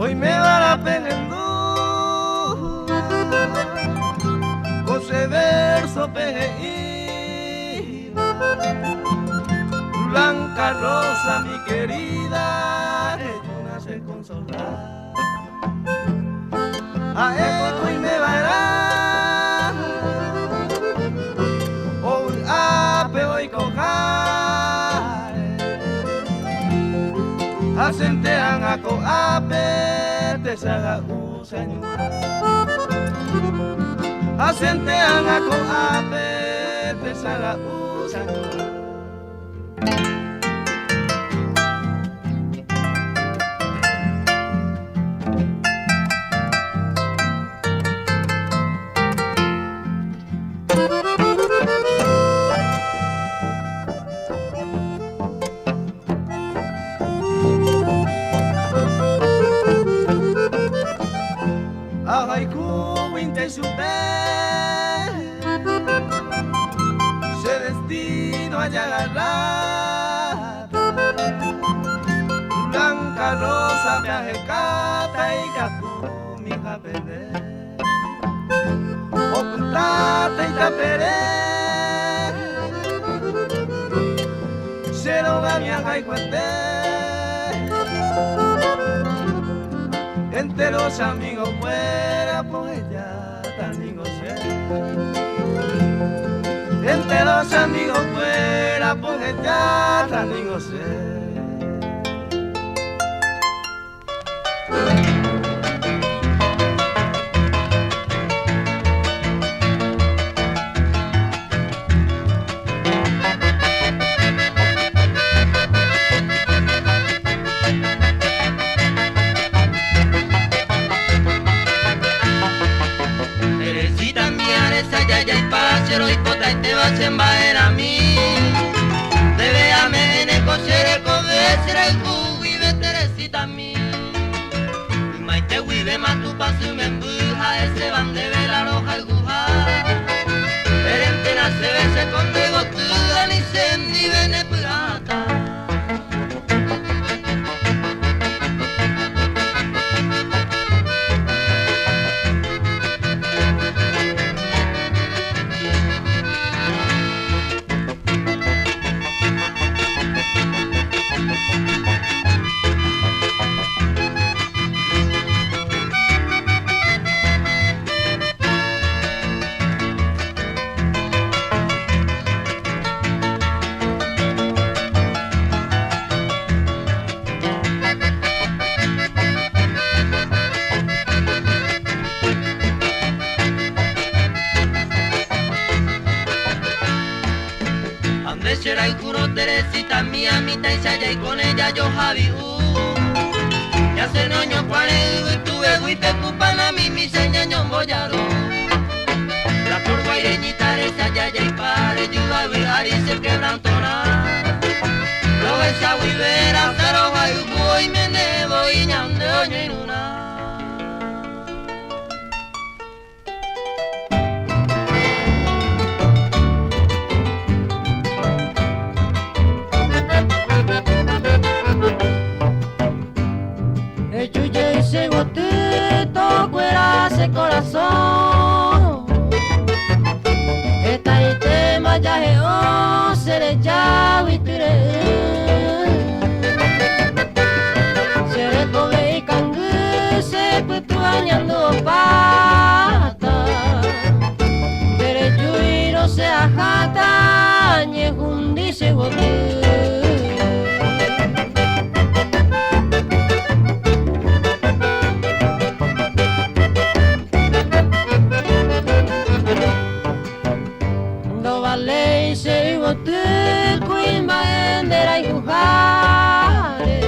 Oiméva la pehendu ko che verso pe he'íva Blanca rosa mi querida ejúna che consola Ha'e oime va'erã ovy'ápe oikoháre Ha chente ág̃a ko'ápe techaga'u che añuã Ha chente ág̃a ko'ápe techaga'u che añuã. Ahayhúguinte chupe Che destino ajagarráta Blanca rosa pe ahekáta ikatu mi japeve Opytáta itapere Che rógami ahayhuete Entero che amigo kuéra pohejáta ningo che Entero che amigo kuéra pohejáta ningo che. Teresita mía resajajaipa che roipotaitéva che mba'erãmi Ndéve ame'ẽne ko che rekove che rayhu guive Teresita mi Ymaite guivéma Tupãsy memby ha'eséva ndéve la rohayhuha Eréntena chéve che ko nde goty ani che ndive ne py'ata. Ha nde che rayhúrõ Teresita mía mitãicha jaikóne jajohavi'u. Ñasẽne oñokuãre yvytuvégui pe kupana mimi che ñañombojaru. La flor guaireñita recha jajaipáre jyvavy ári che quebrantorã. Rohecha guive rasa rohayhu oimene voi ñande oñoirũrã. Eju jey che goty tokuera che korasõ Hetaitéma jahe'o che rejágui. yvoty. Ndovaléi che yvoty kuimba'e nde rayhuháre.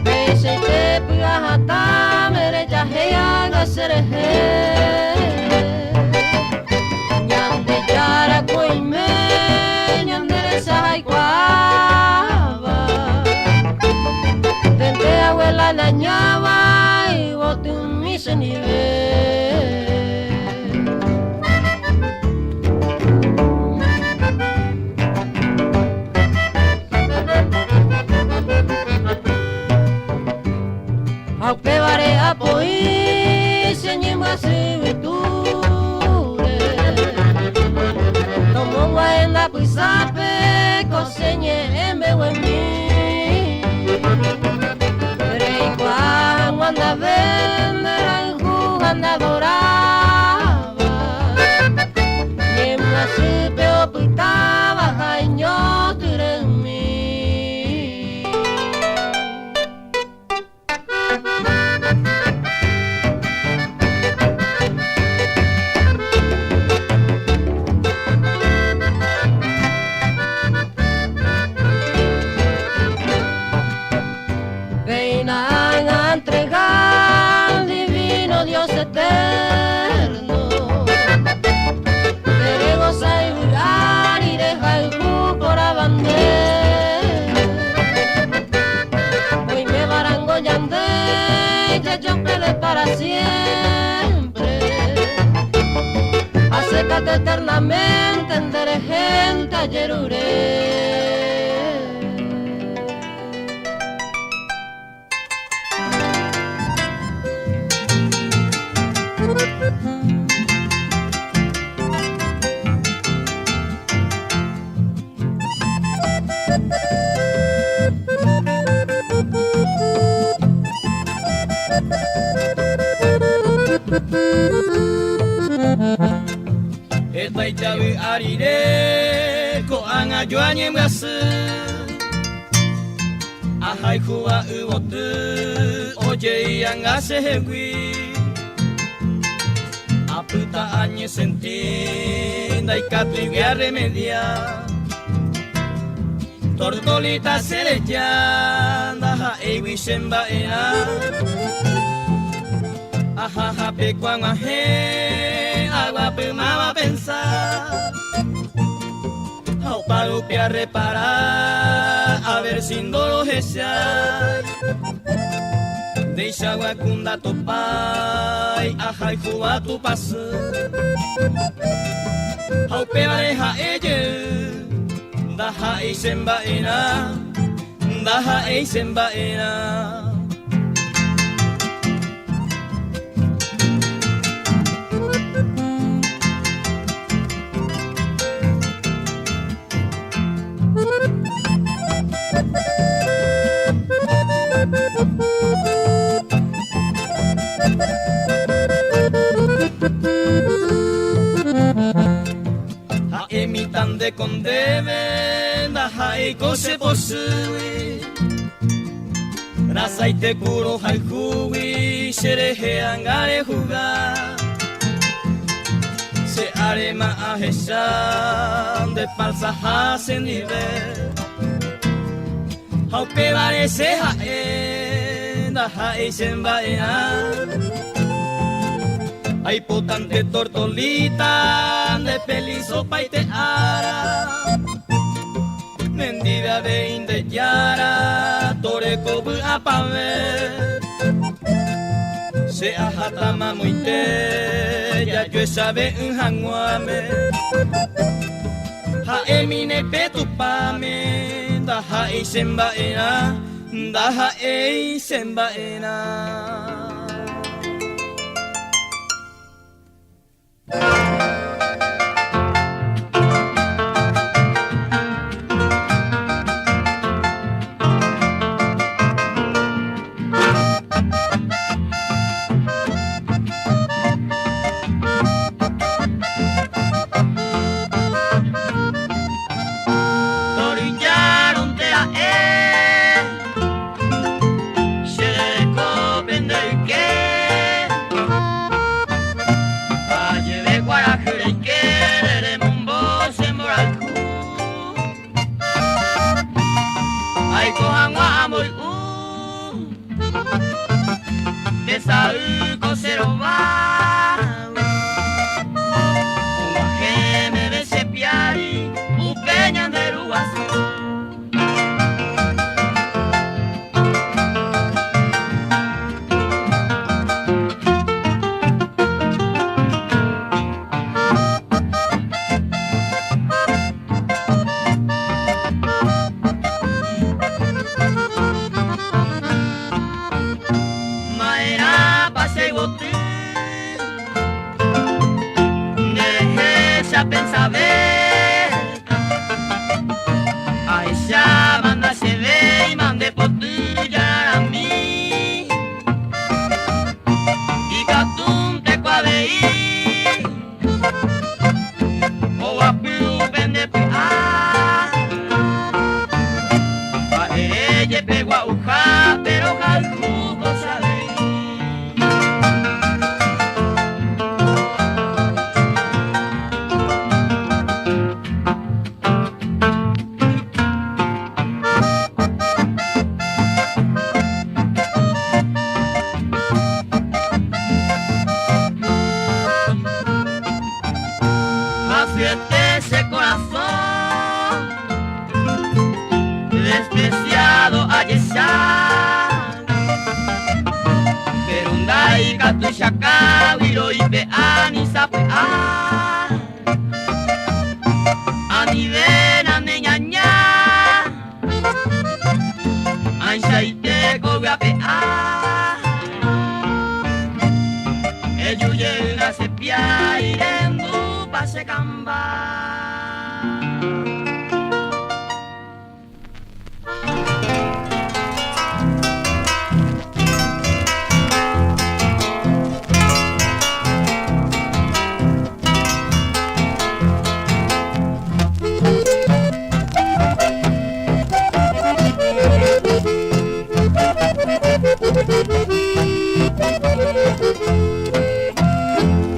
Peichaite py'ahatãme rejahéi ág̃a cherehe. Ñandejára ko oime ñande resa jaikuaáva. Ndénte abuela neañáva yvotymi chendive. Ha upévare apoi che ñembyasy yvytúre. Tomog̃uahẽ ndapysápe ko che ñe'ẽ mbeguemi. Reikuaa hag̃ua ndave nde rayhu ha nde adoráva. Ñembyasýpe opytáva ha'eño tyre'ỹmi. Péina ág̃a antrega al divino Dios eterno. Teregosa yvy ári rehayhu porãva nde. Oime varango ñande jajopele para siempre. Acécate eternamente nderehénte ajerure. Hetaite avy'a rire ko'ág̃a joañembyasy. Ahayhúva yvoty ojei anga chehegui. Apyta añesenti ndaikatuigui arremedia. Tortolita che reja ndaha'éigui che mba'erã. Ahahápe kuag̃uahẽ aguapymáva apensa. Ha opa rupi arrepara a ver si ndorohechái. Ndeichagua ku ndatopái ahayhúva Tupãsy. Ha upévare ha'e jey ndaha'éi che mba'erã, ndaha'éi che mba'erã. Ha'e mitã nde ko ndéve ndaha'éi ko che pochýgui. Rasaite ku rohayhúgui che rehe anga rehuga. Che arema ahecha nde falsaha che ndive. Ha upévare che ha'e ndaha'éi che mba'erã. Aipotánte tortolita nde feliz opaite ára. Nendive avei nde Jára toreko vy'apavẽ. Che aháta mamoite jajuechave'ỹ hag̃uáme. Ha'émine pe Tupãme ndaha'éi che mba'erã, ndaha'éi che mba'erã. Despreciado ajecha Pero ndaikatúi chakãgui roipe'a ni sapy'a Anivéna ne ñaña Ãichaite ko vy'ape'a Eju jeýna che piái rendúpa che kamba.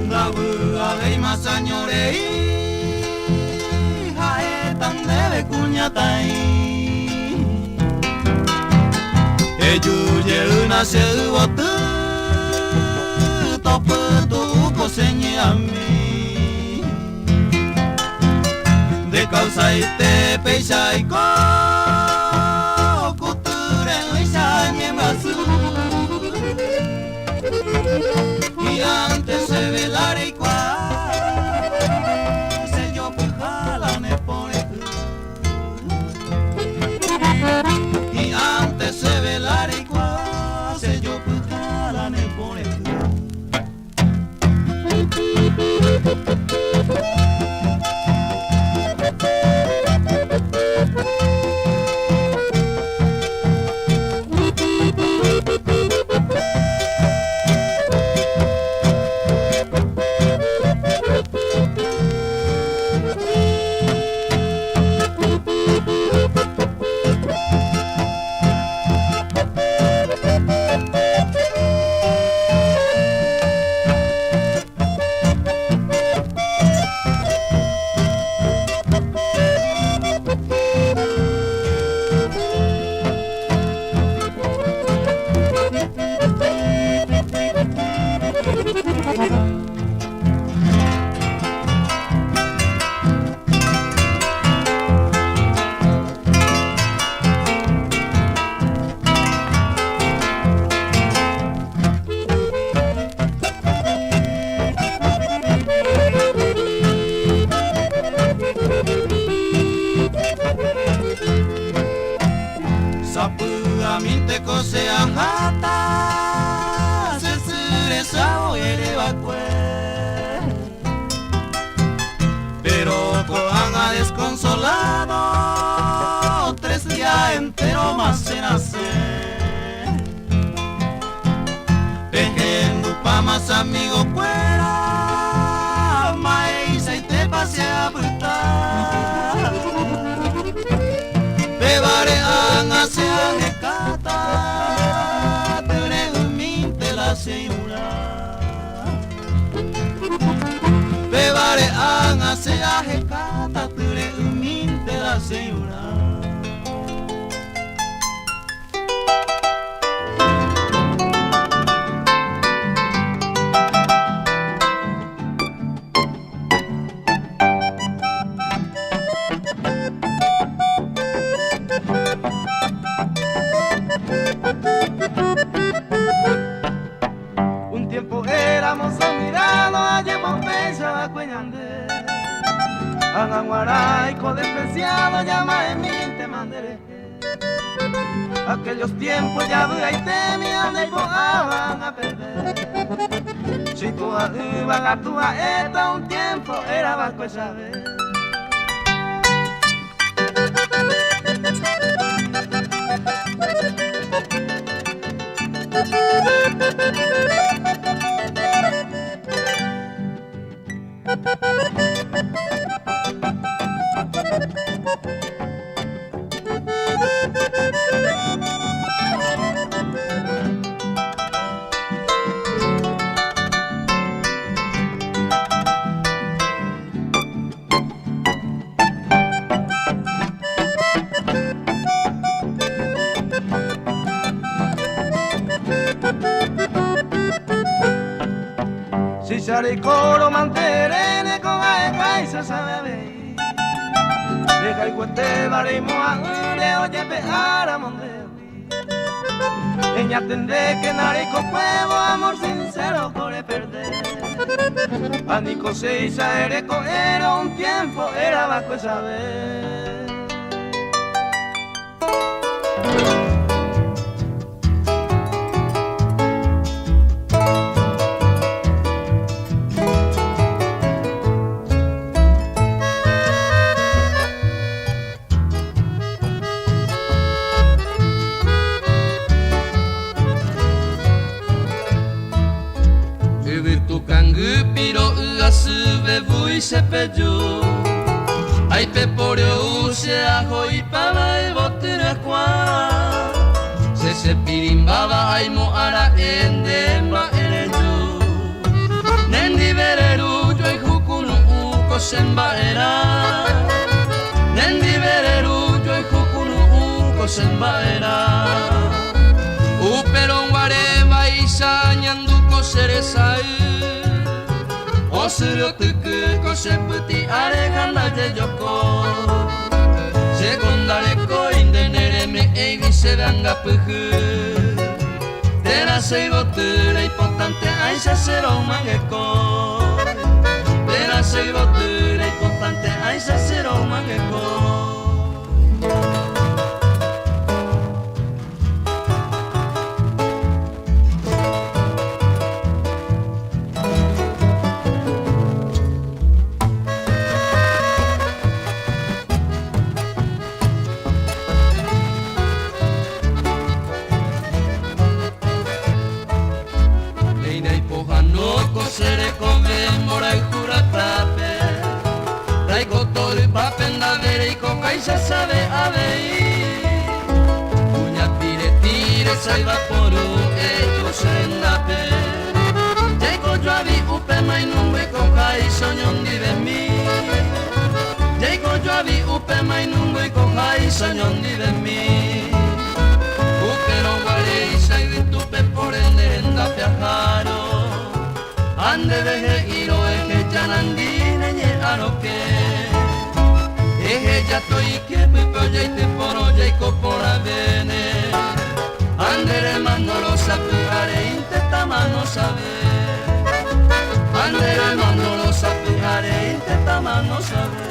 Ndavy'avéima saño rei ha'éta ndéve kuñataĩ Eju jeýna che yvoty topytu'u ko che ñe'ãmi Nde kausaite péicha aiko ku tyre'ỹicha añembyasy Hi'ãnte chéve la reikuaa che jopyha la ne pore'ỹ Hi'ãnte chéve la reikuaa che jopyha la ne pore'ỹ. Sapy'amínteko che aháta che sy resa ere va'ekue Pero ko'ág̃a desconsolado tres día entero-ma che rasẽ Pehendupáma che amigo-kuéra mba'eichaitépa che apyta Pévare ág̃a che ahekáta tyre'ỹmínte la che irũrã Pévare ág̃a che ahekáta tyre'ỹmínte la che irũrã. Un tiempo éramos admirados, ajepo péicha va'ekue ñande. Ág̃a g̃uarãiko despreciado ñama'ẽmíntema nderehe. Aquellos tiempos javy'aitémi ha ndaipo'áva ág̃a peve. Cheiko'a'ỹva katu ha'éta un tiempo era va'ekue chave. Chicharicoro manterene con aecaisa sabe avei. Rehayhuetéva reimo'ã'ỹre ojepe'áramo ndégui. Eñatendékena reikokuévo amor sincero ko reperde. Ani chéicha ereko'érõ un tiempo erava'ekue chave. Yvytu kangy piro'y asy vevúi che peju Aipepo re'u che aho'ipáva yvoty ryakuã Che chepirimbáva aimo'ã ra'e nde mba'e reju Nendive reru joayhu kunu'ũ ko che mba'erã Nendive reru joayhu kunu'ũ ko che mba'erã Upérõ guare vaicha añandu ko che resay Osyry otyky ko che pyti'áre ha ndajejoko Che ko ndarekói nde nereme'ẽigui chéve angapyhy Térã che yvoty reipotánte ãicha che romangeko Térã che yvoty reipotánte ãicha che romangeko. Péina ipohano ko che rekove mborayhu ratápe, Raiko torypápe ndavereikoháicha chave avei. Kuña piretĩ resayva poru eju che rendápe, Jaiko joavi upe mainumby koháicha oñondivemi. Jaiko joavi upe mainumby koháicha oñondivemi. Upérõ guaréicha yvytupe pore nde rendápe ahárõ, Ha ndéve he'írõ eheja nandi ne ñe'ã rokẽ. Eheja toike pype ojaity porõ jaiko porãvéne, Ha nde remandórõ sapy'a reínte tamano chave. Ha nde remandórõ sapy'a reínte tamano chave.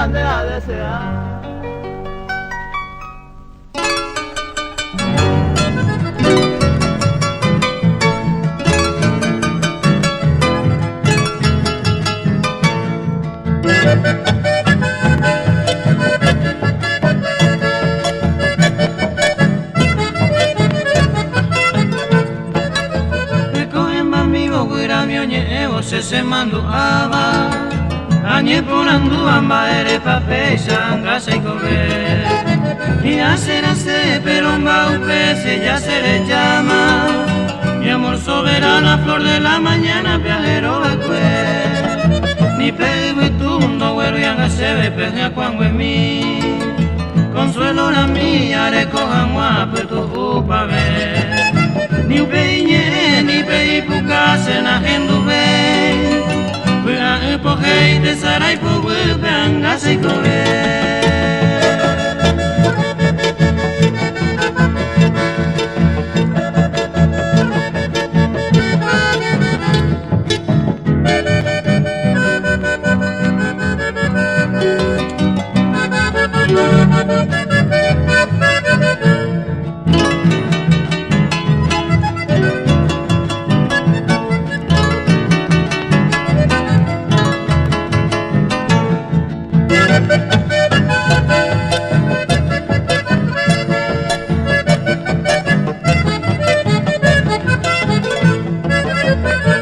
grande a desear. Se mandu'áva añeporandúva mba'érepa péicha anga cheikove Hi'ãcherasẽ pero mba'upe che ya se le llama Mi amor soberana, flor de la mañana, viajero va'ekue Ni pe yvytu ndoguerúi anga chéve pe hyakuãnguemi Consuelo la mía reko hag̃ua pytu'upave Ni upe iñe'ẽ ni pe ipuka che nahenduvéi Py'a'ỹ pohéi tesarái poguýpe anga cheikove.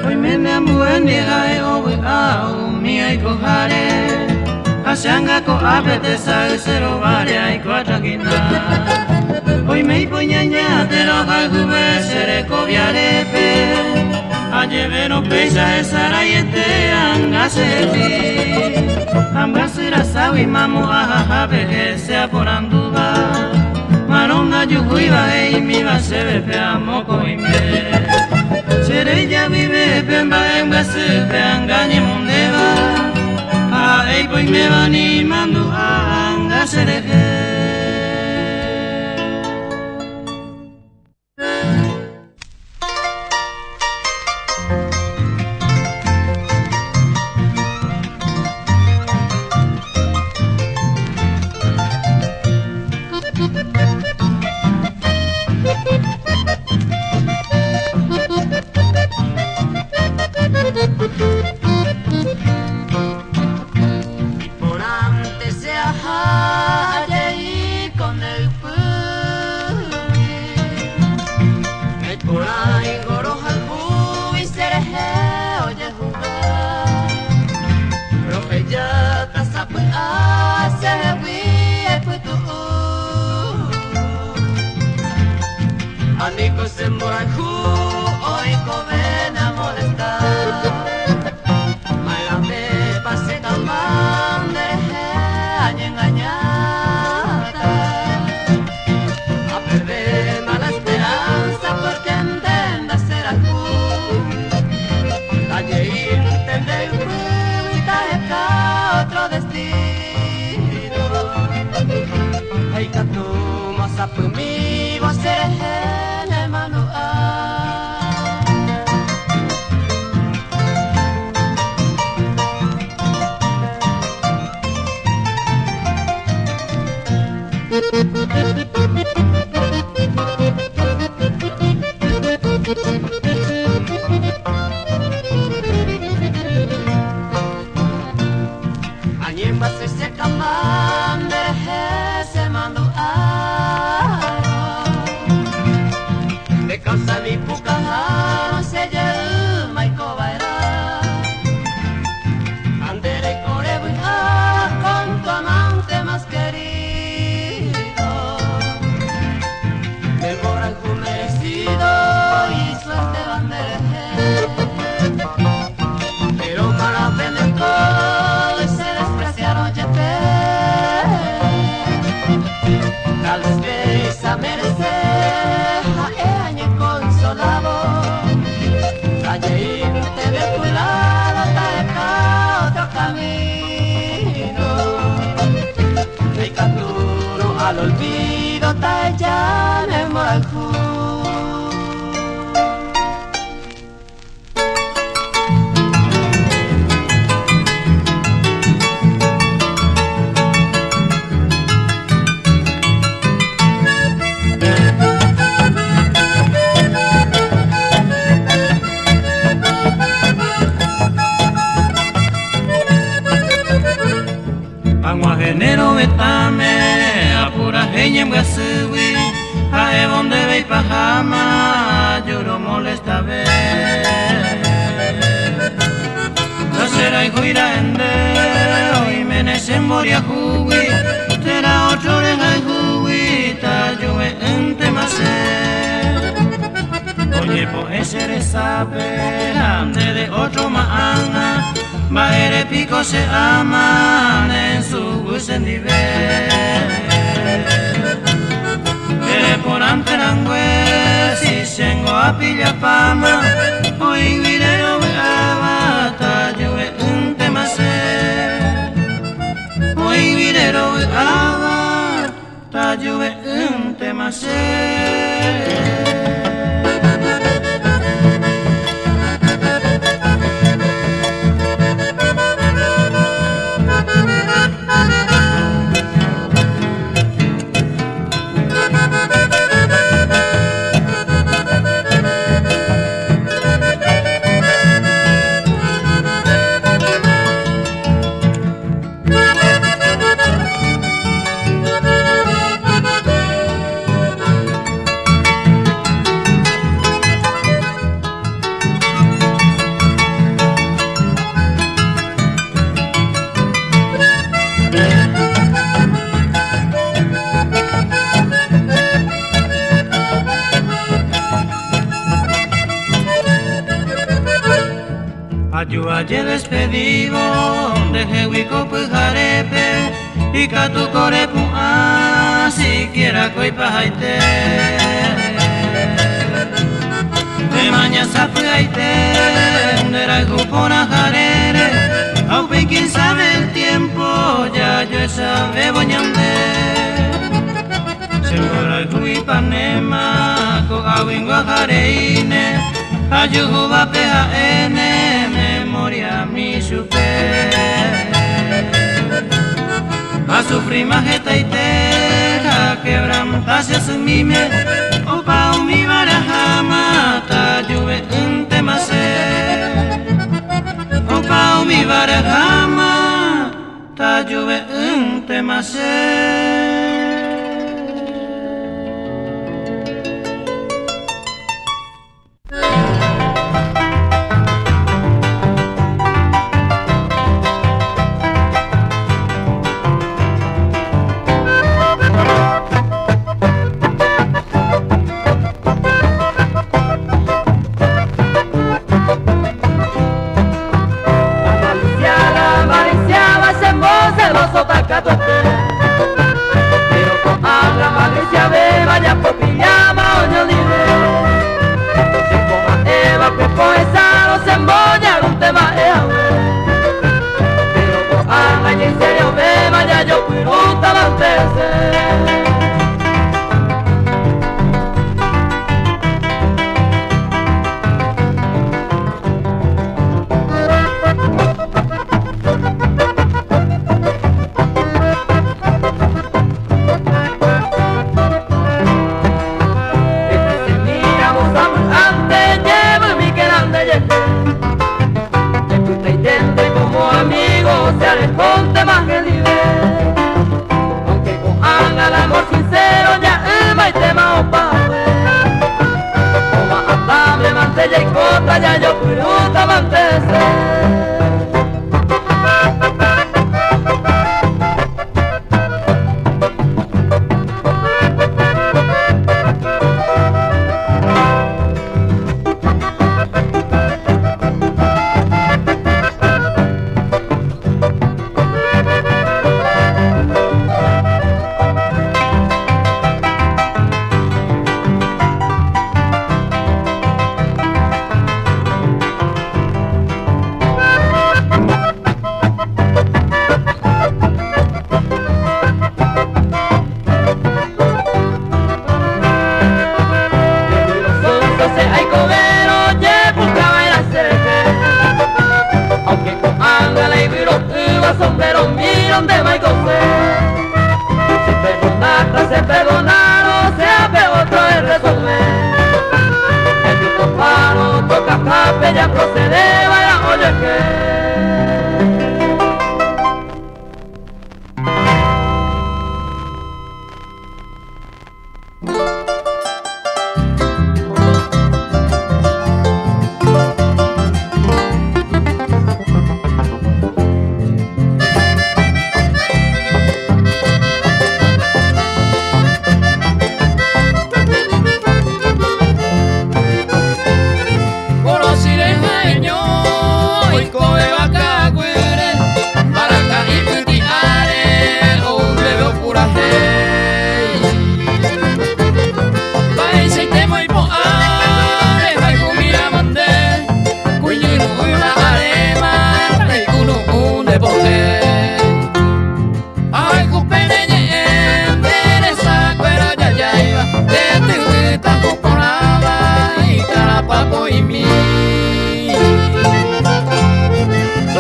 Oiméne ambue ndie ha'e ovy'a umi aikoháre ha che anga ko'ápe tesay che rováre aiko atrakina. Oime ipoñaña térã ohayhuve che rekoviarépe ajevérõ péicha hesaraiete anga chehegui. Ambyasy raságui mamo ahahápe hese aporandúva Márõ ndajuhúiva he'ímiva chéve pe amo ko'ime. Chereja guive pe mba'e mbyasýpe anga ñemondéva ha ha'e ipoiméva ni mandu'a anga cherehe. retãme apurahéi ñembyasýgui ha'évo ndéve ipaháma juru molestave. Ndacherayhúi ra'e nde oiméne che mboriahúgui térã ótro rehayhúgui tajuve'ỹntema che. Oñepo'ẽ che resápe ha nde de ótro ma'ág̃a mba'ére piko che ama ne ensuguy chendive. Ere porãnte rangue si chéngo apillapáma oĩguire rovy'áva tajuve'ỹntema che. Oĩguire rovy'áva tajuve'ỹntema che. Aju ajedespedívo ndehegui ko pyharépe ikatu ko repu'ã siquiera ko ipahaite. Remaña sapy'aite nderayhu porã jarére ha upéi quién sabe el tiempo jajoechavévo ñande. Che mborayhu Ipanema ko'águingo ajareíne ajuhúvape ha'éne memoriami chupe. Asufríma hetaite ha quebranta che symíme opa umi varaháma tajuve'ỹntema che. Opa umi varaháma tajuve'ỹntema che.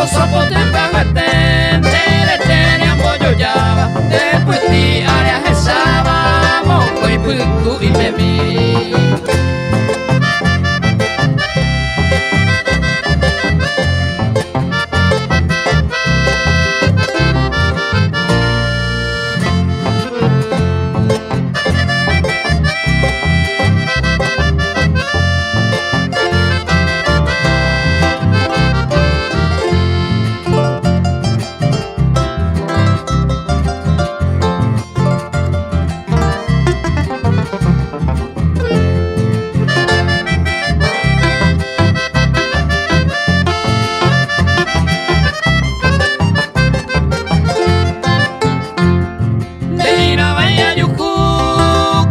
Rosa poty pyahuete nde rete reambojojáva nde pytĩ área hesáva mokõi pytu imemi. Nde'irãvai ajuhu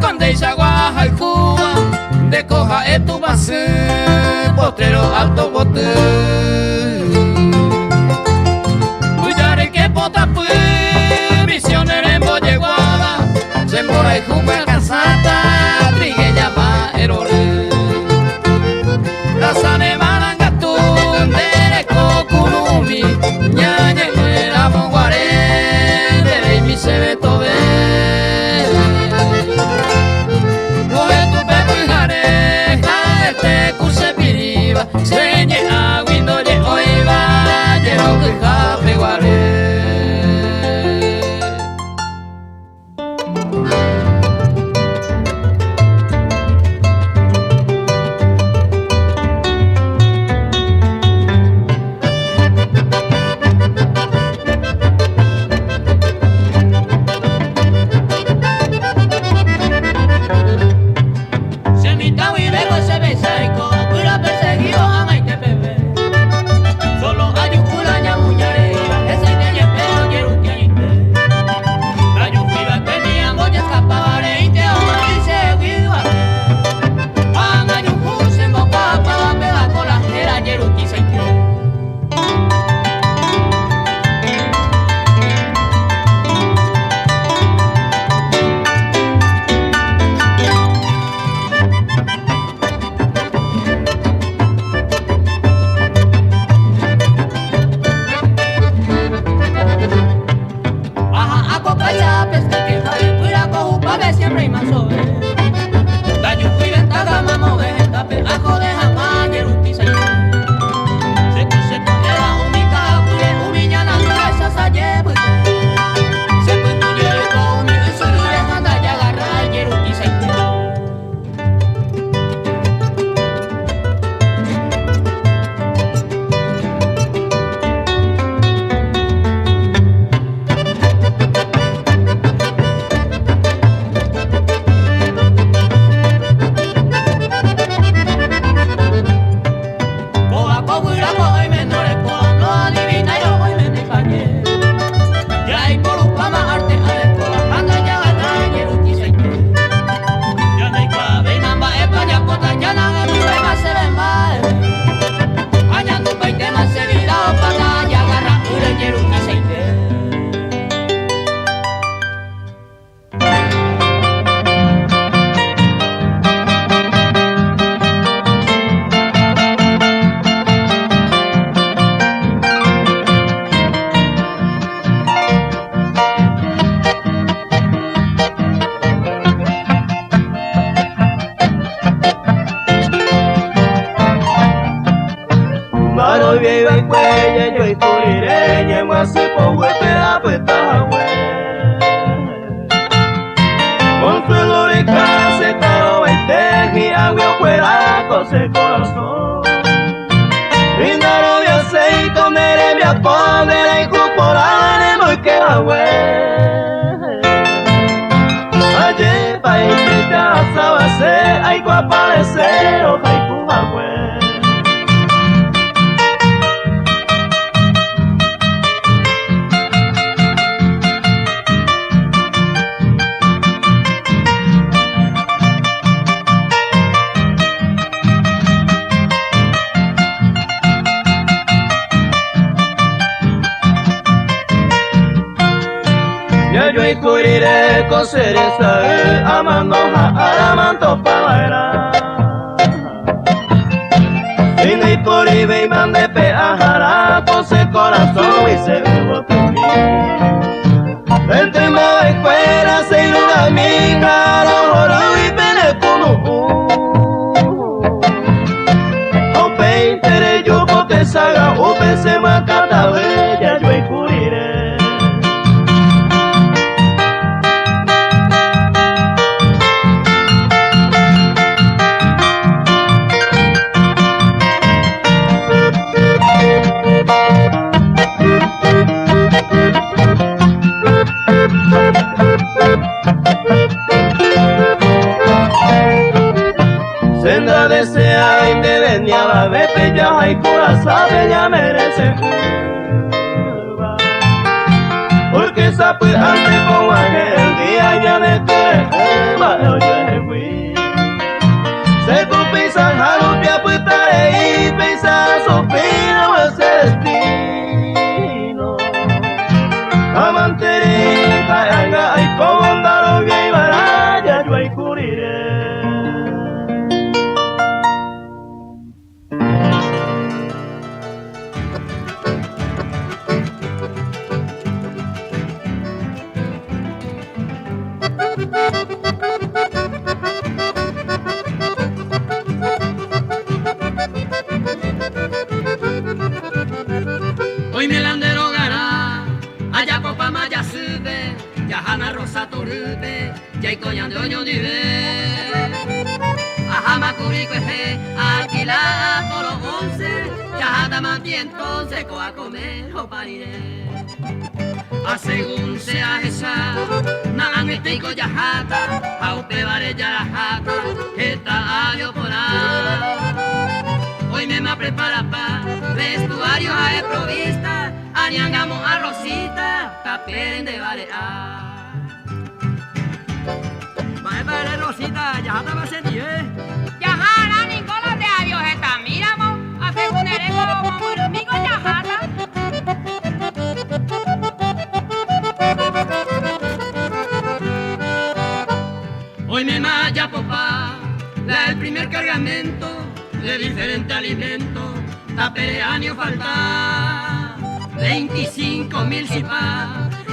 ko ndeichagua ahayhúva, ndeko ha'e Tupãsy potrero alto poty. Mbyja reke potapy, misiones rembojeguáva, che mborayhu myakãsãta, trigueña mba'e rory. Rasa ne marangatu, nde reko kurumi, ñañe'ẽ ramo guare, nde reimi chéve tove. Rohetupe pyhare, ha'ete ku che pirĩva, che ñe'ãgui ndoje'óiva, jerokyhápe guare. Che mitã guive ko che peicháiko, guyra perseguido ag̃aite peve. Solo ajuhu la ñamuña reíva, hesaite jepe ojeruti añoite. Ndajuhúiva'ekue ni ambojescapáva reínte omoĩ chehegui yvate. Ha ag̃ajuhu che mbokuaapáva péva ko la héra jeruti saite. Ejapose korasõgui che yvotymi. Entre mba'ekuéra che irũrami karohorõgui pene kunu'ũ. Ha upéinte rejupo techaga'úpe che myakãtavy jajuayhu rire. Senda desea ndéve ni avavépe jahayhu rasápe ñamerece'ỹva. Porque sapy'ánte pog̃uahẽ el día ñanekyre'ỹ mba'e ojuehegui. Che ku peisaha rupi apyta rei péicha asufriramo che destino. Amanterei ha'eanga aikóvo ndaroviaiva'erã jajuayhu rire. Oime la nde rogarã, ajapopáma jasýpe, jahána Rosa torýpe, Jaiko ñande oñondive. Aháma kuri kuehe alquila toro once, jaháta manti entonces ko'a come opa rire. A según che ahecha, na'ag̃uitéiko jaháta ha upévare jaraháta heta avio porã. Oiméma preparapa vestuario ha'e provista, aniangamo'ã Rosita tapére nde vare'a. Mba'épa ere Rosita, jahátapa chendive? Jaharã ningo la nde avio hetamíramo, asegún ere ko mombyrymíko jaháta. Oiméma ajapopa la el primer cargamento de diferente alimento, tapére ani ofalta. 25 mil chipa,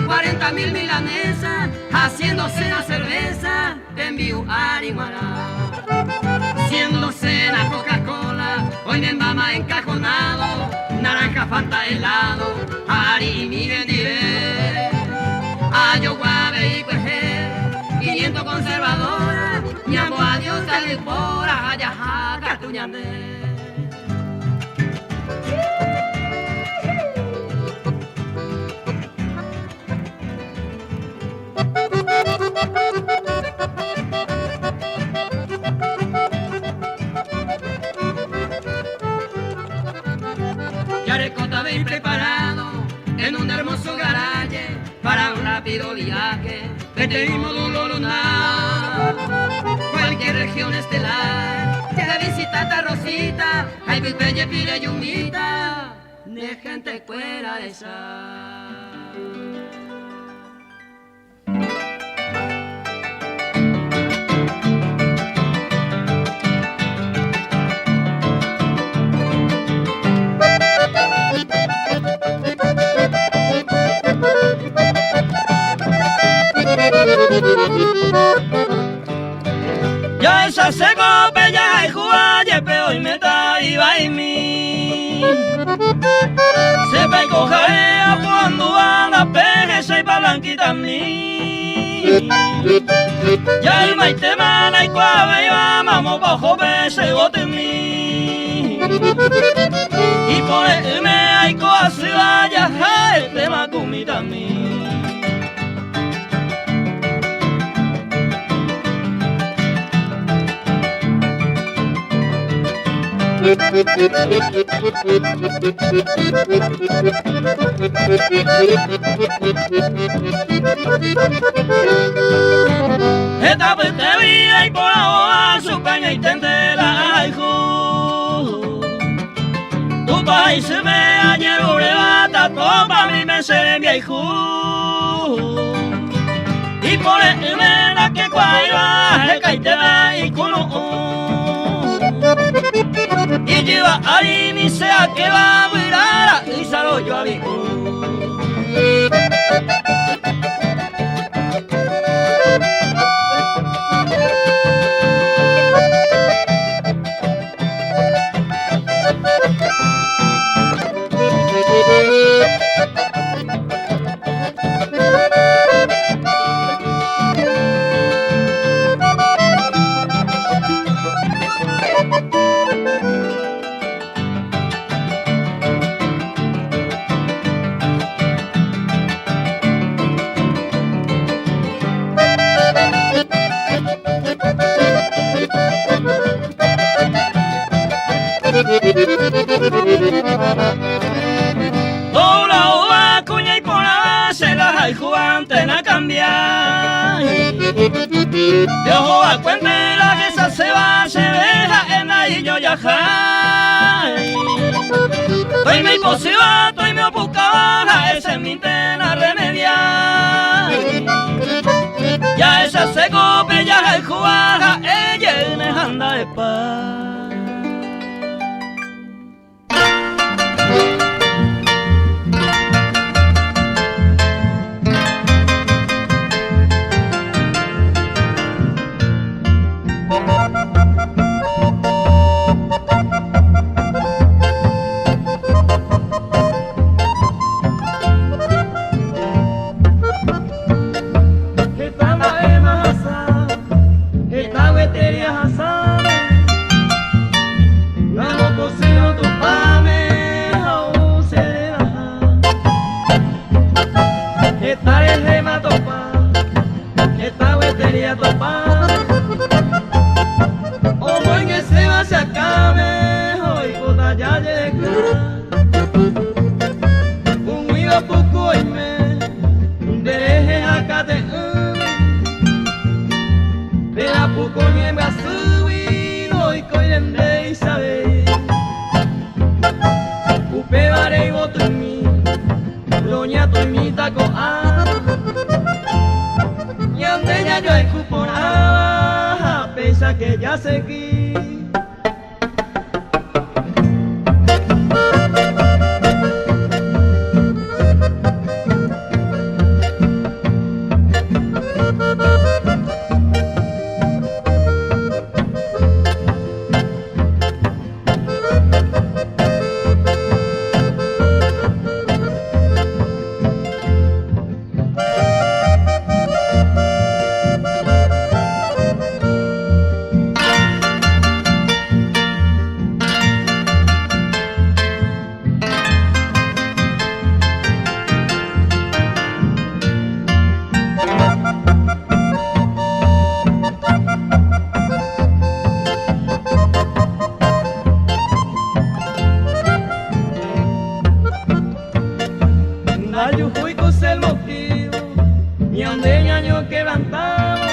40 mil milanesa, haciendo cena cerveza, tembi'u ári g̃uarã. Siendo cena Coca-Cola, oimembáma encajonado, naranja Fanta helado, ha ari'imi hendive. Ajogua avei kuehe, 500 conservadora, ñambo adiós yvypóra ha jaha katu ñande. Jarekóta avei preparado en un hermoso garaje para un rápido viaje peteĩ módulo lunar. Cualquier región estelar javisitáta Rosita ha ipype jepi rejumíta ne hentekuéra resa. Jahechase ko pe jahayhúva jepe oiméta ivaimi. Che paiko ha'e apoandúva ndape hecháipa blanquitami. Ja'ymaitéma ndaikuaavéiva mamópa oho pe che yvotymi. Ipore'ỹme aiko asýva jaha'etéma ku mitãmi. Heta pytégui aiporavo chupe añoiténte la ahayhu. Tupã isýpe ajeruréva tatopamíme che rembiayhu. Ipore'ỹme ndakekuaáiva hekaitépe ikunu'ũ. Ijyva ári mi che akéva vyra ra'ýicha. Péicha rojoavi'u. Tola kuña iporãva che la hayhúvante nakambiái. Nde ohova'ekuénte la hesaséva chéve ha'e ndaijojahái. Toime ipochýva, toime opukáva ha'e chemínte narremediái. Jahechaséko pe jahayhúva ha'e jeýne ha nda'epa. Heta mba'éma ahasa, heta gueteri ahasáne. Namokosýrõ Tupãme ha ou che reraha. Heta rehéma topa, heta gueteri atopa. Omoingeséva che akãme ha oipota jajeka. Umíva puku oime nde rehe hakate'ỹme. Térã puku ñembyasýgui ndoikói rendéicha avei. Upévare yvotymi roñatõimíta ko'ã ñande jajoayhu porãva ha péicha ke jasegi. Ndajuhúi ko che motivo ñande ñañoquebrantávo,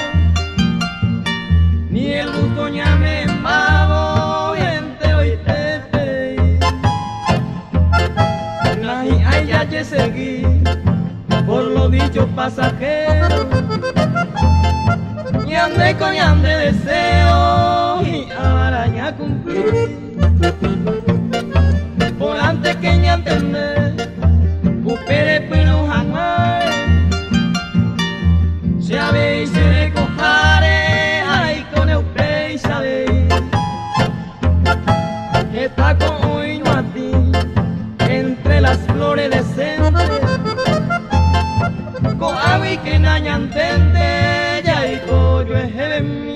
ni el gusto ñame'ẽmbávo enteroitéterei. Nahi'ãi jajesegi por lo dicho pasajero, ñande ko ñande deseo hi'ãvara ñacumpli. Porãnte ke ñantende upe repyrũ hag̃ua che avei che rekoháre aikóne upéicha avei. Heta ko'õi ñuatĩ entre las flores decente ko'águi kena ñantende jaiko ojuehevemi.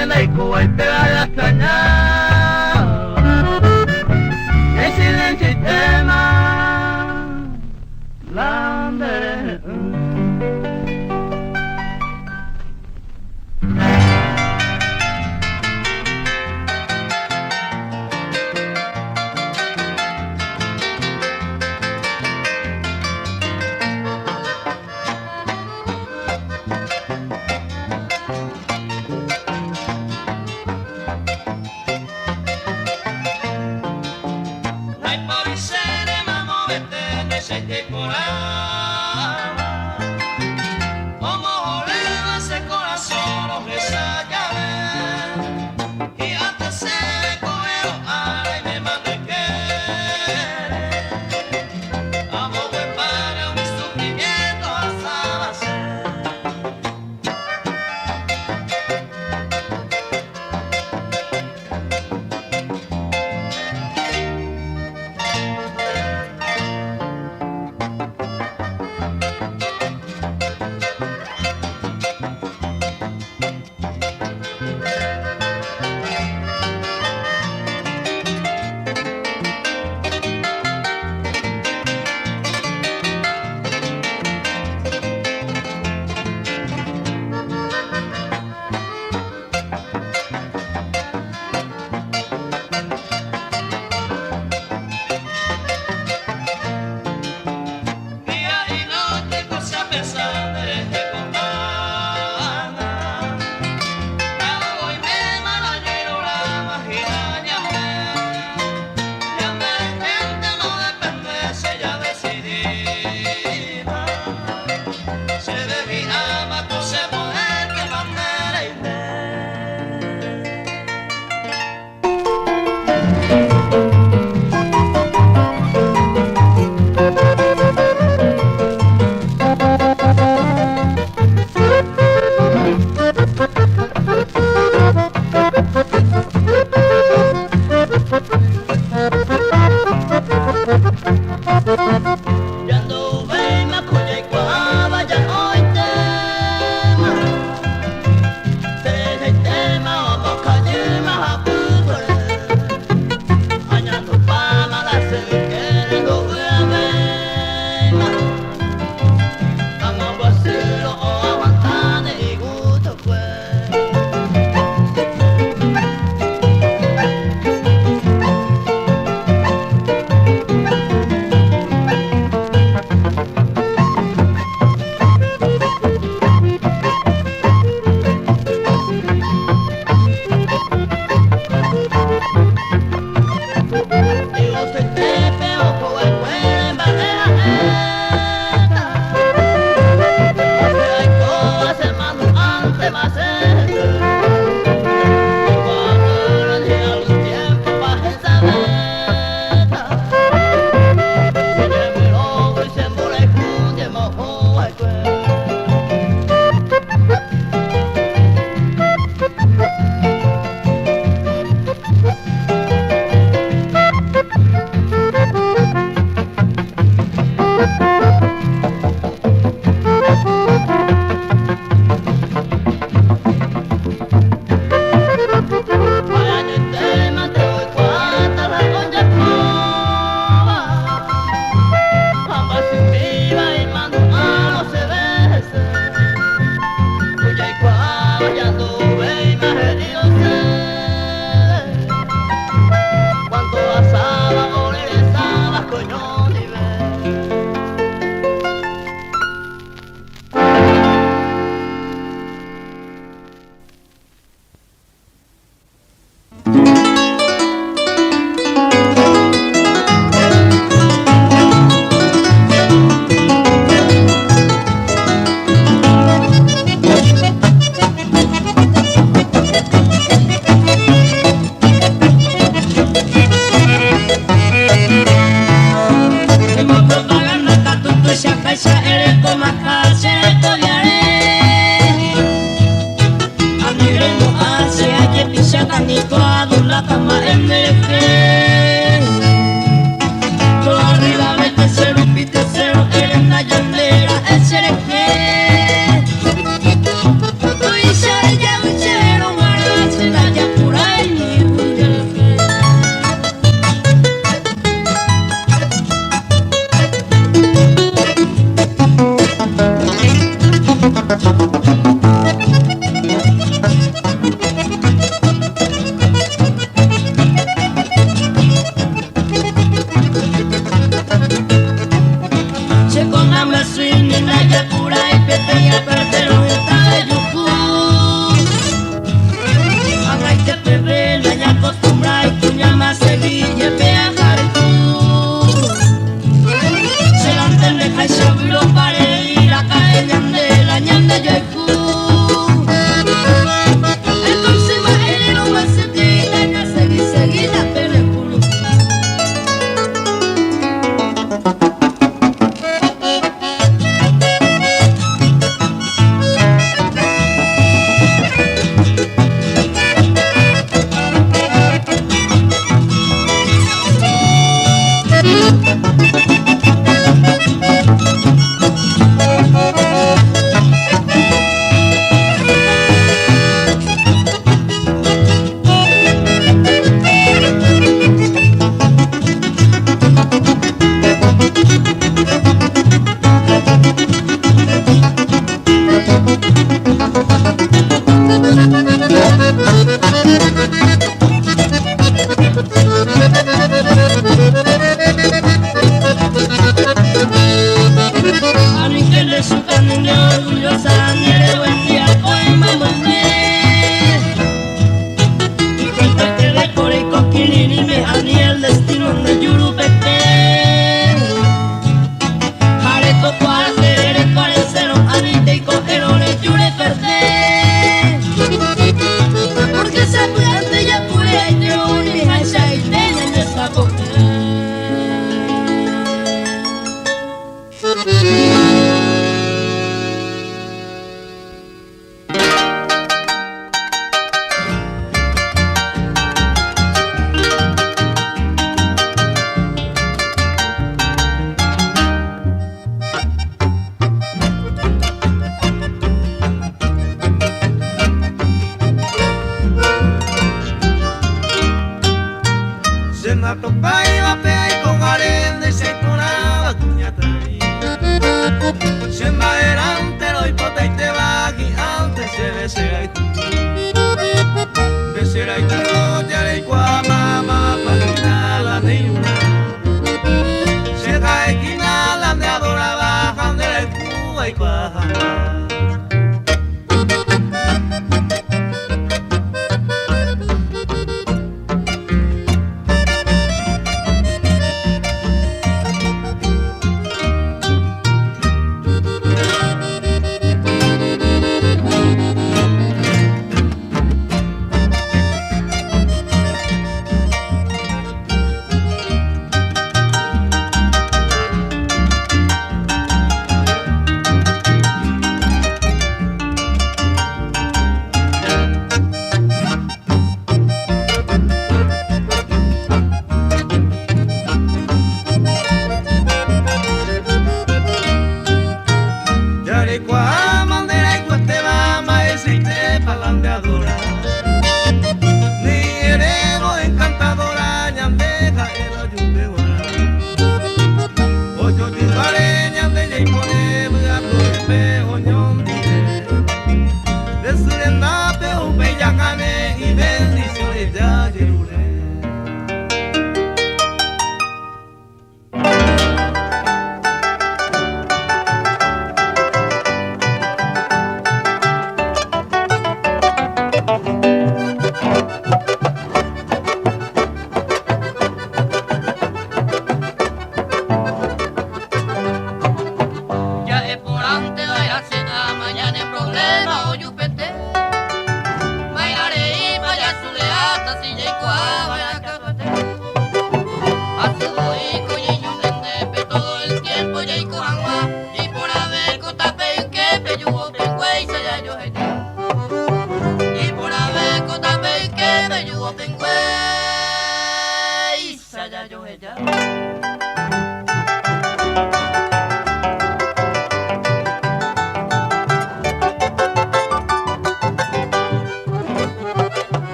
Che ndaikuái péva la extrañaba. El silencio y tema la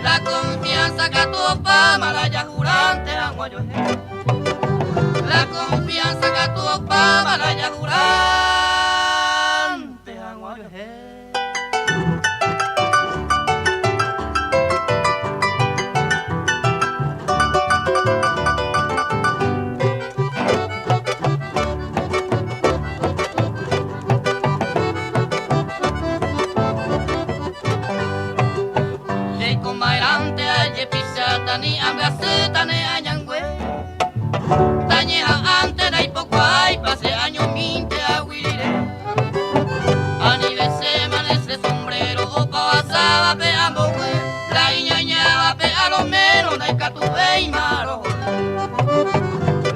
La confianza katu opáma la jahuránte hag̃ua ojuehe. La confianza katu opáma la jahuránte hag̃ua ojuehe. Cheikomaerãnte ajepicháta ni ambyasýta ne añangue. Tañeha'ãnte ndaipokuaáipa che añomínte agui rire. Anivesémane che sombrero opa ohasávape ambogue, la iñañávape a lo menos ndaikatuvéima rohory.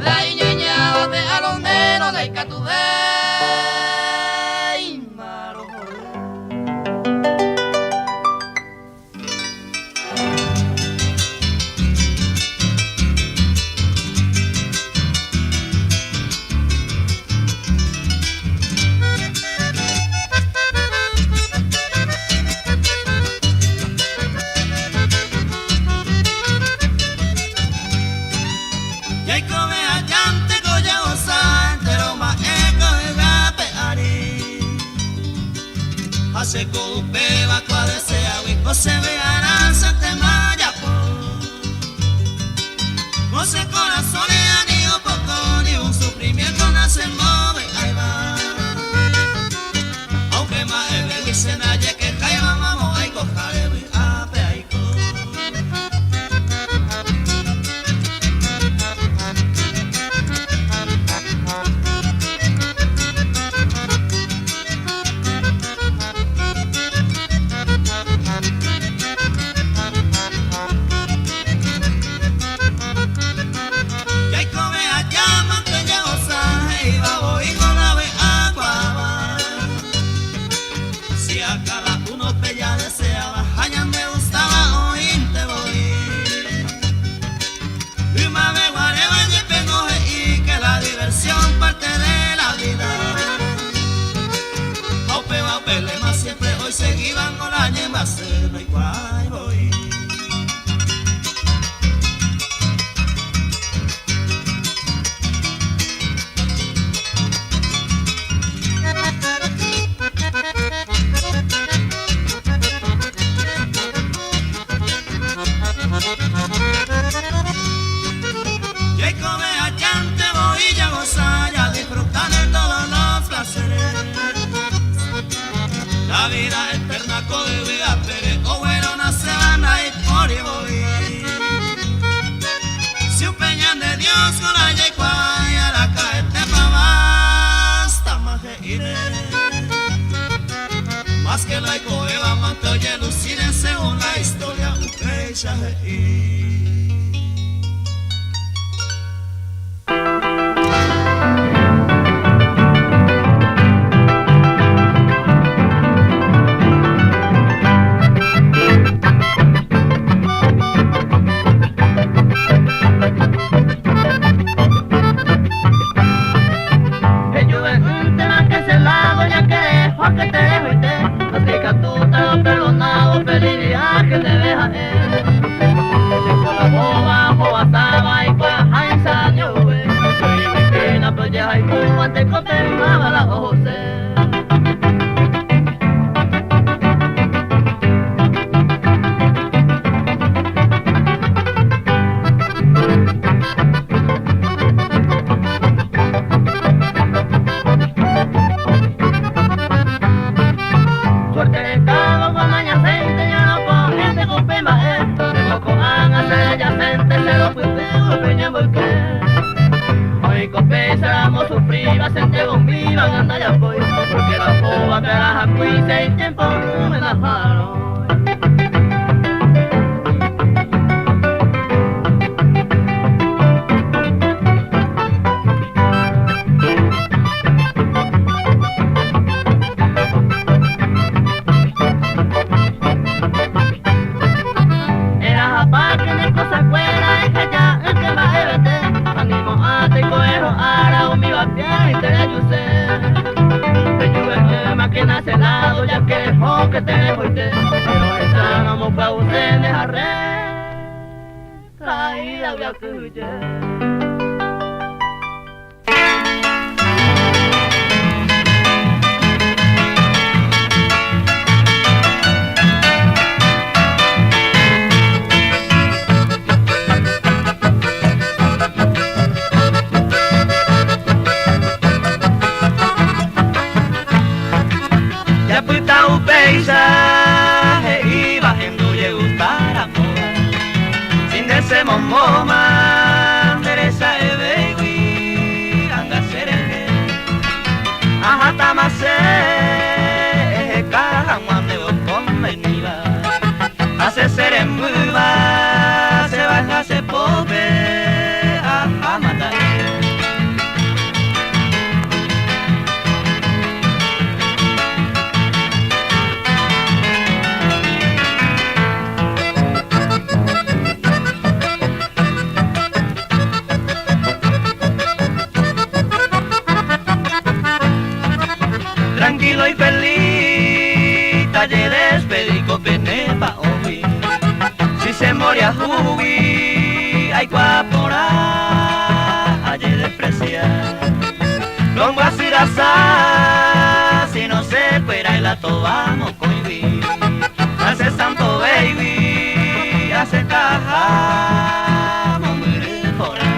La iñañávape a lo menos ndaikatuvéima rohory. Jaikove ajánte ko jagosa entero mba'e ko yvy ape ári. Ha che ko upéva ko adeseágui ko che vy'arã chéntema ajapo. Ko che korasõre ani opoko ni un sufrimiento nachembovy'áiva. Ha upe mba'evégui che ndajekeháiva mamo aikoháre vy'ápe aiko. Jaikove aja mante jagosa he'íva voi ko la vy'akuaáva. Si a cada uno pe jadeseáva ha ñandegustáva oĩnte voi. Ymave guaréva jepe ngo he'i que la diversión parte de la vida. Ha upéva upe lema siempre oiseguíva ngo la ñembyasy ndoikuaái voi. Jaikove ajánte voi jagosa jadisfruta de todos los placeres. La vida eterna ko yvy apére ogueronaseva ndaipóri voi. Si upe ñande Dios ko la jaikuaái araka'etépa bástama he'íre. Más que la oikovéva mante ojelusíre según la historia upéicha he'i. Ejuve'ỹntema que che lado ya que dejo que te dejo y te Así katu te lo perdonado feliz viaje ndeve ha'e Che ko la boba hovasáva ikuaaháicha ñove Oimékena pe ojehayhúva tekotevẽmáva la ohose. Suerte rekávo guamañasénte ñarõko'ẽnte upe mba'e Chéko ko'ág̃a che rejasénte che ropytyvõ pe ñamboyke Oiko péicharamo sufríva chente umíva ngandajapói Porque la ohóvape arahakúi che itiempo ỹme naha'arõi. Erahapáke ne kosakuéra eheja yke mba'evete, animo'ãtei ko'ẽrõ ára umíva piárinte rejuse. Rejuve'ỹmakena che lado ya que reho que te rehoite, pero hecháramo pya'use nde ha re. Japyta upéicha he'íva hendu jegustaramóva si nde chemomóma nderecha'evéigui anga cherehe ahatama che eheka hag̃ua nde okonveníva ha che cherembýva chevaha che pópe ahámata'e. Tranquilo y feliz, talle despedí ko pene pa'õgui Si se moria jugui, aikuaa porã ajedesprecia Rombyasy rasa, si no se fuera el atoba mokõigui Hace santo baby, hace caja, mombyry porã.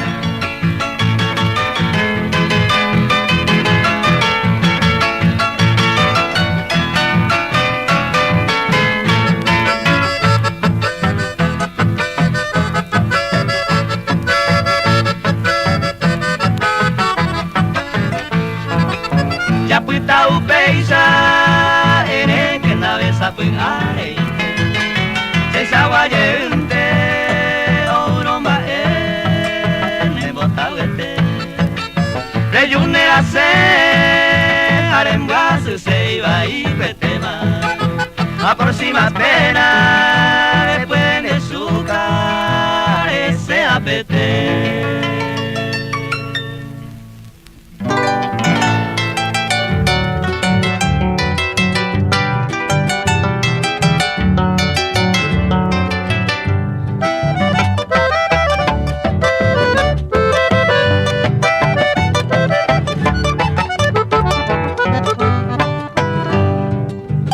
Japyta upéicha erékena sapy'areínte cheichagua jeýnte oúrõ mba'e nembotavyete rejúne rasẽ ha rembyasy che ivaipetéma ha próxima pena después ndechuka resẽ apete.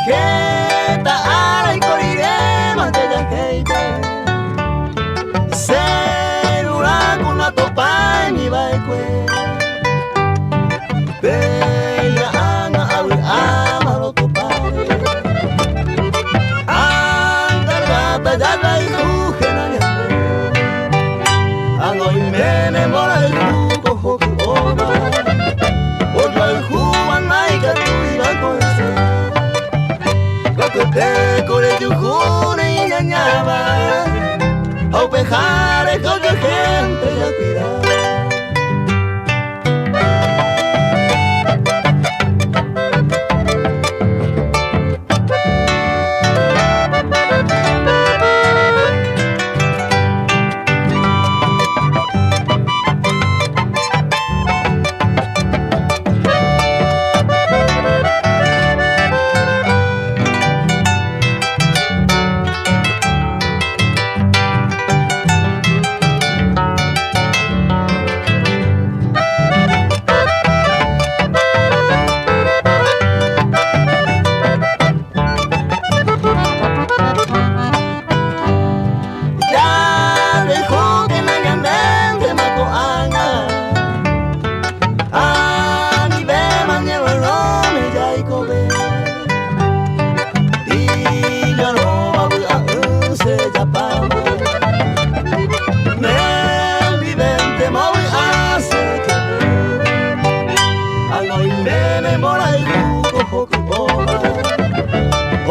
Heta ára oiko riréma ndejahéipe Celular ku natopáimi va'ekue Péina ág̃a avy'áma rotopáre Angargata jarayhúkena ñande Ag̃oiméne mborayhu ko hoky'óva Ojoayhúva ndaikatúiva ko'ẽse Katuete ko rejuhúne iñañáva Ha upeháre ko jehénte jakuida. Jarayhúkena ñandéntema ko'ág̃a Anivéma ñevarõme jaikove Iñarõva vy'a'ỹ che japáma Nendivéntema ovy'a che rekove Ag̃oiméne mborayhu ko hoky'óva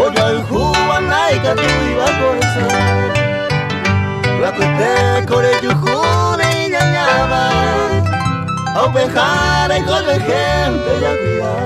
Ojoayhúva ndaikatúiva ko'ẽse Katuete ko rejuhúne iñañáva Ha upeháre ko jehénte jakuida.